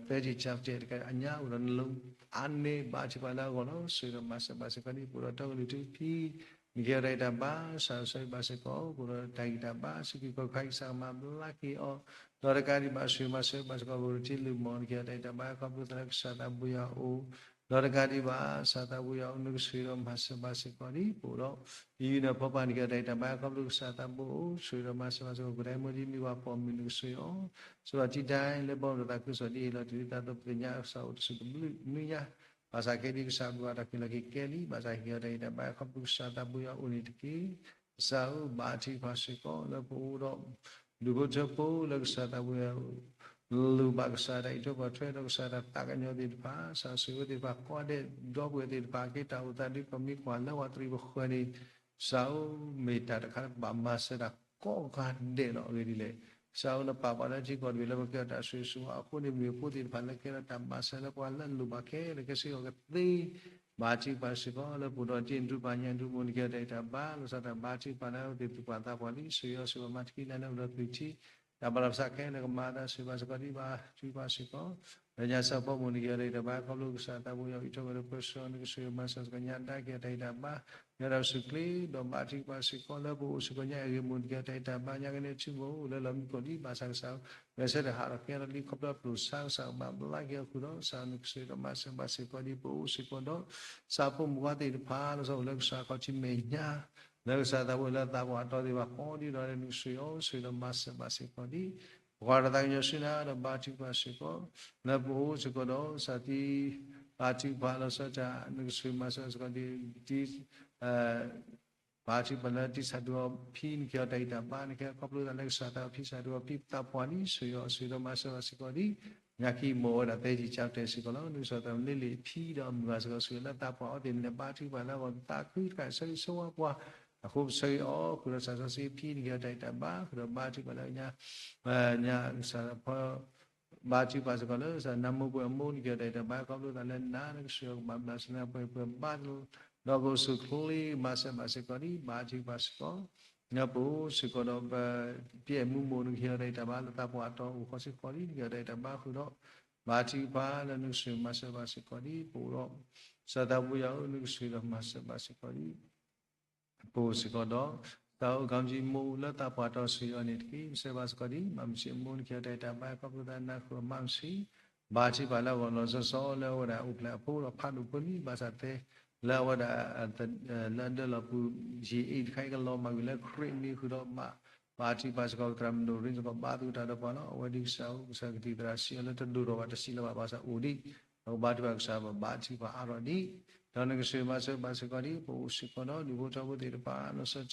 သၢဆံ chapter တကးအညါ အိၣ်ဒီးနလိၣ်အါန့ၢ် ဘါထုကဖၣ်လၢအဂီၢ်လီၤ. ဆိၣ်ဂ့ၤဒီးမၤစၢၤဘၣ်စ့ၢ်ကီးဒ် ပအိၣ်ဒီးတီကလုာ်တဖု နကဟ့ၣ်အီၤတၢ်ဂံၢ်တၢ်ဘါ စးထီၣ်ဆၢဂ့ၤဘၣ်စ့ၢ်ကီး ပအိၣ်ဒီးတၢ်ဂံၢ်တၢ်ဘါ စူၢ်က့ၤကီၢ်ခါ ကစၢ်ကမၤဘျါက့ၤအီၤ ဒီးတကးဒံးဘၣ် ဆိၣ်ဂ့ၤမၤစၢၤဘၣ်စ့ၢ်ကီး ပအိၣ်ဒီးတံၤသကိး နကဟ့ၣ်အီၤတၢ်ဂံၢ်တၢ်ဘါ ခီဖျိသးလၢကစၢ်သးဘိယွၤအအိၣ် ဒီးတကးဒံးဘၣ် ကစၢ်သးဘိယွၤအအိၣ် နကဆိၣ်ဂ့ၤဒီးမၤစၢၤဘၣ်စ့ၢ်ကီးဒ် ပအိၣ်ဒီး ယယူၢ်န့ၣ်ဖီပၤ နကဟ့ၣ်အီၤတၢ်ဂံၢ်တၢ်ဘါ ခီဖျိကစၢ်သးဘိအအိၣ် ဆိၣ်ဂ့ၤဒီးမၤစၢၤဘၣ်စ့ၢ်ကီး ပတၢ်မ့ၢ်ဒ်မ့ၢ်ပှၤပိာ်မုၣ် နကဆိၣ်ဂ့ၤအီၤ စ့ၢ်ကီးတံၢ်တၢ်လၢဘီမုၢ်ဒီးသးခုကစီၣ်ဒ်အံၤလီၤ တုၤဒ်သိးပသ့ၣ်ညါ ကစၢ်အိၣ်တဆူၣ်တဘျုးနွံညါ ဘၣ်ဆၣ်ခဲဒ်ကစၢ်အဘျုးအတၢ်ခဲလၢာ်က့ၤကဲလံ ဘၣ်ဆၣ်ဟ့ၣ်အီၤတၢ်ဂံၢ်တၢ်ဘါ ခီဖျိကစၢ်သးဘိယွၤအအိၣ်န့ၣ်တက့ၢ်. ကစၢ်ဧၢ ဘါထုကဖၣ်စ့ၢ်ကီးလၢပအိၣ်ဒီး ဒူၣ်ဖိထၢဖိလၢကစၢ်သးဘိယွၤ လိၣ်ဘၣ်ကစၢ်တၢ်အံးထွဲကွၢ်ထွဲဒီးကစၢ်တၢ်သးကညီၤသ့ၣ်တဖၣ် ကစၢ်ဆိၣ်ဂ့ၤသ့ၣ်တဖၣ် ကိးဂၤဒဲး ဒီပုၢ်ဝဲၢ်သ့ၣ်တဖၣ် က့ၤတၢ်အိၣ်သးဒ်ပမ့ၢ်ကွၢ်လၢပှၤတရံးပဃၢၤန့ၣ် ကစၢ်ဧၢ မ့ၢ်တၢ်တခါလၢပဘၣ်မၤစၢၤတၢ်ကိးဂၤဒဲးလီၤ. အဂ့ၢ်ဒ်လဲၣ်, ကစၢ်ဧၢ နပာ်ပှၤလၢထံကီၢ်တဘ့ၣ်လၢပကဲထီၣ်တၢ်ဆိၣ်ဂ့ၤဆိၣ်ဝါအဃိန့ၣ် မ့ၢ်အဖိသ့ၣ်တဖၣ်လၢကဲထီၣ်တၢ်မၤစၢၤလၢပှၤလၢအလိၣ်ဘၣ်ခဲလၢာ်ခဲဆ့အဂီၢ်ကသ့ ဘါထုကဖၣ်စ့ၢ်ကီးလၢပအိၣ်ဒီးတံၤဒူပညၣ်ဒူမူ နကဟ့ၣ်အီၤတၢ်ဂံၢ်တၢ်ဘါ လီၤဆီဒၣ်တၢ်ဘါထုကဖၣ်လၢအဝဲသ့ၣ်သူၣ်ပှၢ်သးပှၢ်လံ ဆိၣ်ဂ့ၤအီၤစ့ၢ်ကီးမၤတကံၢ်လၢ်လၢအိၣ်ဒီးသွံၣ်ထံ တၢ်ဘၣ်လီၤပသးခဲလၢာ်ကမၤအသး ဆိၣ်ဂ့ၤဘၣ်စ့ၢ်ကီးဒ်ဘါထုကဖၣ်စ့ၢ်ကီး လၢညါစၢ်ဖီမိၢ် နကဟ့ၣ်အီၤတၢ်ဂံၢ်တၢ်ဘါ ခီဖျိကစၢ်သးဘိယွၤအံးထွဲကွၢ်ထွဲပၢဆှၢ နကဆိၣ်ဂ့ၤမၤစၢၤစ့ၢ်ကီးညါ ဒါကဟ့ၣ်အီၤတၢ်ဂံၢ်တၢ်ဘါ ကဲထီၣ်ပစုၣ်ချ့ ဒီးဘါထုကဖၣ်စ့ၢ်ကီးလၢပအိၣ်စ့ၢ်ကီးညါ အဂ့ၢ်မိၢ် နကဟ့ၣ်အီၤတၢ်ဂံၢ်တၢ်ဘါ ညါက့န့ၣ် ထံမိၢ်အိၣ်လၢလီၢ်မံခိၣ်လံ ဘၣ်ဆၣ်ကစၢ် ဂဲၤဆၢထၢၣ်ဟးထီၣ်ကဲထီၣ်လံ ခီဖျိပျိၢ်ဆါကစၢ်ဘၣ်ဘျါက့ၤအီၤဃုာ်ဒီး ကစၢ်နကဆိၣ်ဂ့ၤဒီးမၤစၢၤဘၣ်စ့ၢ်ကီးဒ်ပအိၣ်စ့ၢ်ကီးဒီး ဆၣ်ဖိမုၣ်ဖိသ့ၣ်တဖၣ် လီၤဆီအိၣ်လၢကစၢ်ခီၣ်ထံးမဲာ်ညါ လၢကစၢ်သးဘိလၢသးပှၢ်အတီသ့ၣ်တဖၣ်ကိးဒ်ဒီး နကဆိၣ်ဂ့ၤအီၤ ဆိၣ်ဂ့ၤဒီးမၤစၢၤဘၣ်စ့ၢ်ကီးဒ် ပကွၢ်တၢ်သးကညီၤဆူနၤ ဒီးဘါထုကဖၣ်စ့ၢ်ကီး လၢပအိၣ်စ့ၢ်ကီးဒီး ကစၢ်တံၢ် ဘါထုကဖၣ်လီၤဆီဒၣ်တၢ် နကဆိၣ်ဂ့ၤမၤစၢၤစ့ၢ်ကီးဒ် တံၢ် ဘါထုကဖၣ်လၢတံၢ်စၢ်ဒူအီၤဖံ နကဟ့ၣ်အီၤတၢ်ဂံၢ်တၢ်ဘါ နကဟဲခီဖျိသးလၢကစၢ်သးအီၤဖံစၢ်ဒူအီၤဖံသးပှၢ်လံ ဆိၣ်ဂ့ၤအီၤ ဆိၣ်ဂ့ၤဒီးမၤစၢၤဘၣ်စ့ၢ်ကီးဒ် ညါခံမိၢ်ဝဲဒၣ်သၢဆံ chapter စ့ၢ်ကီးလီၤ. နကစၢ်သးမလ့လ့ၣ်ဖံဒီးအမုၢ်ဂၤစ့ၢ်ကီး ဆိၣ်ဂ့ၤလၢသးပှၢ်အီၤသ့ၣ်န့ၣ် ဘါထုကဖၣ်လၢအဂီၢ်သးခုတခါ ဆၢဂ့ၤဆၢဝါပှၤ အဃိပဆၢဂ့ၤအီၤ ဃုာ်ဒီးစၢ်စီဆှံဖံ နကဟ့ၣ်အီၤတၢ်ဂံၢ်တၢ်ဘါ ဃုာ်ဒီးဘါထုကဖၣ်လၢညါ ညါကစၢ်ဖီ ဘါထုကဖၣ်စ့ၢ်ကီးလၢ ကစၢ်နါမိၢ်ပှဲၤအမိၢ် နကဟ့ၣ်အီၤတၢ်ဂံၢ်တၢ်ဘါ ခီဖျိသးလၢနၤ နကဆိၣ်ဂ့ၤကဘၣ်ဘျးစ့ၢ်နၤပှဲၤပှဲၤဘါတလီၤ ဒီးကအိၣ်ဆူၣ်ချ့ မၤစၢၤဘၣ်စ့ၢ်ကီးဒ် ဘါထုကဖၣ်စ့ၢ်ကီး နပအိၣ်စ့ၢ်ကီးဒီး ပ ပျဲၢ်မူမိၢ် နကဟ့ၣ်အီၤတၢ်ဂံၢ်တၢ်ဘါလၢသးပှၢ်အတီအိၣ်ဃီစ့ၢ်ကီးဒ် နကဟ့ၣ်အီၤတၢ်ဂံၢ်တၢ်ဘါဃုာ်ဒီး ဘါထုကဖၣ်လၢနကဆိၣ်ဂ့ၤမၤစၢၤဘၣ်စ့ၢ်ကီးဒ် ပအိၣ်ဒီး ကစၢ်သးဘိယွၤဧၢ နကဆိၣ်ဂ့ၤဒီးမၤစၢၤဘၣ်စ့ၢ်ကီးဒ် ပအိၣ်စ့ၢ်ကီးဒီး သးအိၣ်ကံၣ်ကံၣ်မိၢ်လၢသးပှၢ်တီ ဆိၣ်ဂ့ၤအီၤန့ၣ်တက့ၢ်. မၤစၢၤဘၣ်စ့ၢ်ကီးဒ် မၤမုၢ်ဆ့ၣ်အမိၢ် နကဟ့ၣ်အီၤတၢ်ဂံၢ်တၢ်ဘါ ခီဖျိသးနၢ်ဃုာ်အီၤမၤမုၢ်ဆ့ၣ် ဘါထုကဖၣ်လၢအဂီၢ်လီၤဆီဆီလၢအဝဲဒၣ်အိၣ်ဖျဲၣ်အဖိဒီးဖးဒိၣ်ဖိလံ ဘၣ်ဆၣ်သ့ လၢအဝဲဒၣ် လၢအဒၢလီၤပူၤ ယံာ်အ့ၣ်တခါအံၤကလီၤမၢ်ကွံာ်လၢခရံာ်မံၤဃုာ်ဒီး ဘါထုကဖၣ်စ့ၢ်ကီး ကသရၣ်မုၣ်ဒိၣ်ရ့စ့ၢ်ကီး ဘါသကိးတၢ်ဒီးပှၤလီၤ. အဝဲဒ်ကစၢ်ဧၢ ကစၢ်ကသံၣ်သရၣ်စံးအီၤလၢတဒိၣ်ထီၣ်ဘၣ်တစံးလၢၤဘၣ် ဘၣ်ဆၣ်အိၣ်ဒံး ဒီးကဘါထုကဖၣ်ကစၢ် ဘါထုကဖၣ်အါထီၣ်ဒံး ဒီးနကဆိၣ်ဂ့ၤမၤစၢၤဘၣ်စ့ၢ်ကီးဒ် ပအိၣ်စ့ၢ်ကီးဒီး ဒူၣ်ဖိထၢဖိသ့ၣ်တဖၣ် လီၤဆီဒၣ်တၢ်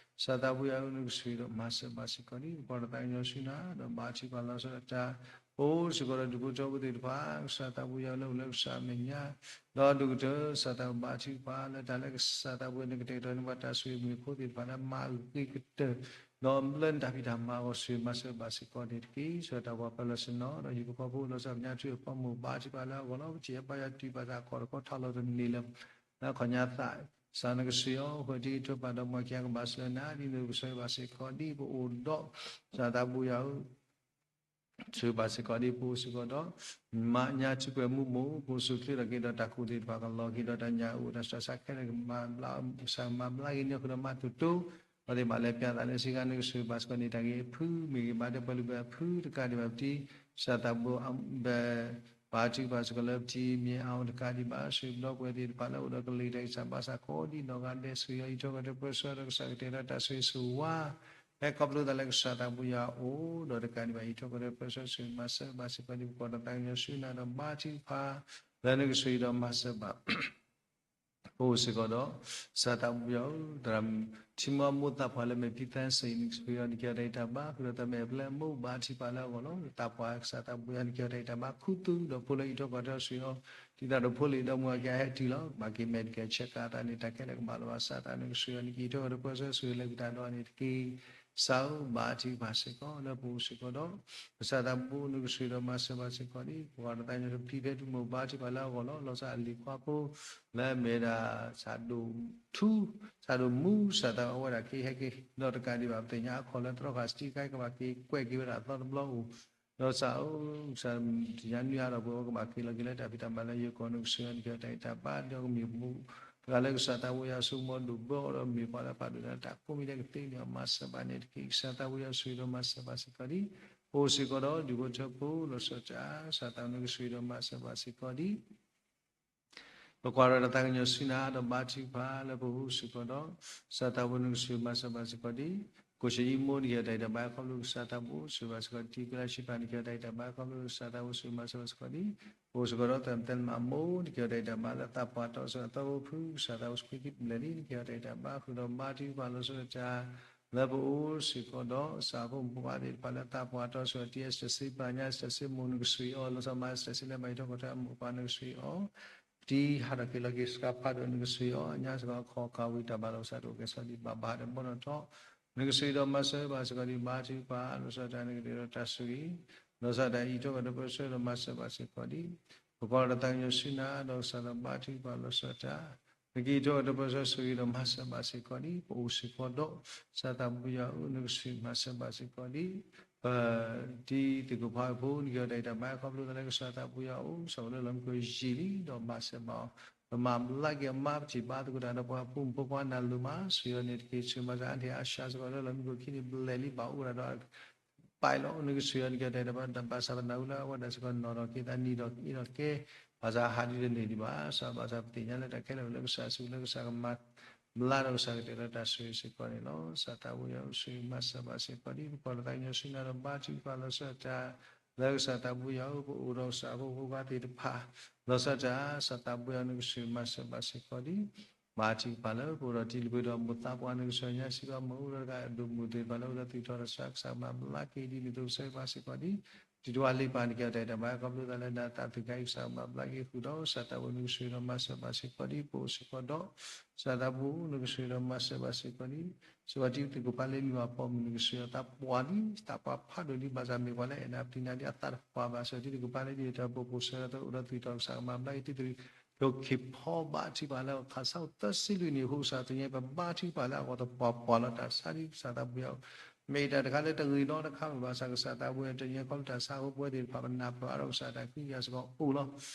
ကစၢ်သးဘိယွၤဧၢ နကဆိၣ်ဂ့ၤဒီးမၤစၢၤဘၣ်စ့ၢ်ကီးဒ် ပကွၢ်တၢ်သးကညီၤဆူနၤ ဒီးဘါထုကဖၣ်လီၤဆီဒၣ်တၢ် ပအိၣ်စ့ၢ်ကီးဒီးဒူၣ်ဖိထၢဖိသ့ၣ်တဖၣ် ကစၢ်သးဘိယွၤလၢအိၣ်လၢကစၢ်အမဲာ်ညါ ဒီးဒိၣ်ကတၢၢ် ကစၢ်သးဘိဘါထုကဖၣ်လၢတၢ်လၢကစၢ်သးဘိယွၤ နကတဲာ်ကတီၤန့ၢ်ပှၤတၢ်ဆိၣ်ဂ့ၤမုၢ်ဖိသ့ၣ်တဖၣ်လၢမၤဂ့ၤကတၢၢ် ဒီးလၢနတၢ်ဖံးတၢ်မၤအဂီၢ် ဆိၣ်ဂ့ၤမၤစၢၤဘၣ်စ့ၢ်ကီးန့ၣ်တက့ၢ်. ဆိၣ်ဂ့ၤတၢ်ပှၤပၢၤလီၢ်ဆ့ၣ်နီၤ ဒီးဟံၣ်ဖိဃီဖိလီၤဆီဒၣ်တၢ် ကညီထူၣ်အဖီမိၣ် ဘါထုကဖၣ်လၢအဂီၢ်လီၤ. ပထံၣ်အပၢ်ယွၤတုၤပာ်သးခီၣ်တခီထီၣ်လီၤတန့ၢ်လၢ လၢအခီၣ်ညါသး ကစၢ်နကဆိၣ်ဂ့ၤအီၤ ဃိထံကထိးပာ်ဒီးမီၢ်ခံဂၤကဘၣ်ဆှၢနၤ ဒ်သိးကဆိၣ်ဂ့ၤဘၣ်စ့ၢ်ကီးဒ်ပအိၣ်ဒီး ကစၢ်သးဘိယွၤဧၢ ဆိၣ်ဂ့ၤဘၣ်စ့ၢ်ကီးဒ်ပအိၣ်စ့ၢ်ကီးဒီး မၤညါထူးပှဲၤမူးမိၢ် ပအိၣ်ဆူၣ်ချ့ထီၣ်က့ၤဒီးတၢ်ကူၣ်သ့ၣ်တဖၣ်ကလီၤက့ၤဒီးတၢ်ညၣ်အူအတၢ်ဆှၢဆါခဲလၢာ်ကမၤဘျါ ကစၢ်ကမၤဘျါက့ၤန့ၢ်ဃုာ်ဒီးမၤတိၢ်တိၢ် အဝဲသ့ၣ်ဘၣ်လဲၤပျၢ်သးလၢစ့ၢ်ကီး နကဆိၣ်ဂ့ၤဘၣ်စ့ၢ်ကီးန့ၢ်တၢ်ဂ့ၤအဖု မ့ၢ်ဂ့ၤ ဘၣ်ဒဲးပှၤလုၢ်ပှၤဖုတကးဒံးဘၣ်ပတံၢ် ကစၢ်သးဘိဘဲ ဘါထုကဖၣ်စ့ၢ်ကီးလၢပတံၢ်မ့ၢ်အါအီၤတကးဒံးဘၣ် ဆိၣ်ဂ့ၤဒီပုၢ်ဝဲၢ်သ့ၣ်တဖၣ်လၢအိၣ်ဒီးကလုာ်တၢ်အုၣ်သးဘၣ်ဆၣ်ကိးဒ်နီၢ်ဂၤဒဲး ဆိၣ်ဂ့ၤအီၤအံးထွဲကွၢ်ထွဲပၢဆှၢဒီးကစၢ်ကတဲာ်ကတီၤတၢ်ဆိၣ်ဂ့ၤဆိၣ်ဝါ ဟဲခီဖျိသးလၢကစၢ်သးဘိယွၤအအိၣ် ဒီးတကးဒံးဘၣ်အံးထွဲကွၢ်ထွဲပၢဆှၢ ဆိၣ်ဂ့ၤမၤစၢၤဘၣ်စ့ၢ်ကီးဒ်ပကွၢ်တၢ်သးကညီၤဆူနၤဒီးဘါထုကဖၣ် လၢနကဆိၣ်ဂ့ၤဒီးမၤစၢၤဘၣ် ပအိၣ်စ့ၢ်ကီးဒီး ကစၢ်သးဘိယွၤဧၢ သရၣ်ထံမီမူသးပှၢ်လၢမဲာ်ဖံသးစ့ၣ် နကဆိၣ်ဂ့ၤအီၤ နကဟ့ၣ်အီၤတၢ်ဂံၢ်တၢ်ဘါ ဃုာ်ဒီးသးမဲာ်အပျဲၢ်အမိၢ် ဘါထုကဖၣ်လၢအဂီၢ်လီၤ. သးပှၢ်ကစၢ်သးဘိယွၤ နကဟ့ၣ်အီၤတၢ်ဂံၢ်တၢ်ဘါ ခူသူၣ်ဒီးဖိလၢအံးထွဲကွၢ်ထွဲဆိၣ်ဂ့ၤအီၤ ဒ်သိးဒီးဖိလၢအံးထွဲကွၢ်ထွဲဆိၣ်ဂ့ၤအီၤ တံၤသကိးဒီးဖိလၢအမဲာ်တကဲဆဲးကးသးန့ၣ် တၢ်ခဲလၢာ်ကမၤလီၤဘၣ်စးသး နကဆိၣ်ဂ့ၤအီၤ နကဟ့ၣ်အံးထွဲကွၢ်ထွဲပၢဆှၢဆိၣ်ဂ့ၤလၢကတၢၢ်ဒီးန့ၣ်တက့ၢ်. ကစၢ်ဧၢ ဘါထုကဖၣ်စ့ၢ်ကီးလၢပအိၣ်စ့ၢ်ကီးဒီး ကစၢ်သးဘိ နကဆိၣ်ဂ့ၤဒီးမၤစၢၤဘၣ်စ့ၢ်ကီးဒ် ပကွၢ်တၢ်သးကညီၤ ပထံၣ်ဖဲတမုၢ်ဘါထုကဖၣ်လၢအဂီၢ်လီၤ. လီၤဆီအလံၤခွါဖိ လၢအမ့ၢ်ဒၣ် ဆၣ်ဒိၣ်ထူ တၢ်ဒိၣ်မူ ကစၢ်သးဝဲဒၣ်က့ၤဟဲက့ၤ ဒီးတကးဒံးဘၣ် ပသ့ၣ်ညါအခိၣ်လၢသရီခါစတံခါ ကဘၣ်က့ၤကွဲးက့ၤဝဲဒၣ်အသီတဘျီအိၣ်, ဒီးကစၢ်ဧၢ, ကစၢ်တနံၤအါဒီး ပဝဲကဘၣ်က့ၤလီၤက့ၤလၢတၢ်ဖံးတၢ်မၤလၢယိၤကီၢ် နကစၢ်ယွၤနက့ၤအီၤတၢ်ဂံၢ်တၢ်ဘါ ဒီးကမ့ၢ်ပမူ တဂၤလၢကစၢ်သးဘိယွၤအစိကမီၤဒိၣ်ဘၢအီၤဒီး မ့ၢ်ပှၤလၢဖးဒိၣ်လၢတၢ်ကိးမံၤဒဲးကသ့န့ၣ် မၤစၢၤဘၣ်န့ၣ်တက့ၢ်. ကစၢ်သးဘိယွၤဆိၣ်ဂ့ၤဒီးမၤစၢၤဘၣ်စ့ၢ်ကီးဒံး. ပအိၣ်စ့ၢ်ကီးဒီးဒူၣ်ဖိထၢဖိ လီၤဆီဒၣ်တၢ် ကစၢ်သးဘိနကဆိၣ်ဂ့ၤဒီးမၤစၢၤဘၣ်စ့ၢ်ကီးဒံး. ပကွၢ်ဒီးတၢ်သးကညီၤဆူနၤဒီး ဘါထုကဖၣ်လၢပအိၣ်စ့ၢ်ကီးဒီး ကစၢ်သးဘိနကဆိၣ်ဂ့ၤမၤစၢၤဘၣ်စ့ၢ်ကီးဒံး. ကိၣ်ဆံးအံမိၢ် နက့ၤအီၤတၢ်ဂံၢ်တၢ်ဘါခီဖျိကစၢ်သးဘိဆိၣ်ဂ့ၤဘၣ်စ့ၢ်ကီးဒံး. ကုလၢၡံဖၣ် နက့ၤအီၤတၢ်ဂံၢ်တၢ်ဘါခီဖျိကစၢ်သးဘိဆိၣ်ဂ့ၤမၤစၢၤဘၣ်စ့ၢ်ကီးဒံး. ပအိၣ်စ့ၢ်ကီးဒီးသရၣ်မုၣ်သဲနမးမိၢ် နက့ၤအီၤတၢ်ဂံၢ်တၢ်ဘါလၢသးပှၢ်တီစ့ၢ်ကီးအသီဖိဖု ကစၢ်သးဘိစခွံသံဘျဲၣ်လံ နက့ၤအီၤတၢ်ဂံၢ်တၢ်ဘါဃုာ်ဒီး ဘါထုကဖၣ်လီၤဆီဒၣ်တၢ် လၢပအိၣ်စ့ၢ်ကီးဒီး ကစၢ်ဖိမုၣ်ဖိခွါသ့ၣ်တဖၣ်လၢသးပှၢ်တီစ့ၢ်ကီး တံၤအဲစတၢ်စ့ပာ်ညါ အစတၢ်စ့မိၢ် နကဆိၣ်ဂ့ၤအီၤ လီၤဆီမၤစတၢ်စ့လၢမၤအံၤထီၣ်ကီၢ်ထီၣ်အမိၢ်ပၢ် နကဆိၣ်ဂ့ၤအီၤ တံၤဟးထီၣ်က့ၤလီၤက့ၤစှၤဖးဒိၣ် နကဆိၣ်ဂ့ၤအီၤ ညါစ့ၢ်ကီးခီၣ်ကၢ်ဝံၤတၢ်ဘၣ်လီၤစၢ်တအိၣ်ကဲၤဆီဒံး ဘၣ်ဘၣ်ဒီးဘီနီၢ်ထီၣ် နကဆိၣ်ဂ့ၤဒီးမၤစၢၤဘၣ်စ့ၢ်ကီးဒံး ဘါထုကဖၣ်လီၤဆီဒၣ်တၢ် နကဒုးဒီးတၢ်ဆိၣ်ဂ့ၤ လီၤဆီဒၣ်တၢ်အံၤထီၣ်ကီၢ်ဒီးပၢဆှၢဒီးမၤစၢၤဘၣ်စ့ၢ်ကီးဒံး ပကွၢ်ဒီးတၢ်သးကညီၤဆူနၤ ဒီးကစၢ်ဒီးဘါထုကဖၣ်လီၤဆီဒၣ်တၢ် နကအံးထီၣ်ကီၢ်ဒီးပၢဆှၢဆိၣ်ဂ့ၤဒီးမၤစၢၤဘၣ်စ့ၢ်ကီးဒံး ပအိၣ်စ့ၢ်ကီးဒီး ကစၢ်သးဘိယွၤဧၢ နကဆိၣ်ဂ့ၤမၤစၢၤဘၣ်စ့ၢ်ကီးဒံး ပတံၤသကိးဖးဖိ နက့ၤအီၤတၢ်ဂံၢ်တၢ်ဘါခီဖျိသးလၢကစၢ်သးဘိယွၤအိၣ် စီၤပၤလၢလီၤမုၢ်ခိၣ်ယံာ်လံ ဒီးမၤစၢၤဘၣ်အီၤ ပမၤဘျါက့ၤအမါပထံၣ်ဘါသကိးတၢ်ဒီးပှၤဖိမုၣ်ဖိခွါနၢ်လိၤမး ဆိၣ်ဂ့ၤအီၤန့ၣ်တက့ၢ် ဆိၣ်ဂ့ၤမၤစၢၤအါထံၣ်အါဆှါစ့ၢ်ကီးလၢလီၤမုၢ်ခိၣ်ခံန့ၣ် ဘျဲၣ်လံဘၣ်အိၣ်ဝဲဒၣ်ဒီး ပာ်လီၤ နကဆိၣ်ဂ့ၤအီၤနက့ၤအီၤတၢ်ဂံၢ်တၢ်ဘါ ဘၣ်ဆၣ်သနာ်က့လၢအဝဲဒၣ်စ့ၢ်ကီးနီၢ်ထီၣ်က့ၤသးနံၤဒီးအ့ၣ်ဒီးကဲ ဘၣ်ဆၣ်ဟးဒ်တန့ၢ်ဒံးဘၣ် ဘၣ်ဆၣ်ပသ့ၣ်ညါလၢတၢ်ခဲလၢာ်အိၣ်လၢကစၢ်စုလၢကစၢ်ကမၤ ဘျါဒီးကစၢ်ကတဲာ်ဒီးတၢ်ဆိၣ်ဂ့ၤစ့ၢ်ကီးန့ၣ်လီၤ. ကစၢ်သးဘိယွၤဆိၣ်ဂ့ၤမၤစၢၤဘၣ်စ့ၢ်ကီးဒံး ပကွၢ်ဒီးသးကညီၤဆူနၤဒီးဘါထုကဖၣ်လီၤဆီဒၣ်တၢ် လၢကစၢ်သးဘိယွၤဧၢ ပအိၣ်ဒီးကစၢ်ဖိဖိခွါသ့ၣ်တဖၣ် လီၤဆီဒၣ်တၢ် ကစၢ်သးဘိယွၤနကဆိၣ်ဂ့ၤမၤစၢၤဘၣ်စ့ၢ်ကီးဒံး ဘါထုကဖၣ်လၢပအိၣ်ဒီးတံၤလၢပှဲၤဒီးမိၢ်သးပှၢ်နကဆိၣ်ဂ့ၤညါစ့ၢ်ကီး မ့ၢ်အိၣ်ဒီးတဂၤအဒိၣ်မုၢ်သ့ၣ်တဖၣ်လၢအိၣ်ဒီးသူၣ်ထီၣ်တၢ်ဆါ ကစၢ်မၤဘျါက့ၤဒ်န့ၣ်အသိးကစၢ်ယွၤဘၣ်စ့ၢ်ကီးဒံး တံၤတဝါလ့ပၢ်နက့ၤအီၤတၢ်ဂံၢ်တၢ်ဘါခီဖျိသးလၢနၤသးသူၣ်ကါအံၤ ကစၢ်မၤဘျါက့ၤဃုာ်ဒီး ကစၢ်သးဘိနကဆိၣ်ဂ့ၤဒီးမၤစၢၤဘၣ်စ့ၢ်ကီးဒံး ပအိၣ်စ့ၢ်ကီးဒီး ကစၢ်သးဘိနကဆိၣ်ဂ့ၤဒီးမၤစၢၤဘၣ်စ့ၢ်ကီးဒံး စ့ၢ်ကီးတံၤသကိးဖးလၢမံၤဘၣ်ပိာ်မုၣ်နကဆိၣ်ဂ့ၤအသးပှၢ်လံ သးပှၢ်ဖးဒိၣ်လံ ဘၣ်ဆၣ်မ့ၢ်ပှၤလၢအဲၣ်နၤပျံၤနၤဒ်အသးတပှၢ်ဘၣ် စ့ၢ်ကီးတံၤသကိးဖးလၢဒ်တၢ်ပူၤပိာ်ဆၢတအိၣ်ဒီးသူၣ်ထီၣ်ကစၢ်ကမၤဘျါက့ၤတံၤသကိး က့ၤဖီဘၣ်ထံပာ်လၢခးဆၢသၢဆံလွံၢ်နံၣ် အဃိကစၢ်သ့ၣ်ညါပဘါထုကဖၣ်လၢအဂီၢ်သပှၢ်ပှၢ်လီၤတၢ်ဆါဒ်ကစၢ်သးဘိယွၤ မ့ၢ်တၢ်တခါလၢတဂ့ၤနီတခါဘၣ် ဘၣ်ဆၣ်ကစၢ်သးဘိယွၤတညဲခီဖျိတၢ်ဆါအဃိ ပဝဲသ့ၣ်တဖၣ်ပနၢ်ပၢၢ်အါထီၣ်ကစၢ်တၢ်ခွံကယၤစ့ၢ်ကီးအိၣ်လီၤ.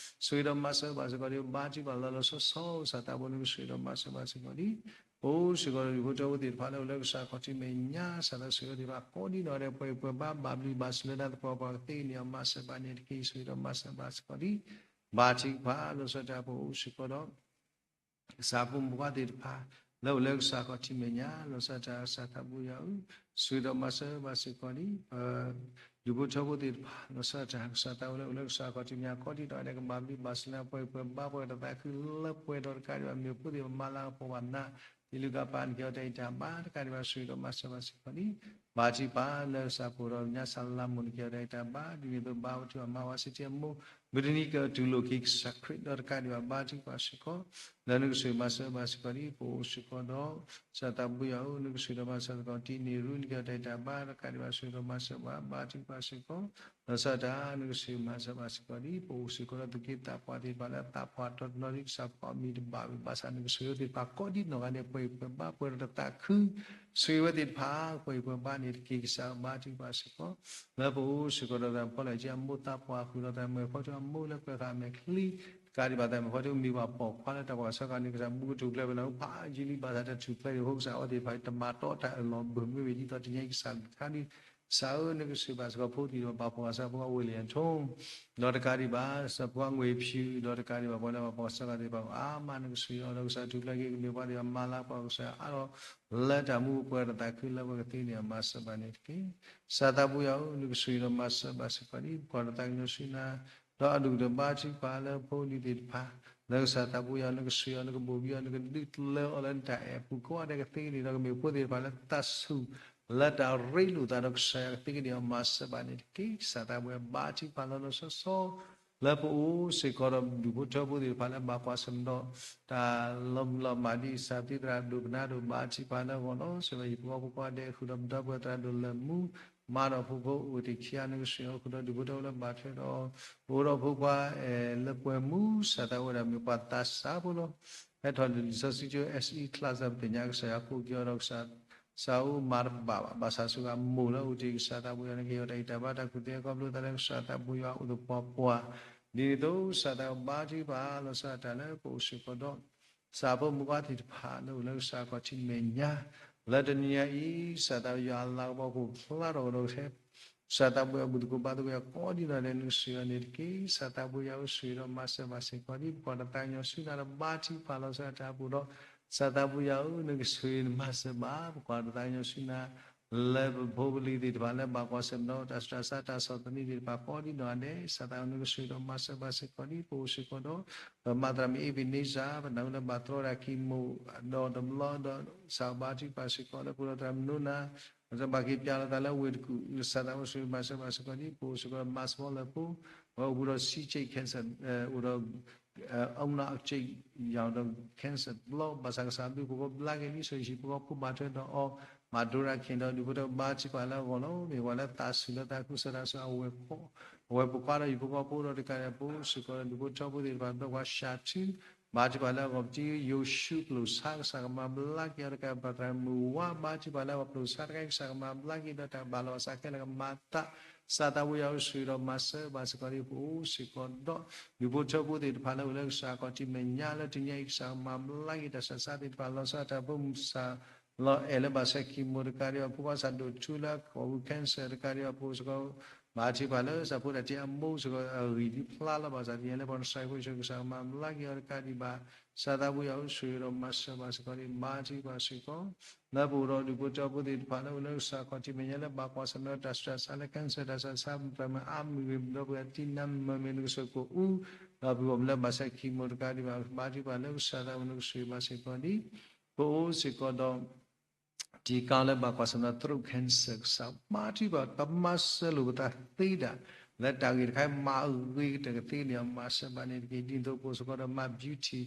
ဆိၣ်ဂ့ၤဒီးမၤစၢၤဘၣ်စ့ၢ်ကီးဒံး ဘါထုကဖၣ်လီၤလီၤဆီဆီ ကစၢ်သးဘိနကဆိၣ်ဂ့ၤဒီးမၤစၢၤဘၣ်စ့ၢ်ကီးဒံး ပအိၣ်စ့ၢ်ကီးဒီးဒူၣ်ဖိထၢဖိသ့ၣ်တဖၣ်လၢအိၣ်လၢကစၢ်ခီၣ်ထံးမဲာ်ညါ ကစၢ်လၢဆိၣ်ဂ့ၤသ့ၣ်တဖၣ်ကိးဒံနီၢ်ဂၤဒဲးပှဲၤပှဲၤဘါဘျုးဘၣ်စၢၤလၢနၤသပှၢ်ပှၢ်ကသ့န့ၣ် မၤစၢၤဘၣ်န့ၣ်တက့ၢ် ဆိၣ်ဂ့ၤဒီးမၤစၢၤဘၣ်စ့ၢ်ကီးဒံး ဘါထုကဖၣ်လီၤဆီဒၣ်တၢ် ပအိၣ်စ့ၢ်ကီးဒီး ကစၢ်ဖိမုၣ်ဖိခွါသ့ၣ်တဖၣ် လၢအိၣ်လၢကစၢ်ခီၣ်ထံးမဲာ်ညါ လီၤဆီဒၣ်တၢ် ကစၢ်သးဘိယွၤဧၢ ဆိၣ်ဂ့ၤဒီးမၤစၢၤဘၣ်စ့ၢ်ကီးဒံး ပဒူၣ်ဖိထၢဖိသ့ၣ်တဖၣ် လီၤဆီဒၣ်တၢ် ကစၢ်သးဘိလၢအိၣ်လၢကစၢ်ခီၣ်ထံးမဲာ်ညါ ကိးဒံနီၢ်ဂၤဒဲးကဘၣ်ဘျုးဘၣ်စၢၤလၢပှဲၤပှဲၤဘါပှဲၤဒီးသးခုလၢပှဲၤဒီးတကးဒံးဘၣ် မ့ၢ်ဖိသ့ၣ်ပမၤလၤကပီၤဘၣ်နၤ တံၤလုၢ်ကၣ်ပၢ်နက့ၤအီၤတၢ်ဂံၢ်တၢ်ဘါတကးဒံးဘၣ် ဆိၣ်ဂ့ၤဒီးမၤစၢၤဘၣ်စ့ၢ်ကီးဒံး ဘါထုကဖၣ်လၢကစၢ်ဖိဒီးညါစၢ်လၤမိၢ်နက့ၤအီၤတၢ်ဂံၢ်တၢ်ဘါ ဒ်န့ၣ်အသိးဘါဝဲထုအမါဝါစံတ့အမိၢ် မုၢ်တနံၤကတူၢ်လိာ်က့ၤကစၢ်ခရံာ်ဒီးတကးဒံးဘၣ် ဘါထုကဖၣ်စ့ၢ်ကီး လၢနကဆိၣ်ဂ့ၤမၤစၢၤဘၣ်စ့ၢ်ကီးဒံး ပအိၣ်စ့ၢ်ကီးဒီး ကစၢ်သးဘိယွၤဧၢ နကဆိၣ်ဂ့ၤဒီးမၤစၢၤစ့ၢ်ကီး တံၤန့ၣ်ရူ နက့ၤအီၤတၢ်ဂံၢ်တၢ်ဘါတကးဒံးဘၣ် ဆိၣ်ဂ့ၤဒီးမၤစၢၤဘၣ် ဘါထုကဖၣ်စ့ၢ်ကီး လီၤဆီဒၣ်တၢ် နကဆိၣ်ဂ့ၤမၤစၢၤဘၣ်စ့ၢ်ကီးဒံး ပအိၣ်စ့ၢ်ကီးဒီးသုးက့သးပှၢ်သ့ၣ်တဖၣ်လၢအသးပှၢ်တီတနီၤဒ်ကစၢ်ပှၤအမံၤတဘၣ်ဝဲ ဘၣ်ဆၣ်နကဆိၣ်ဂ့ၤသ့ၣ်တဖၣ်ကိးဒံနီၢ်ဂၤဒဲး ပှဲၤပှဲၤဘါပှဲၤဒီးတသးခု ဆိၣ်ဂ့ၤဝဲသ့ၣ်တဖၣ် ပှဲၤပှဲၤဘါန့ၣ်တက့ၢ် ကစၢ်ဘါထုကဖၣ်စ့ၢ်ကီး လၢပအိၣ်စ့ၢ်ကီးဒီးသးဖီလာ်က့ၤအမိၢ်သးပှၢ်ဃုာ်ဒီးသးမုၣ်ဖီထူအမိၢ်လၢပှဲၤဃာ်အမဲာ်ချံ တကးဒံးဘၣ်သးမုၣ်ဖီထူမံၤဘၣ်ပိာ်ခွါလၢတၢ်ပှၤဆၢကတီၢ်န့ၣ် ကစၢ်ဘူးကထူၣ်ဖျဲးဝဲလီၤ ဖးယံာ်လံဘၣ်ဆၣ်တၢ်ထူၣ်ဖျဲးဒံးအဃိ ကစၢ်အဝဲသ့ၣ်တဖၣ်တမၤတီတၢ်အၢၣ်လီၤဘၣ်မ့ၢ်ဝဲဒ်သိးတညါကစၢ်ခါဒံး ကစၢ်ဧၢ နကဆိၣ်ဂ့ၤဘၣ်စ့ၢ်ကီးဖိသ့ၣ်တဖၣ် ဘၣ်ပှၤဆၢဖိခွါဝ့ၢ်လံၣ်အထိ ဒီးတကးဒံးဘၣ် စၢဖိခွါငွေဖြူ ဒီးတကးဒံးဘၣ်ပှၤလၢပှၤဆၢကတီၢ်သ့ၣ်တဖၣ်အါမး နကဆိၣ်ဂ့ၤအီၤဒီးကစၢ်ထူၣ်ဖျဲးက့ၤကမ့ၢ်ပှၤသ့ၣ်တဖၣ်မၤလၤကပီၤကစၢ်အါထီၣ် လၢတၢ်မူပှဲၤဒီးသးခုလၢပှဲၤကသ့န့ၣ် မၤစၢၤဘၣ်န့ၣ်တက့ၢ်. ကစၢ်သးဘိယွၤဧၢ နကဆိၣ်ဂ့ၤဒီးမၤစၢၤဘၣ်စ့ၢ်ကီးဒံး ပကွၢ်ဒီးသးကညီၤဆူနၤ ဒီးအဒိၣ်ကတၢၢ်ဘါထုကဖၣ်လၢဖိလံၤသ့ၣ်တဖၣ် လၢကစၢ်သးဘိယွၤ နကဆိၣ်ဂ့ၤအီၤ နကဘိၣ်ဘံအီၤ နကဒုးလၢအီၤလၢနတၢ်အဲၣ်ပူၤကိးဂၤဒဲးကသ့န့ၣ်ဒီး ကမ့ၢ်ဖိသ့ၣ်တဖၣ်လၢသးဆူၣ် လၢတၢ်ရ့လိာ်သးဒီးကစၢ်ယွၤကသ့ကဒံးအီၤ မၤစၢၤဘၣ်န့ၣ်တက့ၢ်. ကစၢ်သးဘိယွၤဘါထုကဖၣ်လီၤလီၤဆီဆီ လၢပအိၣ်စ့ၢ်ကီးဒီးဒူၣ်ဖိထၢဖိသ့ၣ်တဖၣ်လၢဘၣ်ကွၢ်ဆၢၣ်မဲာ်ဒီး တၢ်လီၤမုၢ်လီၤမၢ်ဒ်အံၤ ကစၢ်ပတံၤသရၣ်ဒိၣ်ကနၣ်ဒိၣ် ဘါထုကဖၣ်လၢအဂီၢ်လီၤ. ဆိၣ်ဂ့ၤယဖိဃီဖိခွါဒဲးဃုာ်ဒီးပဒီပုၢ်ဝဲၢ်သရၣ်ဒိၣ်လၢမူ မါဒီးဖိဖိအိၣ်သ့ၣ်ခံဂၤ နကဆိၣ်ဂ့ၤအီၤဃုာ်ဒီးဒူၣ်ဖိထၢဖိလၢဘၣ်ထွဲဒီး ပအိၣ်ဒီးဖိခွါအဲၣ်လၢပှဲၤမူ ကစၢ်သးဝဲဒၣ်မ့ၢ်ပှၤသးစၢ်ဖိလီၤ. ဟဲထီၣ်လံာ်စီဆှံကၠိ S E class ပသ့ၣ်ညါကစၢ်ယွၤကိးက့ၤအီၤဒီးကစၢ် စၢ်အိၣ်မၤတဘၣ်ဘၣ်, ဘၣ်ဆၣ်စူၢ်က့ၤအမိၢ်လၢအအိၣ်တ့ၢ်ကစၢ်သးဘိယွၤန့ၣ် ကဟ့ၣ်အီၤတၢ်ဂံၢ်တၢ်ဘါတၢ်ကူၣ်သ့ ခီဖျိသးလၢကစၢ်သးဘိယွၤအိၣ်သပှၢ်ပှၢ်, ဒ်န့ၣ်အသိး ကစၢ်သးဘိယွၤဘါထုကဖၣ်လီၤဆီဒၣ်တၢ်လၢပအိၣ်စ့ၢ်ကီးဒီး ကစၢ်ဖိမုၣ်ခွါသ့ၣ်တဖၣ်လၢအိၣ်လၢကစၢ်ခီၣ်ထံးမဲာ်ညါ လၢတနံၤအံၤ ကစၢ်သးဘိယွၤအလၤကပီၤကအိၣ်ဖျါထီၣ်ကဒီးထဲ ကစၢ်သးဘိယွၤဘူၣ်သကိးဘါသကိးယၤကိးဒံနီၢ်ဒဲး နကဆိၣ်ဂ့ၤအီၤန့ၣ်တက့ၢ်. ကစၢ်သးဘိယွၤအိၣ်ဆိၣ်ဂ့ၤဒီးမၤစၢၤဘၣ်စ့ၢ်ကီးဒံး ပကွၢ်တၢ်သးကညီၤဆူနၤဒီးဘါထုကဖၣ်လီၤဆီဒၣ်တၢ်အပူၤဒီး ကစၢ်သးဘိယွၤဧၢ နကဆိၣ်ဂ့ၤနမၤစၢၤဘၣ် ပကွၢ်တၢ်သးကညီၤဆူနၤ လၢပဖိပလံၤသ့ၣ်တဖၣ်လၢဘၣ်ကွၢ်ဆၢၣ်မဲာ်ဒီးတၢ်ဆူးတၢ်ဆါ တၢ်ဆီၣ်သနံးသ့ၣ်တဖၣ်ကိးဒံနီၢ်ဒဲး ကစၢ်သးဘိယွၤနကဆိၣ်ဂ့ၤဒီးမၤစၢၤဘၣ်စ့ၢ်ကီးဒံး ပအိၣ်စ့ၢ်ကီးဒီး ပမၤသရၣ်မုၣ်အ့ဘ့းန့စၢ် ပနၢ်ဟူလၢဘၣ်တြီတၢ်ကံးမူး ဒီးတဘျီဒီး ကစၢ်ဘါထုကဖၣ်စ့ၢ်ကီးလၢပအိၣ်ဒီးသရၣ်မုၣ်နိနၤ ဘၣ်က့ၤပၠးလီၤသးလၢဝ့ၢ်တကူၣ် ကစၢ်သးဘိယွၤဆိၣ်ဂ့ၤမၤစၢၤဘၣ်စ့ၢ်ကီးဒံး ပအိၣ်စ့ၢ်ကီးဒီး မၤစ့ၢ်ကီးလၢပူၤ အဝဲအိၣ်ဘူးဒီး စံကၠံး cancer အိၣ်ဒီး အုံနၢ်အကၠံၣ် ယၤဒီး cancer တဘျီ ဘၣ်ဆၣ်ကစၢ်ဘျုးဖှိၣ်ကိးဘျါက့ၤလံ စီၤယံၡူးဖိခွါဖိဘၣ်ထွဲဒီးအီၤ မၤဒိရၣ်ခ့ၣ်ဒီး ဒုးဖိထၢဘါထုကဖၣ်လၢအဂီၢ်လီၤ. မ့ၢ်ပှၤလၢသးဆူၣ်လၢသးခု ကစၢ်တၢ်ဆိၣ်အဝဲၢ် အဝဲၢ်ပိာ်ခွါဒီးယဖိခွါဖိဒီးတကးဒံး ပအိၣ်စ့ၢ်ကီးဒီး ဒုးဖိထၢဖိသ့ၣ်တဖၣ် ဒီးပှၤၡၤထု ဘါထုကဖၣ်လၢအဂီၢ် ပတံယိၤၡူကျိၣ်စါ ကစၢ်ကမၤဘျါက့ၤအီၤတကးဒံး ပသရၣ်မုၣ်ဝါ ဘါထုကဖၣ်လၢအဂီၢ် ပျိာ်စါတကးဒံး ကစၢ်ကမၤဘျါက့ၤဒီးတၢ်ဘၣ်လီၤအသးခဲလၢာ်ကမၤသး ကစၢ်သးဘိယွၤအိၣ်ဆိၣ်ဂ့ၤဒီးမၤစၢၤဘၣ်စ့ၢ်ကီးဒံး ပအိၣ်စ့ၢ်ကီးဒီး ဒုးဖိထၢဖိသ့ၣ်တဖၣ်လၢအိၣ်လၢကစၢ်ခီၣ်ထံးမဲာ်ညါလၢတနံၤအံၤ ကစၢ်ကမၤဘျါက့ၤတၢ်ဆူးတၢ်ဆါသ့ၣ်တဖၣ် လီၤဆီဒၣ်တၢ် ပမုၢ်ဆၣ်လီၤအဲၣ်လၢဘၣ်ဆဲး chemo တကးဒံး အဖိခွါစၢ်ဒိၣ်ထူလၢကီၢ်ပူၤ cancer တကးဒံး အဖိစ့ၢ်ကီး ဘါထုကဖၣ်လၢ ကစၢ်ဖိတၢ်တ့အမိၢ်စ့ၢ်ကီး အဂံၢ်ဒံးဖျါလီၤ ဘၣ်ဆၣ်သနာ်က့လၢပှၤကစၢ်ဖိစ့ၢ်ကီး ကစၢ်ကမၤဘျါက့ၤအီၤတကးဒံးဘၣ် ကစၢ်သးဘိယွၤအိၣ်ဆိၣ်ဂ့ၤဒီးမၤစၢၤဘၣ်စ့ၢ်ကီးဒံး ဘါထုကဖၣ်စ့ၢ်ကီး လၢပအိၣ်ဒီးဒုးဖိထၢဖိသ့ၣ်တဖၣ်လၢအိၣ်လၢကစၢ်ခီၣ်ထံးမဲာ်ညါလၢဘၣ်ကွၢ်ဆၢၣ်မဲာ်ဒီးတၢ်ဆူးတၢ်ဆါလၢ cancer တၢ်ဆူးတၢ်ဆါ ပှၤမၤအါမုၢ်ဂ့ၤ ဒီးပှၤတံနါမုၢ်မ့ၢ် နကဆိၣ်ကိာ်အူ ဒီးပဂီၢ်မ့ၢ်လၢဘၣ်ဆဲး chemo တကးဒံးဘၣ် ဘါထုကဖၣ်လၢကစၢ်သးဘိယွၤနကဆိၣ်ဂ့ၤဘၣ်စ့ၢ်ကီးဒံး ပအိၣ်စ့ၢ်ကီးဒီး ထံကီၢ်လၢဘၣ်ကွၢ်ဆၢၣ်မဲာ်ဒီး throat cancer ကစၢ်ဘါထုကဖၣ် ပမၤစၢၤလိာ်ပသးသ့ဒၣ် လၢတၢ်ဂ့ၢ်တခါအံၤမၤအဂ့ၤကတၢၢ်ကသ့န့ၣ် မၤစၢၤဘၣ်န့ၣ်တက့ၢ် ဒ်သိးပအိၣ်စ့ၢ်ကီးဒီးမၤ beauty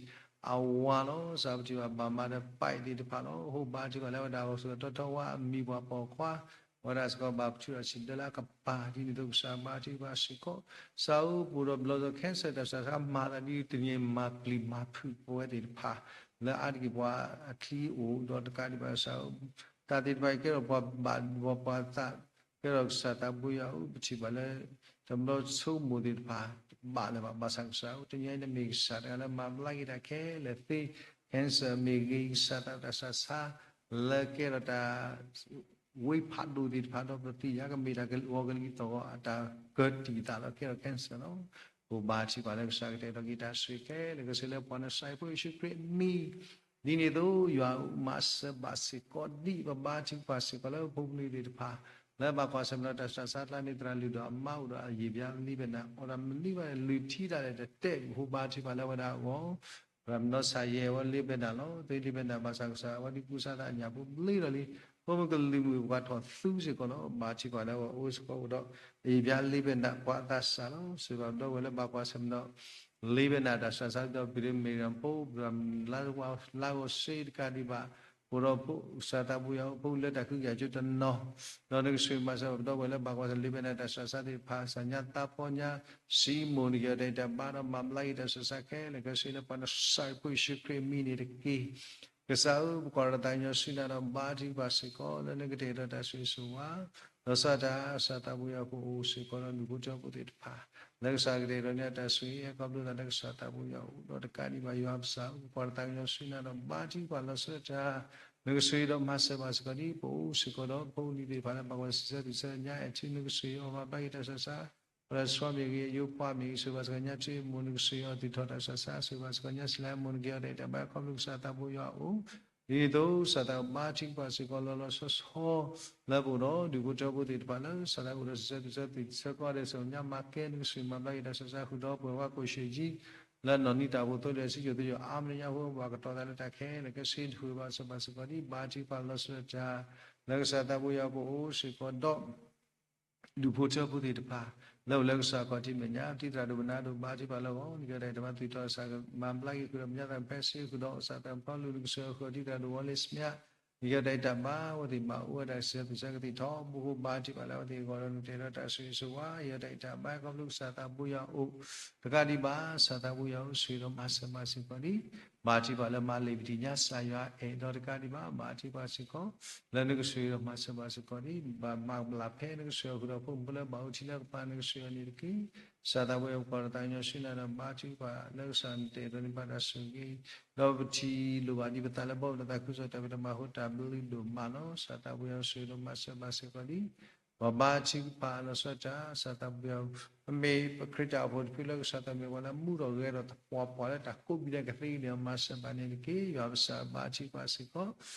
အဝၤလီၤ ကစၢ်ပထံၣ်ဘၣ်ဘၣ်မၤဒီး ပာ်သ့ၣ်တဖၣ်လီၤ ဟိဘါထုကဖၣ်လၢဝဲဒၣ်အဂီၢ်စ့ၢ်ကီးတီထီဝါအမံၤပှၤပိာ်ခွါ အဝဲဒၣ်စ့ၢ်ကီးဘၣ်ပထုးထီၣ်ဆံးဒၢလၢအကပၤ ဒ်န့ၣ်သိးကစၢ်ဘါထုကဖၣ်စ့ၢ်ကီး ကစၢ်ဧၢ ပအိၣ်ဒီးဘျီဒီး cancer တၢ်ဆူးတၢ်ဆါမၤသးဒ်တနံၤအံၤ မၤပျံၤမၤဖုးပဝဲသ့ၣ်တဖၣ် လၢအါတက့ၢ်ပှၤအချံအိၣ်ဒီးတကးဒံးဘၣ်ကစၢ်ဧၢ တၢ်သ့ၣ်တဖၣ်အံၤကဲထီၣ်ပှၤဘၣ်ပှၤသး ကဲထီၣ်ကစၢ်သးဘိယွၤဧၢ ပထံၣ်ဘၣ်လၢ တဘျီဆိကမိၣ်သ့ၣ်တဖၣ် တဘၣ်လၢၤဘၣ် ဘၣ်ဆၣ်ကစၢ်ဧၢ တနံၤအံၤန့ၣ်မ့ၢ်ကစၢ်တဂၤလၢမၤဘျါက့ၤတၢ်ခဲလၢာ်သ့ cancer မ့ၢ်ဂ့ၤ ကစၢ်သးတၢ်ဆူးတၢ်ဆါ လၢကဲထီၣ်တၢ် ဝ့ဖးဒိၣ်သ့ၣ်တဖၣ်ဒီးပသ့ၣ်ညါကမ့ၢ်တၢ်ကလံၤအီၤကလံၤသီၣ်ဂီၤအတၢ်ကတံာ်သးလီၤ ကဲထီၣ် cancer လီၤ. ပဘါထုကဖၣ်လၢကစၢ်ကတဲာ်ကတီၤက့ၤတၢ်ဆိၣ်ဂ့ၤခဲလၢာ် ကစၢ်လၢပှၤနစဲးဖိယ့ၣ်ၡူးခရံာ်အမံၤ ဒ်န့ၣ်အသိး ယွၤမၤစၢၤဘၣ်စ့ၢ်ကီးဒံး ပဘါထုကဖၣ်စ့ၢ်ကီးလၢဖိပလံၤသ့ၣ်တဖၣ် လၢဘၣ်ကွၢ်ဆၢၣ်မဲာ်ဒီးတၢ်ဆူးတၢ်ဆါ ကျါန့ၣ်သရၣ်လုၢ်ဒီးအမါအိၣ်ဒီးအယံာ်ဘျါလံဘဲနၣ် အီၣ်ဒီးမလံဘၣ် လုၢ်ထံတၢ်လဲၣ်တတဲာ် ပဟိဘါထုကဖၣ်လၢဝဲဒၣ်အဂီၢ် ပှၤမနီၤဆါယဲၢ်ဝဲလံဘဲနၣ်လီၤ သ့လံဘဲနၣ် ဘၣ်ဆၣ်ကစၢ် အဝဲဒ်ကူစါသးအညၣ်ဖိဘျ့လီၤလံ ဖိမုၣ်ကလုာ်မုၣ်ပှၤထီၣ်သူစ့ၢ်ကီးလီၤ. ဘါထုကဖၣ်လၢအဝဲအိၣ်စ့ၢ်ကီးအိၣ်ဒီး အယံာ်ဘျါလံဘဲနၣ် ပှၤသးစၢ်လီၤ. စံးဘၣ်ပဒီပုၢ်ဝဲၢ်လၢဘၣ်ကွၢ်ဆၢၣ်မဲာ်ဒီး လံဘဲနၣ်တၢ်ဆူးတၢ်ဆါ ဒ်သိးပတမ့ၢ်ရၣ်ဖိ ပတမ့ၢ်လါဂီၤစ့တကးဒံးဘၣ် ပအိၣ်ဒီးဖိ ကစၢ်သးဘိယွၤ ဖိလၢတၢ်ကဟုကယာ်ကၠိတနီၤ ဒီးနကဆိၣ်ဂ့ၤမၤစၢၤပဒီပုၢ်ဝဲၢ်လၢဘၣ်ကွၢ်ဆၢၣ် လံဘဲနၣ်တၢ်ဆူးတၢ်ဆါသ့ၣ်တဖၣ် စၢ်ညါသးဖီညါ စံးမိၣ်န့ၢ်က့ၤအီၤတၢ်အံၤတၢ်ဘါဒီးမၤဘျါက့ၤတၢ်ဆူးတၢ်ဆါခဲလၢာ် ကစၢ်လၢပှၤနစဲးဖိယ့ၣ်ၡူးခရံာ်အမံၤန့ၣ်တက့ၢ်. ကစၢ်ဧၢ ပကွၢ်ဒီးသးကညီၤဆူနၤဒီးဘါထုကဖၣ်စ့ၢ်ကီး လၢနကတဲာ်ကတီၤတၢ်ဆိၣ်ဂ့ၤဆိၣ်ဝါ လီၤဆီဒၣ်တၢ် ကစၢ်သးဘိယွၤဖိအိၣ်စ့ၢ်ကီးဒီးဒူၣ်ဖိထၢဖိသ့ၣ်တဖၣ် လၢကစၢ်ကတဲာ်ကတီၤန့ၢ်တၢ်ဆိၣ်ဂ့ၤ ဟဲခီဖျိသးလၢကစၢ်သးဘိယွၤအိၣ်ဒီးတကးဒံးဘၣ် ယွၤပစၢ်ဧၢ ပကွၢ်ဒီးသးကညီၤဆူနၤဒီးဘါထုကဖၣ်လီၤဆီဒၣ်တၢ် နကဆိၣ်ဂ့ၤဒီးမၤစၢၤဘၣ်စ့ၢ်ကီးဒ် ပအိၣ်စ့ၢ်ကီးဒီးဖိလံၤသ့ၣ်တဖၣ်လၢဘၣ်ကွၢ်ဆၢၣ်မဲာ် စံးဆၢသူၣ်ဆၢညါ အဲၣ်ထံ နကဆိၣ်ဂ့ၤအီၤမၤဘျါက့ၤတၢ်ဆူးတၢ်ဆါ ပှၤလၢဆှီမ့ၢ်ဂ့ၤ ယိပှၤမ့ၢ်ဂ့ၤ ဆိၣ်ဂ့ၤဘၣ်စ့ၢ်ကီးညါ ထံမိၢ် နကဆိၣ်ဂ့ၤအီၤသူၣ်ထီၣ်တၢ်ဆူးတၢ်ဆါ ဆိၣ်ဂ့ၤဘၣ်စ့ၢ်ကီးညါ စံးလၢမိၢ် နကဲအီၤတၢ်အံၤတၢ်ဘါ ခီဖျိကစၢ်သးဘိယွၤအအိၣ် ဒ်န့ၣ်အသိး ကစၢ်သးဘါထုကဖၣ်စ့ၢ်ကီးလီၤလီၤဆီဆီ လၢပအိၣ်ဒီးဒူၣ်ဖိထၢဖိသ့ၣ်တဖၣ်လၢ ကစၢ်သးအိၣ်ဒီးစံးဆၢသူၣ်ဆၢသံဆၢကီးဒဲး ဆိၣ်ဂ့ၤညါမၤကဲ နကဆိၣ်ဂ့ၤမၤဘျါက့ၤတၢ်ဆူးတၢ်ဆါ ဃုာ်ဒီးပဝဲဝါကိၣ်ရှ့ၣ်ကၠံ လၢနီၢ်နံၤတၢ်အိၣ်ဖှိၣ်သိလ့ၣ်အစုကၠိၤသယီၤ အါမးလၢညါဖိ ပှၤကတီၤသးလၢတၢ်ခဲလၢာ် ကဆိၣ်ဂ့ၤတဃုာ်ဘၣ်ဆိၣ်ဘၣ်စ့ၢ်ကီးဒ် ဘါထုကဖၣ်လီၤဆီဒၣ်တၢ် လၢကစၢ်သးဘိယွၤကအိၣ်စ့ၢ်ကီးဒီး ဒူၣ်ဖိထၢဖိသ့ၣ်တဖၣ် လၢအိၣ်လၢကစၢ်ခီၣ်ထံးမဲာ်ညါ တံၤသရၣ်ဒိၣ်ပနါဒိၣ် ဘါထုကဖၣ်လၢအဂီၢ် နကဲတၢ်အံၤတၢ်ဘါ သူၣ်ထီၣ်စ့ၢ်ကီး မၤဘျါက့ၤဃုာ်ဒီးပညါသးဖဲစ့ၢ်ဃုာ်ဒီး ကစၢ်သးဖီလူၤ နကဆိၣ်ဂ့ၤအဃုာ်တံၤသရၣ်ဒိၣ်ဝီလ့စမ့ၢ် နကဲတၢ်အံၤတၢ်ဘါ အဝဲသ့ၣ်မၤအိၣ်ဝဲဒၣ်စံးဆၢသူၣ်ဆၢကသံၣ်ထီဘိ ဘါထုကဖၣ်လၢအဝဲသ့ၣ်အဂီၢ်ဒီး နကတဲာ်ကတီၤတၢ်ဆိၣ်ဂ့ၤဆိၣ်ဝါ ယဲတၢ်အံၤတၢ်ဘါ ခီဖျိကစၢ်သးဘိယွၤအအိၣ် တကးဒံးဘၣ် ကစၢ်သးဘိယွၤအိၣ်ဆိၣ်ဂ့ၤဒီးမၤစၢၤမၤစ့ၢ်ကီးဒ် ဘါထုကဖၣ်လၢမၤလ့ၤပတံၢ်ညါ ကစၢ်ယွၤအဲၣ်ဒီးတကးဒံးဘၣ် ဘါထုကဖၣ်စ့ၢ်ကီး လၢနကဆိၣ်ဂ့ၤဒီးမၤစၢၤဘၣ်စ့ၢ်ကီးဒ် ဘၣ်မၤဘျးဖဲနကဆိၣ်ဂ့ၤအဃုာ်ဒီး ဖိမုၣ်ဖိလၢဘၣ်အိၣ်ထံလၢကပၤနကဆိၣ်ဂ့ၤအီၤန့ၣ်တက့ၢ်. ကစၢ်သးဘိယွၤ ပကွၢ်ဒီးသးကညီၤဆူနၤဒီး ဘါထုကဖၣ်လၢကစၢ်နတဲာ်ဒီးန့ၢ်ဘၣ်တၢ်ဆိၣ်ဂ့ၤ ဒီးပထံၣ်လိၣ်ဘၣ်ဒံးပသးလၢ ဘၣ်အိၣ်ဒီးသးခုကစီၣ်တၢ်ဖံးတၢ်မၤအဃိ တၢ်ဘျုးဒိၣ်မးလီၤ. ကစၢ်သးဘိယွၤဆိၣ်ဂ့ၤဒီးမၤစၢၤဘၣ်စ့ၢ်ကီးဒ် ပဘါထုကဖၣ်လီၤဆီဒၣ်တၢ် ကစၢ်သးဘိယွၤ ပမ့ၢ်ပခရံာ်တၢ်အိၣ်ဖှိၣ်တဖုလၢ ကစၢ်သးမ့ၢ်ပှၤလၢမူထီၣ်ဂဲၤထီၣ်သပှၢ်ပှၢ်လၢ တၢ်ကိးဘံၣ်တၢ်ကသ့အဂ့ၢ်န့ၣ် မၤစၢၤဘၣ်န့ၣ်တက့ၢ်. ယွၤပကစၢ်ဘါထုကဖၣ်စ့ၢ်ကီး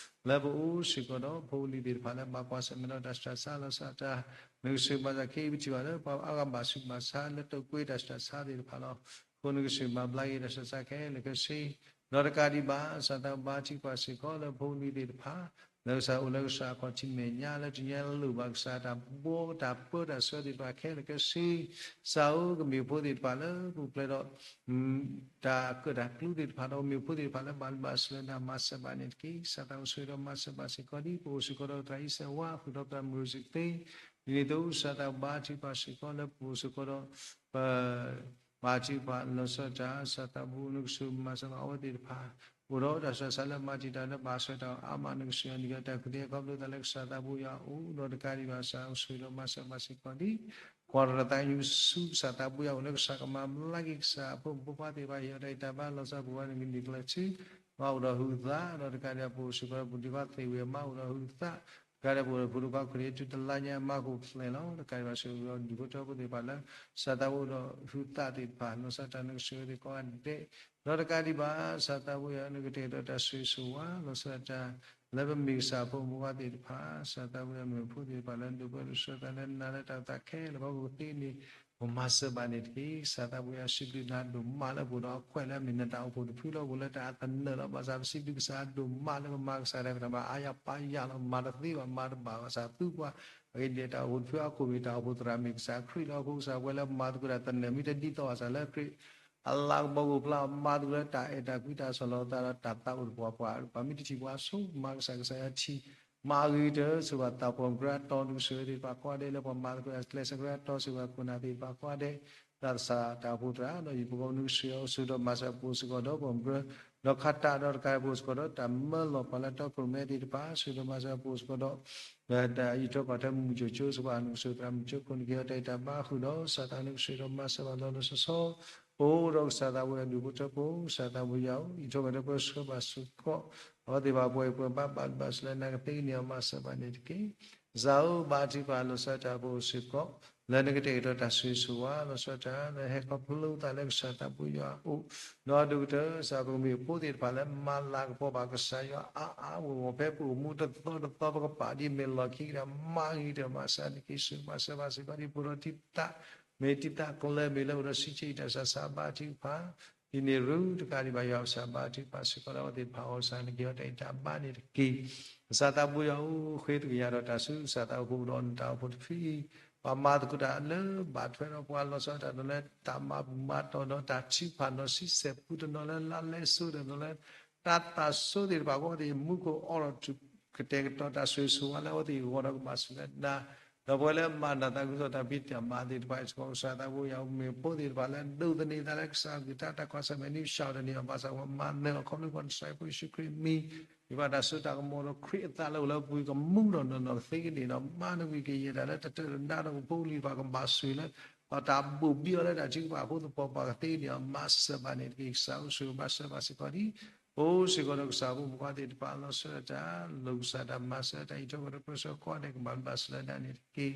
လၢပအိၣ်စ့ၢ်ကီးဒီး ဖိလံၤသ့ၣ်တဖၣ်လၢ ဘၣ်ကွၢ်ဆၢၣ်မဲာ်ဒီးတၢ်ဆူးတၢ်ဆါလီၤဆီဒၣ်တၢ် နကဆိၣ်ဂ့ၤမၤစၢၤ ခဲအံၤပထံၣ်ဘၣ်လၢ ပှၤအါဂၤဘၣ်ဆူးဘၣ်ဆါလၢ တၢ်ကွဲးတၢ်ဆူးတၢ်ဆါသ့ၣ်တဖၣ်လီၤ. အဃိနကဆိၣ်ဂ့ၤမၤဘျါက့ၤတၢ်ဆူးတၢ်ဆါခဲလၢာ်ခဲဆ့ ဒီးတကးဒံးဘၣ် ကစၢ်သးဘိယွၤ ဘါထုကဖၣ်စ့ၢ်ကီးလၢဖိလံၤသ့ၣ်တဖၣ် လၢကစၢ်အိၣ်လၢကစၢ်အခီၣ်ထံးမဲာ်ညါ လၢတနံၤညါလိၣ်ဘၣ်ကစၢ်တၢ်ဘှီတၢ်ပၢတၢ်ဆှၢသ့ၣ်တဖၣ်ခဲလၢာ်ခဲဆ့ ကစၢ်ဧၢ ကမ့ၢ်ဖိသ့ၣ်တဖၣ်လၢပူၤဖျဲးဒီး တၢ်ကၢၣ်တၢ်ကျူသ့ၣ်တဖၣ် ဒီးကမ့ၢ်ဖိသ့ၣ်တဖၣ်လၢ ဘၣ်လုၢ်ဘၣ်စၢၤလၢနၤ မၤစၢၤဘၣ်န့ၣ်တက့ၢ်. ကစၢ်သးဘိယွၤ ဆိၣ်ဂ့ၤဒီးမၤစၢၤဘၣ်စ့ၢ်ကီးဒ် ပအိၣ်စ့ၢ်ကီးဒီးသရၣ်အံၣ်စၢၤဝါ ဃုာ်ဒီးသရၣ်မုၣ်ရိစံးသ့ ဒ်န့ၣ်အသိး ကစၢ်သးဘိယွၤ ဘါထုကဖၣ်စ့ၢ်ကီးလၢ ပအိၣ်စ့ၢ်ကီးဒီး ပ ဘါထုကဖၣ်လီၤဆီဒၣ်တၢ် ကစၢ်သးဘိ နကဆိၣ်ဂ့ၤမၤစၢၤဘၣ်အဝဲသ့ၣ်တဖၣ် အိၣ်ဒီးတၢ်ဆူးတၢ်ဆါလၢ မၤတံာ်တာ်လၢ ဘၣ်ဆှၢတၢ်အါမး နကဆိၣ်ဂ့ၤအီၤန့ၣ် ကတၢၢ်ခူၣ်သ့ ခီဖျိသးလၢကစၢ်သးဘိယွၤအိၣ်ဒီးတကးဒံးဘၣ် ကစၢ်ဆိၣ်ဂ့ၤဒီးမၤစၢၤဘၣ်စ့ၢ်ကီးဒ် ကွၢ်တၢ်သးကညီၤဆူ ကစၢ်သးဘိယွၤအိၣ်လၢ ကစၢ်ကမၤဘျါက့ၤ ကစၢ်အဖိမုၣ်ဖိခွါသ့ၣ်တဖၣ် ဟ့ၣ်အီၤတၢ်ဂံၢ်တၢ်ဘါ လီၤဆီပူၤဝဲန့ၣ် ကနံၤကျၢၤထံ မၤအိၣ်ဒီးဟုးသး ဒီးတကးဒံးဘၣ် ပအိၣ်စ့ၢ်ကီးဒီး ပဒံကွၢ်သ့ၣ်ဝံၤအမါအိၣ်ဒီးဟုးသး တကးဒံးဘၣ် ပအိၣ်ဒီးဖိဒံကွၢ်ခိၣ်န့ၣ် တုၤတလါညါအမါခိၣ်ဖျဲးလီၤ. တကးဒံးဘၣ် ဆိၣ်ဂ့ၤဒီးဒူၣ်ဖိထၢဖိသ့ၣ်တဖၣ်လၢ ကစၢ်သးဘိဒီးဟုးသးသ့ၣ်တဖၣ် လီၤဆီဒၣ်တၢ် နကဆိၣ်ဂ့ၤသ့ၣ်ကိးဂၤဒဲး ဒီးတကးဒံးဘၣ် ကစၢ်သးဘိယွၤ နကတဲာ်ကတီၤတၢ်ဆိၣ်ဂ့ၤဆိၣ်ဝါ လီၤဆီဒၣ်တၢ် လၢပမ့ၢ်ကစၢ်အဖိမုၣ်ဖိခွါသ့ၣ်တဖၣ် ကစၢ်သးဘိယွၤ မ့ၢ်ဖိသ့ၣ်တဖၣ်လၢ ဒိးဘၢဒိးဆှၢသးလၢနၤလၢတၢ်သးခဲလၢာ် ပှၤကိးသ့န့ၣ် ပမၤစၢၤဘၣ်န့ၣ်တက့ၢ်. ကစၢ်သးဘိယွၤ စံးဘျုးနၤဒိၣ်မးလၢပအိၣ်ဒီးအခွဲးလၢ မ့ၢ်နတၢ်အိၣ်ဖှိၣ်တဖုလီၤ ပအိၣ်လၢတၢ်အသနၢၣ်လီၤ. ဘၣ်ဆၣ်ပစံးဘျုးကစၢ်ဒိၣ်မးလၢ ပမၤကစၢ်တၢ်ဖံးတၢ်မၤအါယၤပါယၤလီၤ မၤတသ့ဘၣ် မၤတဘၣ်ဘၣ်ဆၣ် သုပှၤ အဂ့ၢ်ဒ်လဲၣ် တၢ်အိၣ်ဖှိၣ်တဖုအခိၣ်မ့ၢ် တၢ်အိၣ်ဖှိၣ်သရၣ်မ့ၢ် ကစၢ်ခရံာ်လီၤ. အဃိကစၢ် ပှၤလၢမၤသကိးတၢ်သနၢၣ် မ့ၢ်တဒ်သိးဘၣ်ဆၣ်လၢခရံာ် အလၤကပီၤကအိၣ်ဖျါ မၤသကိးလၢတၢ်အဲၣ်တၢ်ကွံတၢ်ဆီၣ်လီၤသးဒီးတၢ်သးအိၣ်တပှၤပှၤ ပှၤမ့ၢ်တထံၣ်ပှၤဆိ မၤကစၢ်ကစၢ်ယွၤထံၣ် မၤအဂ့ၤကတၢၢ် ဆိၣ်ဂ့ၤသးပှၢ်မုၢ်ကြၢးအတီ နကဆိၣ်ဂ့ၤသ့ၣ်တဖၣ်ကိးဂၤဒဲးလၢပှၤမၤသကိးတၢ် ကျဲးစၢးကြၢးအတီ ဆိၣ်ဂ့ၤခိၣ်နၢ်သ့ၣ်တဖၣ်ကိးဂၤဒဲး သးစၢ်တၢ်အိၣ်ဖှိၣ်သရၣ် ဒီးယပကီၢ် နကဆိၣ်ဂ့ၤအီၤ ဆိၣ်ဂ့ၤဒီးမၤစၢၤပှၤစ့ၢ်ကီးဒီးပှၢ်မုၢ်ကြၢး ဒီးခးတၢ်ဒီးတကးဒံး ပအိၣ်စ့ၢ်ကီးဒီးတၢ်မၢလီၤပှၤလၢတီခိၣ်ရိၣ်မဲသ့ၣ်တဖၣ် ဆိၣ်ဂ့ၤဒီးမၤစၢၤပှၤစ့ၢ်ကီးဒီး တၢ်အံးထွဲကွၢ်ထွဲမုၢ်ကၠိကၠိ စ့ၢ်ကီး နကဆိၣ်ဂ့ၤသရၣ်မုၢ်ကၠိခိၣ် နကဟ့ၣ်အီၤတၢ်ဂံၢ်တၢ်ဘါဃုာ်ဒီး ကစၢ်သး နကဆိၣ်ဂ့ၤဒီးမၤစၢၤဘၣ်လီၤလီၤဆီဆီ ပအိၣ်ဒီးကစၢ်သးဘိယွၤ ဒူၣ်ဖိထၢဖိ ကစၢ်သးဘိယွၤဧၢ အံးထွဲကွၢ်ထွဲပၢဆှၢဘၣ်စ့ၢ်ကီး အဝဲသ့ၣ်တဖၣ်ပှဲၤပှဲၤဘၣ် ဘၣ်လုၢ်ဘၣ်စၢၤလၢနၤကသ့န့ၣ် မၤစၢၤဘၣ်န့ၣ်တက့ၢ်. ကစၢ်ဧၢ ဘါထုကဖၣ်လီၤဆီဒၣ်တၢ် ပအိၣ်စ့ၢ်ကီး လၢနကတဲာ်ကတီၤတၢ်ဆိၣ်ဂ့ၤဆိၣ်ဝါ လီၤဆီဒၣ်တၢ် လၢဟဲခီဖျိသးလၢကစၢ်သးဘိယွၤအအိၣ် ဒီးဒိၣ်ကတၢၢ် ကစၢ်ပကမ့ၢ်ဖိသ့ၣ်တဖၣ်လၢ မၤလၤကပီၤဘၣ်ကစၢ်ယွၤအါအါဂီၢ်ဂီၢ် ဖဲပအိၣ်မူတသီတသီ ပကပာ်ဒ်မ့ၢ်လီၢ်ခံကတၢၢ် မၤဂ့ၤကတၢၢ် မၤစၢၤနက့ၤ ဆိၣ်ဂ့ၤမၤစၢၤဘၣ်စ့ၢ်ကီးဒ် ပအိၣ်ဒီးတံၤသၣ် မ့ၢ်တံၤသၣ်ကျၢၤ မ့ၢ်လၢအိၣ်ဒီးဆံးဆံးအံၤ တၢ်ဆူးတၢ်ဆါ ဘါထုကဖၣ် ဒ်န့ၣ်ရူၢ် တကးဒံးဘၣ် ယွၤကစၢ်ဘါထုကဖၣ်စ့ၢ်ကီးလၢအဝဲသ့ၣ်တဖၣ်အဂီၢ် ကစၢ်နကဟ့ၣ်အီၤတၢ်ဂံၢ်တၢ်ဘါန့ၣ်တက့ၢ်. ကစၢ်သးဘိယွၤဧၢ ဃ့သကယၤဒီးတၢ်ဆူ ကစၢ်သးအိၣ်ဖှိၣ်ဒီးနတၢ်အိၣ်ဖှိၣ်တဖုအံၤ ပှၤမၤသကိးတၢ်လၢဘၣ်ထွဲဒီးပှၤ လီၤဆီဒၣ်တၢ်ဒီးလၢ တၢ်မၤဘူၣ်မၤတီၢ်ဒီးတၢ်ထုကဖၣ် နီၢ်ဆံဆဲးပူတနီၤလၢ လါလဲစိတနီၤလၢ တၢ်သးစိသ့ၣ်တဖၣ် အဝဲသ့ၣ်မူခိၣ်အိးထီၣ် ကတဲာ်ကတီၤတၢ်ဆိၣ်ဂ့ၤဆိၣ်ဝါလၢအဝဲသ့ၣ်အဂီၢ်ဒီး ကဘၣ်ဆိၣ်လၢနၤ ဒီးပဝဲလၢမၤနၢၤသးခုကစီၣ်တၢ်ဖံးတၢ်မၤသ့ၣ်တဖၣ်အံၤစ့ၢ်ကီး ကစၢ်သးဘိယွၤဧၢ မ့ၢ်ဖိသ့ၣ်တဖၣ်လၢ ဒိးသန့ၤသးလၢကစၢ်အကလုၢ်ကထါ တၢ်ကွၢ်ဆၢၣ်မဲာ် နံၣ်စှၤတနံၤအံၤ ဘၣ်ဆၣ်ပှၤမၤနၢၤအီၤ ခီဖျိပှၤကစၢ်ယ့ၣ်ၡူးခရံာ်အမံၤ ဒ်ဘၣ်တၢ်စိတၢ်ကမီၤဒီး ခရံာ်အသးလၢအိၣ်လၢအပူၤကမူဒီးနီၢ်နီၢ်ကသ့ကန့ၢ်ဒီး မၤနဂံၢ်ကယဲၢ်တၢ်လၢ တတၢၢ်တနါဒီး ကဖိလံၤတဖၣ်ကဘၣ်ဆိၣ်လၢ ပှၤတၢ်ဘိၣ်ဘံအီၤလၢတၢ်ထုကဖၣ်အဃိသပှၢ်ပှၢ်ကသ့န့ၢ်အီၤ မၤစၢၤဘၣ်န့ၣ်တက့ၢ်. ကစၢ်အိၣ်ဆိၣ်ဂ့ၤဘၣ်စၢၤဘၣ်စ့ၢ်ကီးဒ် အိၣ်စ့ၢ်ကီးဒီးကစၢ်ဖိမုၣ်ဖိခွါသ့ၣ်တဖၣ် လီၤဆီဒၣ်တၢ် လိာ်ကစၢ်တၢ်မၤစၢၤတၢ် အံးထွဲကွၢ်ထွဲပၢဆှၢကိးဂၤဒဲး ကဘၣ်ဘျုးဘၣ်ဆိၣ်လၢနၤန့ၣ်တက့ၢ်.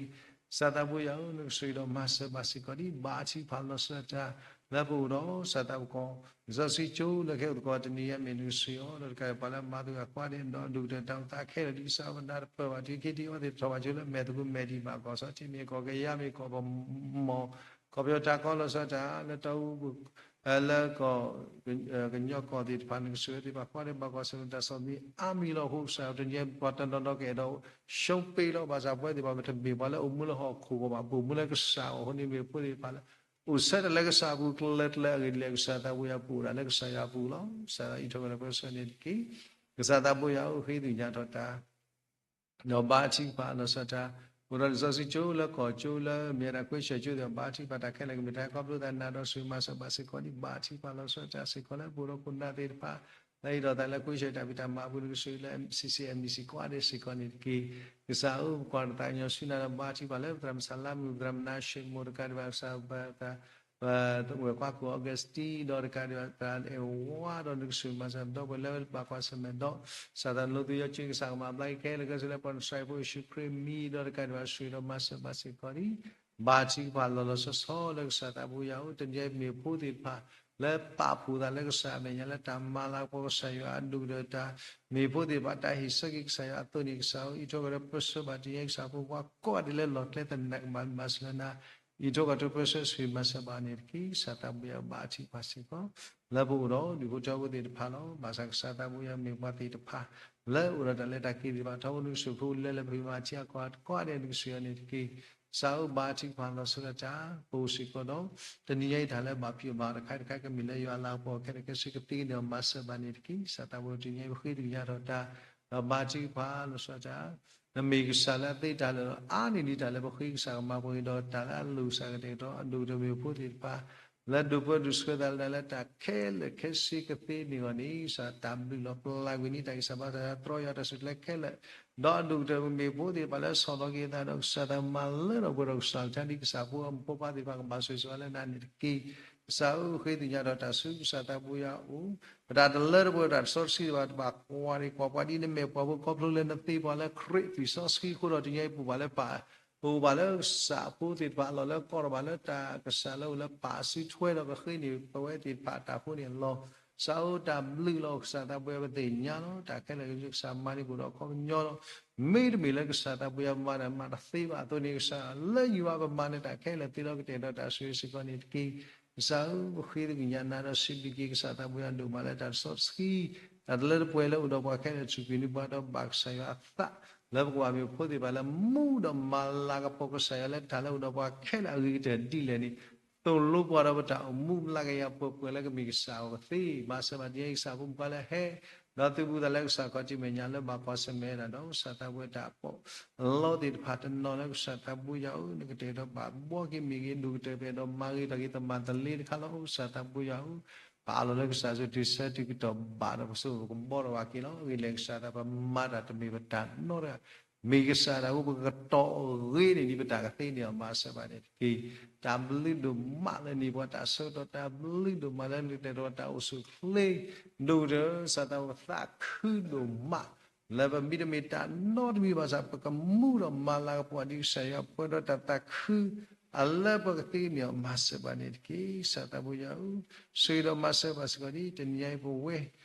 ကစၢ်သးဘိယွၤဧၢ နကဆိၣ်ဂ့ၤဒီးမၤစၢၤဘၣ်စ့ၢ်ကီးဒ် ဘါထုကဖၣ်လီၤဆီဒၣ်တၢ် လၢပအိၣ်ဒီး ကစၢ်သးဘိကီၢ် လံာ်စီဆှံကၠိလၢကဟဲအိၣ်သကိးတနံၤအံၤ မ့ၢ်နကဆိၣ်ဂ့ၤအီၤ ဒီးတကးဒံးပှၤလၢမၤသကိးကိးဂၤဒဲး ဒီးဒိၣ်ကတၢၢ်တၢ်အိၣ်သးခဲလၢာ် ဒ်ကစၢ်ပနၢ်တပၢၢ်ဘၣ် တုၤခံထံၣ်အဝဲသ့ၣ်တထီၣ်ဘၣ်ဆိလၢမဲာ်သကိးမဲာ်ဒံးဘၣ် ကီၢ်စီၤထံးမ့ၢ်ကီၢ်ကယၤမ့ၢ်ကီၢ်ပမီၢ် ကီၢ်ပယီၤတၢ်ကီလီၤဆီဒၣ်တၢ် လၢတီအူ လၢကီၢ် ကညီကီၢ်သ့ၣ်တဖၣ် နကဆိၣ်ဂ့ၤသ့ၣ်တဖၣ်ကိးဂၤဒဲး ဘၣ်ကွၢ်ဆၢၣ်မဲာ်တၢ်စီဆှံအါမံၤလီၤ. အဃိကစၢ်တနံၤအံၤ ပှၤတနီၤနီၤကအဲၣ်ဒိး ရှုံးပ့ၤလီၤ ဘၣ်ဆၣ်ပဝဲသ့ၣ်တဖၣ် ပတမ့ၢ်ပှၤလၢအိၣ်မူလၢဟီၣ်ခိၣ်အဂီၢ်ဘၣ် ပအိၣ်မူလၢကစၢ်အဂီၢ်အဃိန့ၣ် မ့ၢ်ဖိသ့ၣ်တဖၣ်လၢ အိၣ်ဆၢထၢၣ်လၢကစၢ်အပူၤ ကျၢၤကျၢၤအဂ့ၢ်ဒ်လဲၣ် ကစၢ်သးဘိယွၤပအိၣ်ဒၣ်လၢကစၢ်ယွၤအပူၤလီၤ. ကစၢ်ယွၤအံးထွဲကွၢ်ထွဲပၢဆှၢန့ၣ်တက့ၢ်. ကစၢ်သးဘိယွၤဧၢ ဃ့သ့ၣ်ညါထီၣ်တၢ် ဒီးဘါထုကဖၣ်လီၤဆီဒၣ်တၢ် ပအိၣ်ဒီးလံာ်စီဆှံကၠိလၢကီၢ်ကၠိလၢမ့ၢ်ဝဲဒၣ် ခွဲးစၢၣ်ကၠိသ့ၣ်တဖၣ် ဘါထုကဖၣ်တၢ်ခဲလၢာ် ကမ့ၢ်တၢ်ခီဖျိသးနၤဒီးဆိၣ်ဂ့ၤမၤစၢၤဘၣ်စ့ၢ်ကီးဒ် ဘါထုကဖၣ်လီၤဆီဒၣ်တၢ်စ့ၢ်ကီးလၢ ပအိၣ်ဒီးခိၣ်နၢ်သ့ၣ်တဖၣ် လၢအံၤဒီးသးလၢကွံာ်ဆၢတၢ်ဖံးတၢ်မၤအပူၤ နကစၢ်လၢ C C M B C ကွၢ်ဒဲးစ့ၢ်ကီးန့ၣ်တက့ၢ်. ကစၢ်ဧၢ ပကွၢ်တၢ်သးကညီၤဆူနၤဒီး ဘါထုကဖၣ်လၢပသရၣ်မုၣ်စၢ်လါမုၣ် ပသရၣ်မုၣ်နါၡ့ၣ်မိၣ်တကးဒံးဘၣ် ကစၢ်ပသရၣ် ပဝဲၢ်ကွၢ်ကိၣ် Augustine ဒီးတကးဒံးဘၣ် သရၣ်အဲၣ်ဝါဒီးနကစၢ်မၤစၢၤဒီပုၢ်ဝဲၢ်လၢဘၣ်ကွၢ်ဆၢၣ်မဲာ်ဒီး ကစၢ်သးနလိသုယီၤက့ၤ ကစၢ်ကမၤဘျါက့ၤခဲလၢာ်ခဲဆ့လၢ ပှၤနစၢ်ဖိယ့ၣ်ၡူးခရံာ်မံၤဒီးတကးဒံးဘၣ် ဆှၢဒီးမၤစၢၤဘၣ်စ့ၢ်ကီးဒံး ဘါထုကဖၣ်လီၤလီၤဆီဆီလၢကစၢ်သးဘိယွၤဧၢ, တနံၤအံၤမ့ၢ်ဖိသ့ၣ်တဖၣ် လၢပာ်ဖှိၣ်သးလၢကစၢ်အမဲာ်ညါလၢတၢ်မၤလၤကပီၤကစၢ်ယွၤအဒိၣ်ကတၢၢ်တၢ်, မ့ၢ်ဖိသ့ၣ်တဖၣ်တၢ်ဟ့ၣ်ဆၢက့ၤကစၢ်ယွၤအသိးန့ၣ် ကစၢ်ဧၢ အံးထွဲကဒီးပၢဆှၢဘၣ်တနံၤအံၤ ကစၢ်ဖိခွါကိးဂၤဒဲးလၢလီၢ်ကျဲသနၢၣ်ကမၤမၤစၢၤလၢနၤ, အံးထွဲကဒီးပၢဆှၢဆှၢမၤစၢၤဘၣ်န့ၣ်တက့ၢ်. ကစၢ်သးဘိယွၤဘါထုကဖၣ်စ့ၢ်ကီး လၢပအိၣ်ဒီးဒူၣ်ဖိထၢဖိသ့ၣ်တဖၣ်လီၤ. ဘၣ်ဆၣ်ကစၢ်သးဘိယွၤမ့ၢ်ပှၤသ့ၣ်တဖၣ် လၢအိၣ်ဒီးတၢ်လဲၤတၢ်က့ၤသ့ၣ်တဖၣ် ထီဘိနကစၢ်ဖိလၢလၢပဂံၢ်မၤထံအကွၢ်တကီၢ်ဒဲးနကစၢ်ယွၤန့ၣ်တက့ၢ်. ကစၢ်ဧၢ ဘါထုကဖၣ်လီၤဆီဒၣ်တၢ် ပအိၣ်စ့ၢ်ကီးဒီး တနံၤအံၤတၢ်လၢဘၣ်ဖံးဘၣ်တခါတခါကမ့ၢ်လၢယွၤလၤကပီၤခဲလၢာ်ခဲဆ့ကသ့ကန့ၢ်အီၤ မၤစၢၤဘၣ်န့ၣ်တက့ၢ်. ကစၢ်သးဘိတနံၤအံၤပဃ့ကညးထီၣ်တၢ် ဒီးဘါထုကဖၣ်လီၤဆီဒၣ်တၢ် နမ့ၢ်ကစၢ်လၢအသ့တၢ်လၢာ်ဒီး အါန့ၢ်ဒံးတၢ်လၢပဃ့ကစၢ်ကမၤပှဲၤက့ၤဒီး တၢ်လၢအလိၣ်ကစၢ်ကတဲာ်ကတီၤအဒိၣ်ကတၢၢ်မ့ၢ်ဖိသ့ၣ်တဖၣ် လၢဒိးပၢဒိးဆှၢသးလၢတၢ်လၢတၢ်ခဲလၢာ်ခဲဆ့ကသ့န့ၢ်အီၤန့ၣ် ကစၢ်တၢ်ဘျုးလီၤပျၢ်ကွံာ်န့ၢ်တၢ်ကစၢ်ဘါသးတြီယွၤတၢ်စုတၢ်ကျဲခဲလၢာ် ဒီးအဒိၣ်ကတၢၢ်မ့ၢ်ဖိသ့ၣ်တဖၣ်လၢဆီၣ်လီၤက့ၤသးဒီးကစၢ်တၢ်မၤလၢထီၣ်ပှဲၤထီၣ်ကစၢ်လၢတၢ်ဒ်ကစၢ်ဖိအမိၢ်ဖိပၢ်သ့ၣ်တဖၣ်ကဘၣ်ဆိၣ်ဂ့ၤဆိၣ်ဝါလၢနၤန့ၣ်တက့ၢ်. ကစၢ်ဧၢ ဃ့ကညးထီၣ်တၢ်ဆူကစၢ်သးဘိယွၤအအိၣ် ပတၢ်တလၢတပှဲၤတၢ်တစီတဆှံတဖၣ် တဘၣ်ကွၢ်ဒံးကွၢ်ပှၤဒ်နမဲာ်ပှၤဖိခီဖျိလၢနသ့ပှၤလၢခရံာ်သွံၣ်စီဆှံအဃိဒီး တနံၤအံၤပပှၤလၢပ ပအိၣ်ဘၣ်လၢကစၢ်ဖိသ့ၣ်တဖၣ်အလီၢ်လၢကီၢ်ဒီးဘၣ်လၢတၢ်ကစၢ်လၢအိၣ်လၢပာ်စုထွဲဒီးကဃ့န့ၢ်ပဝဲသ့ၣ်တဖၣ်တၢ်ဖိန့ၣ်အလီၢ် ကစၢ်ဧၢ တၢ်ဘျုးလီၤကစၢ်သးဘိယွၤ ပသ့ၣ်ညါလီၤ တၢ်ခဲလၢာ်ကစၢ်မၤန့ၢ်ကအိၣ်ဒီးအခီပညီလီၤ. မ့တမ့ၢ်လၢကစၢ်သးဘိယွၤမၤတၢ်မၤတသ့ဘၣ်အသိးန့ၣ် ကစၢ်လၢယွၤပမၤနၢၤတၢ်ခဲလၢာ်သ့လီၤ ကတဲာ်ကတီၤတၢ်ဆိၣ်ဂ့ၤစ့ၢ်ကီးန့ၣ်တက့ၢ်. ကစၢ်ဧၢ ပဃ့ကညးနၤဒီးစံးဘျုးက့ၤ ကစၢ်သးဘိယွၤဒိၣ်မးလၢတၢ်တစီတဆှံ တၢ်တလၢတပှဲၤလၢအိၣ်ဒီးပှၤခဲလၢာ် စူၢ်က့ၤနုာ်ပှၤဒီးဘၣ်ကစၢ်ယွၤအသး လၢပကဘၣ်မ့ၢ်ဖိသ့ၣ်တဖၣ်လၢမူဒီးမၤလၤကပီၤကစၢ်ယွၤလၢတၢ်လၢအိၣ်ဒီးပှၤခဲလၢာ်အဂ့ၤကတၢၢ်ဒ်လဲၣ်န့ၣ် သိၣ်လိပှၤဒီးပတၢ်အိၣ်မူ ဘျါက့ၤယၤပှဲၤပှဲၤလၢကမ့ၢ်ကစၢ်အဂီၢ်သ့ မၤစၢၤဘၣ်တနံၤအံၤ ကစၢ်ဖိမုၣ်ဖိလၢဟဲ ဒီးသုးဘူးသးလၢကစၢ်ခီၣ်ထံးမဲာ်ညါလၢဘၣ်ကွၢ်ဆၢၣ်မဲာ်ဒၣ်ဒီး ကစၢ်သးဘိယွၤတၢ်ပီးလီသ့ၣ်တဖၣ်တနီၤလၢကစၢ်သးဘိယွၤဧၢ နကတဲာ်ကတီၤဘၣ်ဘှီက့ၤမ့ၢ်ဂ့ၤ ဒိၣ်ကတၢၢ်ပှဲၤဒီးမၤဂ့ၤထီၣ်က့ၤသမၣ်တလ့တခါလီၤ ကစၢ်သးဘိယွၤဧၢ ပအးလီၤလၢကစၢ်ယ့ၣ်ၡူးခရံာ်ဆၢတုၤကတီၢ်ဘၣ်ဒီးပစိကမီၤထီၣ်ဘၣ်က့ၤလီၤ အဂ့ၢ်လဲၣ်ကစၢ်သးပမၤတၢ်တမ့ၢ်ပတၢ်နီတဂၤ မ့ၢ်ကစၢ်ဒၣ်ဝဲပကတီၤအဂ့ၤန့ၣ်ဒ်ပတၢ်ကသ့န့ၢ်အီၤ မၤစၢၤဘၣ်န့ၣ်တက့ၢ်. တၢ်ဘျုးဒိၣ်မးလၢနံၤပှၤတၢ်ဆၢကတီၢ် တၢ်ဘျုးဒိၣ်မးလၢနကတဲာ်ကတီၤတၢ်အိၣ်ဆူၣ်အိၣ်ချ့ ဒိၣ်ကတၢၢ် ကစၢ်သးပသးခုဒိၣ်မး လၢပမ့တမ့ၢ်တၢ်နီတမံၤဘၣ်ဆၣ် ပကမူဒီးမၤလၤကပီၤဒ်ကစၢ်ယွၤပှဲၤဒီးတၢ်သးခု အလၢပကသ့န့ၢ်အီၤ မၤစၢၤဘၣ်န့ၣ်တက့ၢ်. ကစၢ်သးဘိယွၤဧၢ, ဆိၣ်ဂ့ၤဒီးမၤစၢၤဘၣ်စ့ၢ်ကီးဒ်တနံၤအံၤပဝဲ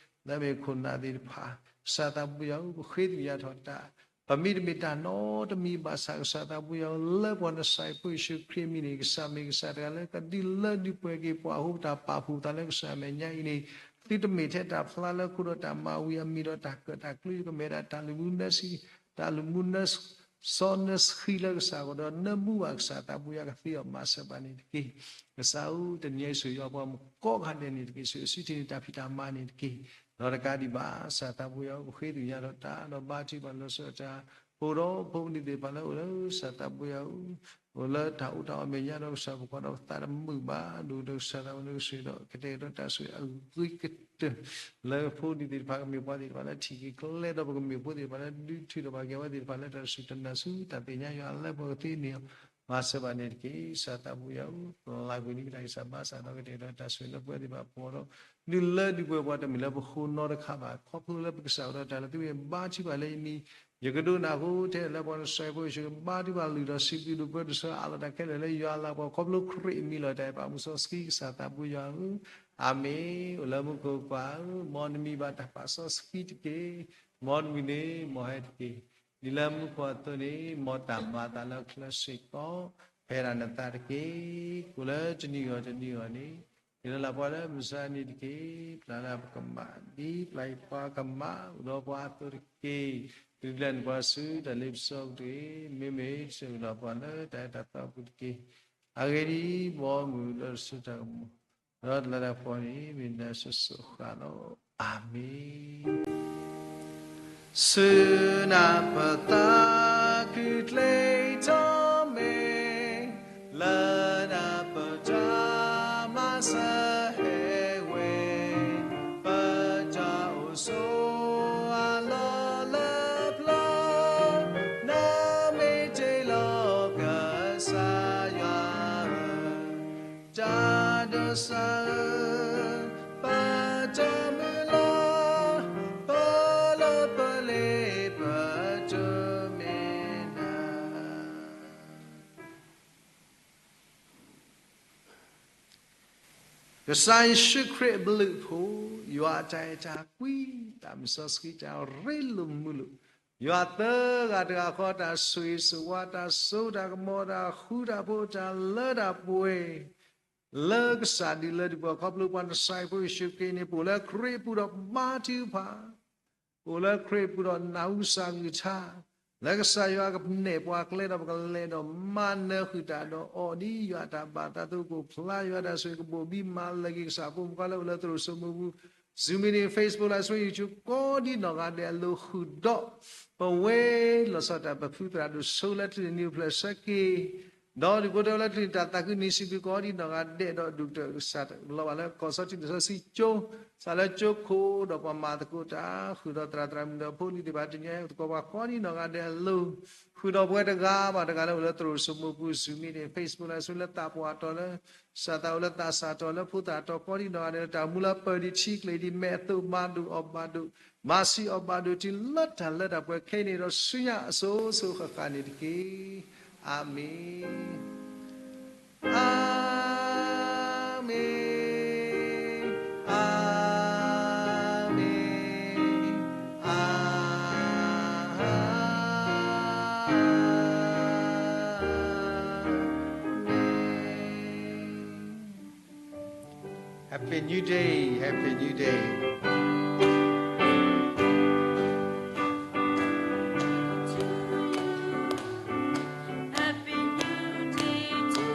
လၢအမ့ၢ်ခိၣ်နၢ်သ့ၣ်တဖၣ်, ကစၢ်သးဘိယွၤဧၢ, ပဃ့သ့ၣ်ညါထီၣ်တၢ်, ပမ့တမ့ၢ်တၢ်နီတမံၤဘၣ်ဆၣ် ကစၢ်သးဘိယွၤဧၢ, လၢပှၤနစၢ်ဖိယ့ၣ်ၡူးခရံာ်အမံၤန့ၣ် ကစၢ်မ့ၢ်ကစၢ်တဂၤလၢကဒုးလၢဒုးပှဲၤက့ၤပှၤအဃိ ပတၢ်ပာ်ဖှိၣ်သးလၢကစၢ်အမဲာ်ညါအံၤန့ၣ် သုတမ့ၢ်ထဲတၢ်ဖျါလၢခိၣ်ဒီးတၢ်မၤဝံၤအမံၤဒီးတၢ်ကၢၣ်တၢ်ကျူ ကမ့ၢ်ဒၣ်တၢ်လုၢ်မူနၢဆံ တၢ်လုၢ်မူနၢ စီနၢဆှံလၢကစၢ်အဂီၢ်ဒီး နၢမူဘၣ်ကစၢ်သးဘိယွၤကသ့အီၤ မၤစၢၤဘၣ်န့ၣ်တက့ၢ်. ကစၢ်ဧၢ, တနံၤအံၤဆိၣ်ဂ့ၤပှၤကိးဂၤဒဲးန့ၣ်တက့ၢ်. ဆိၣ်ဂ့ၤစံးထီၣ်န့ၢ်တၢ်ဖံးတၢ်မၤန့ၣ်တက့ၢ်. ဒီးတကးဒံးဘၣ် ကစၢ်သးဘိယွၤဧၢ, ပဃ့သ့ၣ်ညါထီၣ်တၢ် ဒီးဘါထုကဖၣ်လီၤဆီဒၣ်တၢ် ပအိၣ်ဒီးဖိမုၣ်ဖိခွါသ့ၣ်တဖၣ်လၢအိၣ်လၢကစၢ်သးဘိယွၤဧၢ, အိၣ်လၢတၢ်အိၣ်တၢ်အီၣ်မဲာ်ညါဒီး ကစၢ်ပကွၢ်ဒီးပသးတမုာ်ဘၣ် ဒိၣ်ဒီးကစၢ်သးဘိယွၤဧၢ, ကစၢ်ဒီးကတဲာ်ကတီၤတၢ်ဆိၣ်ဂ့ၤအဂ့ၤကတၢၢ် လၢဖိဒံးသ့ၣ်တဖၣ် ကမ့ၢ်ပှၤသ့ၣ်တဖၣ်လၢထံၣ်က့ၤကျဲဒီး ပကမ့ၢ်ဖိသ့ၣ်တဖၣ်လၢဒုးထုးထီၣ်ဘၣ်က့ၤအဝဲသ့ၣ်တဖၣ်လၢ တၢ်စူၢ်တၢ်နာ်ဆူတၢ်သ့ၣ်ညါယွၤလၢပှဲၤကသ့န့ၣ် မၤစၢၤဘၣ်န့ၣ်တက့ၢ်. ကစၢ်သးဘိယွၤဧၢ, ပျၢ်ကွံာ်န့ၢ်ကစၢ်ယွၤဘါစၢ်ဒီးကတဲာ်ကတီၤတၢ်ဆိၣ်ဂ့ၤလၢပဝဲသ့ၣ်တဖၣ်အပူၤဒီး ဒုးလၢဒုးပှဲၤပှၤတမ့ၢ်လၢပဃိနီတခါဘၣ်. ခီဖျိလၢပကစၢ်အိၣ်ဒီးတၢ်လၢသုဝဲဘါထုကဖၣ်လၢယမံၤ ယကဒိကနၣ်ဃိထဲလၢပှၤနစၢ်ဖိယ့ၣ်ၡူး ဘါထုကဖၣ်လုၢ်ဒီးစံးဘျုးဒိၣ်ပၢဒိၣ်ဆၢအးလီၤတၢ်ခဲလၢာ်လၢယွၤအလၤကပီၤ ခီဖျိခရံာ်အမံၤလီၤတၢ်အဲၣ်ပာ်မူစီဆှံ ကစၢ်သးဘိယွၤဧၢ, အၤမ့ၣ်. အိၣ်လၢမူခိၣ်ပှၢ်ဧၢ, မ်နမံၤဘၣ်တၢ်ပာ်စီဆှံတက့ၢ်. မ်နမံၤန့ၣ်မ်ဟဲတက့ၢ်. ဒ်လၢမူခိၣ်အသိးန့ၣ် မ်တၢ်မၤအသးလၢချၢစ့ၢ်ကီး ဖဲဒၣ်နသးတက့ၢ်. ကိၣ်လၢတနံၤဂီၢ်တနံၤဂီၢ်န့ၣ် ဟ့ၣ်လီၤလၢပှၤလၢမုၢ်ဆါနံၤတက့ၢ်. ပျၢ်လၢပကမၣ်ဒ်ပျၢ်ပှၤကမၣ် အိၣ်ဒီးပှၤအသိးတက့ၢ်. ဒုးကလဲၤနုာ်ပှၤဆူတၢ်လ့ပစီပူၤတက့ၢ်. မ့မ့ၢ်တၢ်အိၣ်ဒီးပှၤလၢတၢ်အဲၣ်တၢ်သးပူၤတက့ၢ်. အဂ့ၢ်ဒ်အံၤ, မ်မုၢ်ဒီးတစိၤတၢ်ကမီၤ ဒီးတလၢတၢ်ပီၢ်န့ၣ် မ့ၢ်နၤစိၤစိၤဃၣ်ဃၣ်လီၤ. အၤမ့ၣ်. ဆူနၢ်ပၢၢ်သးခုကျဲထီၣ်မ့ၢ် လၢနၢ်ပၢၢ်တၢ်မၤစၢၤဟဲဝဲ ပတၢ်အိၣ် ကစၢ်ဧၢ, ပတၢ်မုၢ်လၢ်, ပလၢပလ့ပတမ့ၢ်နၤ ကစၢ်ယ့ၣ်ၡူးခရံာ်အဘျုးအဖှိၣ်, ယွၤအတၢ်အဲၣ်တၢ်ကွံ, တၢ်မုၢ်စီဆှံတၢ်ရ့လိာ်မုာ်လိာ်, ယွၤသၢဂၤတဂၤဃီတၢ်ဆိၣ်ဂ့ၤဆိၣ်ဝါ, တၢ်စိတၢ်ကမီၤ, တၢ်ဃူတၢ်ဖိး, တၢ်လၢတၢ်ပှဲၤ, လၢကစၢ်ဒုးလၢဒုးပှၤခီဖျိပှၤနစၤဖိယ့ၣ်ၡူးခရံာ်န့ၣ် ပအိၣ်လၢခရံာ်အပူၤဒီးဘါထုကဖၣ် ပအိၣ်လၢခရံာ်အပူၤဒီးနၢ်ဟူကစၢ်အကလုၢ်ကထါ, လၢကစၢ်ယွၤကနဲၣ်ပှၤကျဲဒီးပကလဲၤဒီးမၤနၢၤဃုာ်တၢ်ဒီးအီၤဒ်ယွၤအတၢ်ဘၣ်သးအသိး ပအိၣ်ဖျါယွၤတၢ်ဆိၣ်ဂ့ၤ ကဘိၣ်ဘံမၤလၢက့ၤကစၢ်ဖိမုၣ်ဖိလၢအိၣ်လၢသရိာ်စိမိပူၤ, Zoom meeting, Facebook live stream, YouTube ကိးဒံနီၢ်ဂၤဒဲးအလိၤဃုာ်ဒီး ပဝဲလီၤဆီဒၣ်တၢ်ပဖုသရၣ်ဒိၣ်ဆိလၢတနံၤအံၤအိၣ်ဖျဲၣ်ဆၢက့ၤ ဒီးဒုးကတၢၢ်လၢတနံၤတၢ်သးခုနံၤစံးဘျုးကိးဒံနီၢ်ဂၤဒဲး ဒီးဒုးကတၢၢ်ကစၢ်လီၤဘၣ်လၢကီၢ်စီထံးလံာ်စီဆှံကၠိ, စးလၢကၠိခိၣ်ဒီးပှၤမၤသကိးတၢ် ဃုာ်ဒီးသရၣ်သရၣ်မုၣ်ဒီးဖိလံၤသ့ၣ်တဖၣ် တညီသကိးပှၤကိးဒံနီၢ်ဂၤဒဲးအလိၤ, ဃုာ်ဒီးပဝဲတဂၤဘၣ်တဂၤလၢအိၣ်လၢသရိာ်စိမိပူၤ Zoom meeting, Facebook live stream လၢသးပှၢ်တီၤလၢ စၢ်သးအိၣ်လၢသးစၢ်တီၤလၢဖိသၣ်တီၤကိးဒံနီၢ်ဂၤဒဲးလၢတၢ်မူလၢပၢၢ်ဒံးထံကျဲၤဒံးမဲာ်အသိး မၤဒိၣ်အီၣ်ဘၣ်ဒိၣ်, မၤဆံးအီၣ်ဘၣ်ဒိၣ်တုၤလၢတၢ်လၢတၢ်ပှဲၤခဲအံၤန့ၣ်ဒီးဆူညါအစိၤစိၤဃၣ်ဃၣ်န့ၣ်တက့ၢ်. အၤမ့ၣ်, အၤမ့ၣ်, အၤမ့ၣ်, အၤမ့ၣ်. Happy New Day, Happy New Day. Happy New Day to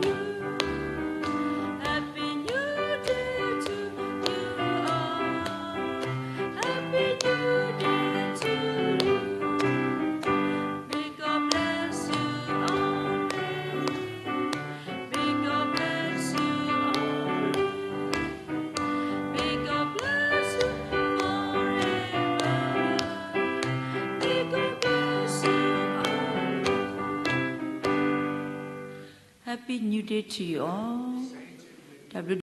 you. Happy New Day to you all. Happy New Day to you. May God bless you all. May God bless you all. May God bless you forever. May God bless you all. Happy New Day to you all.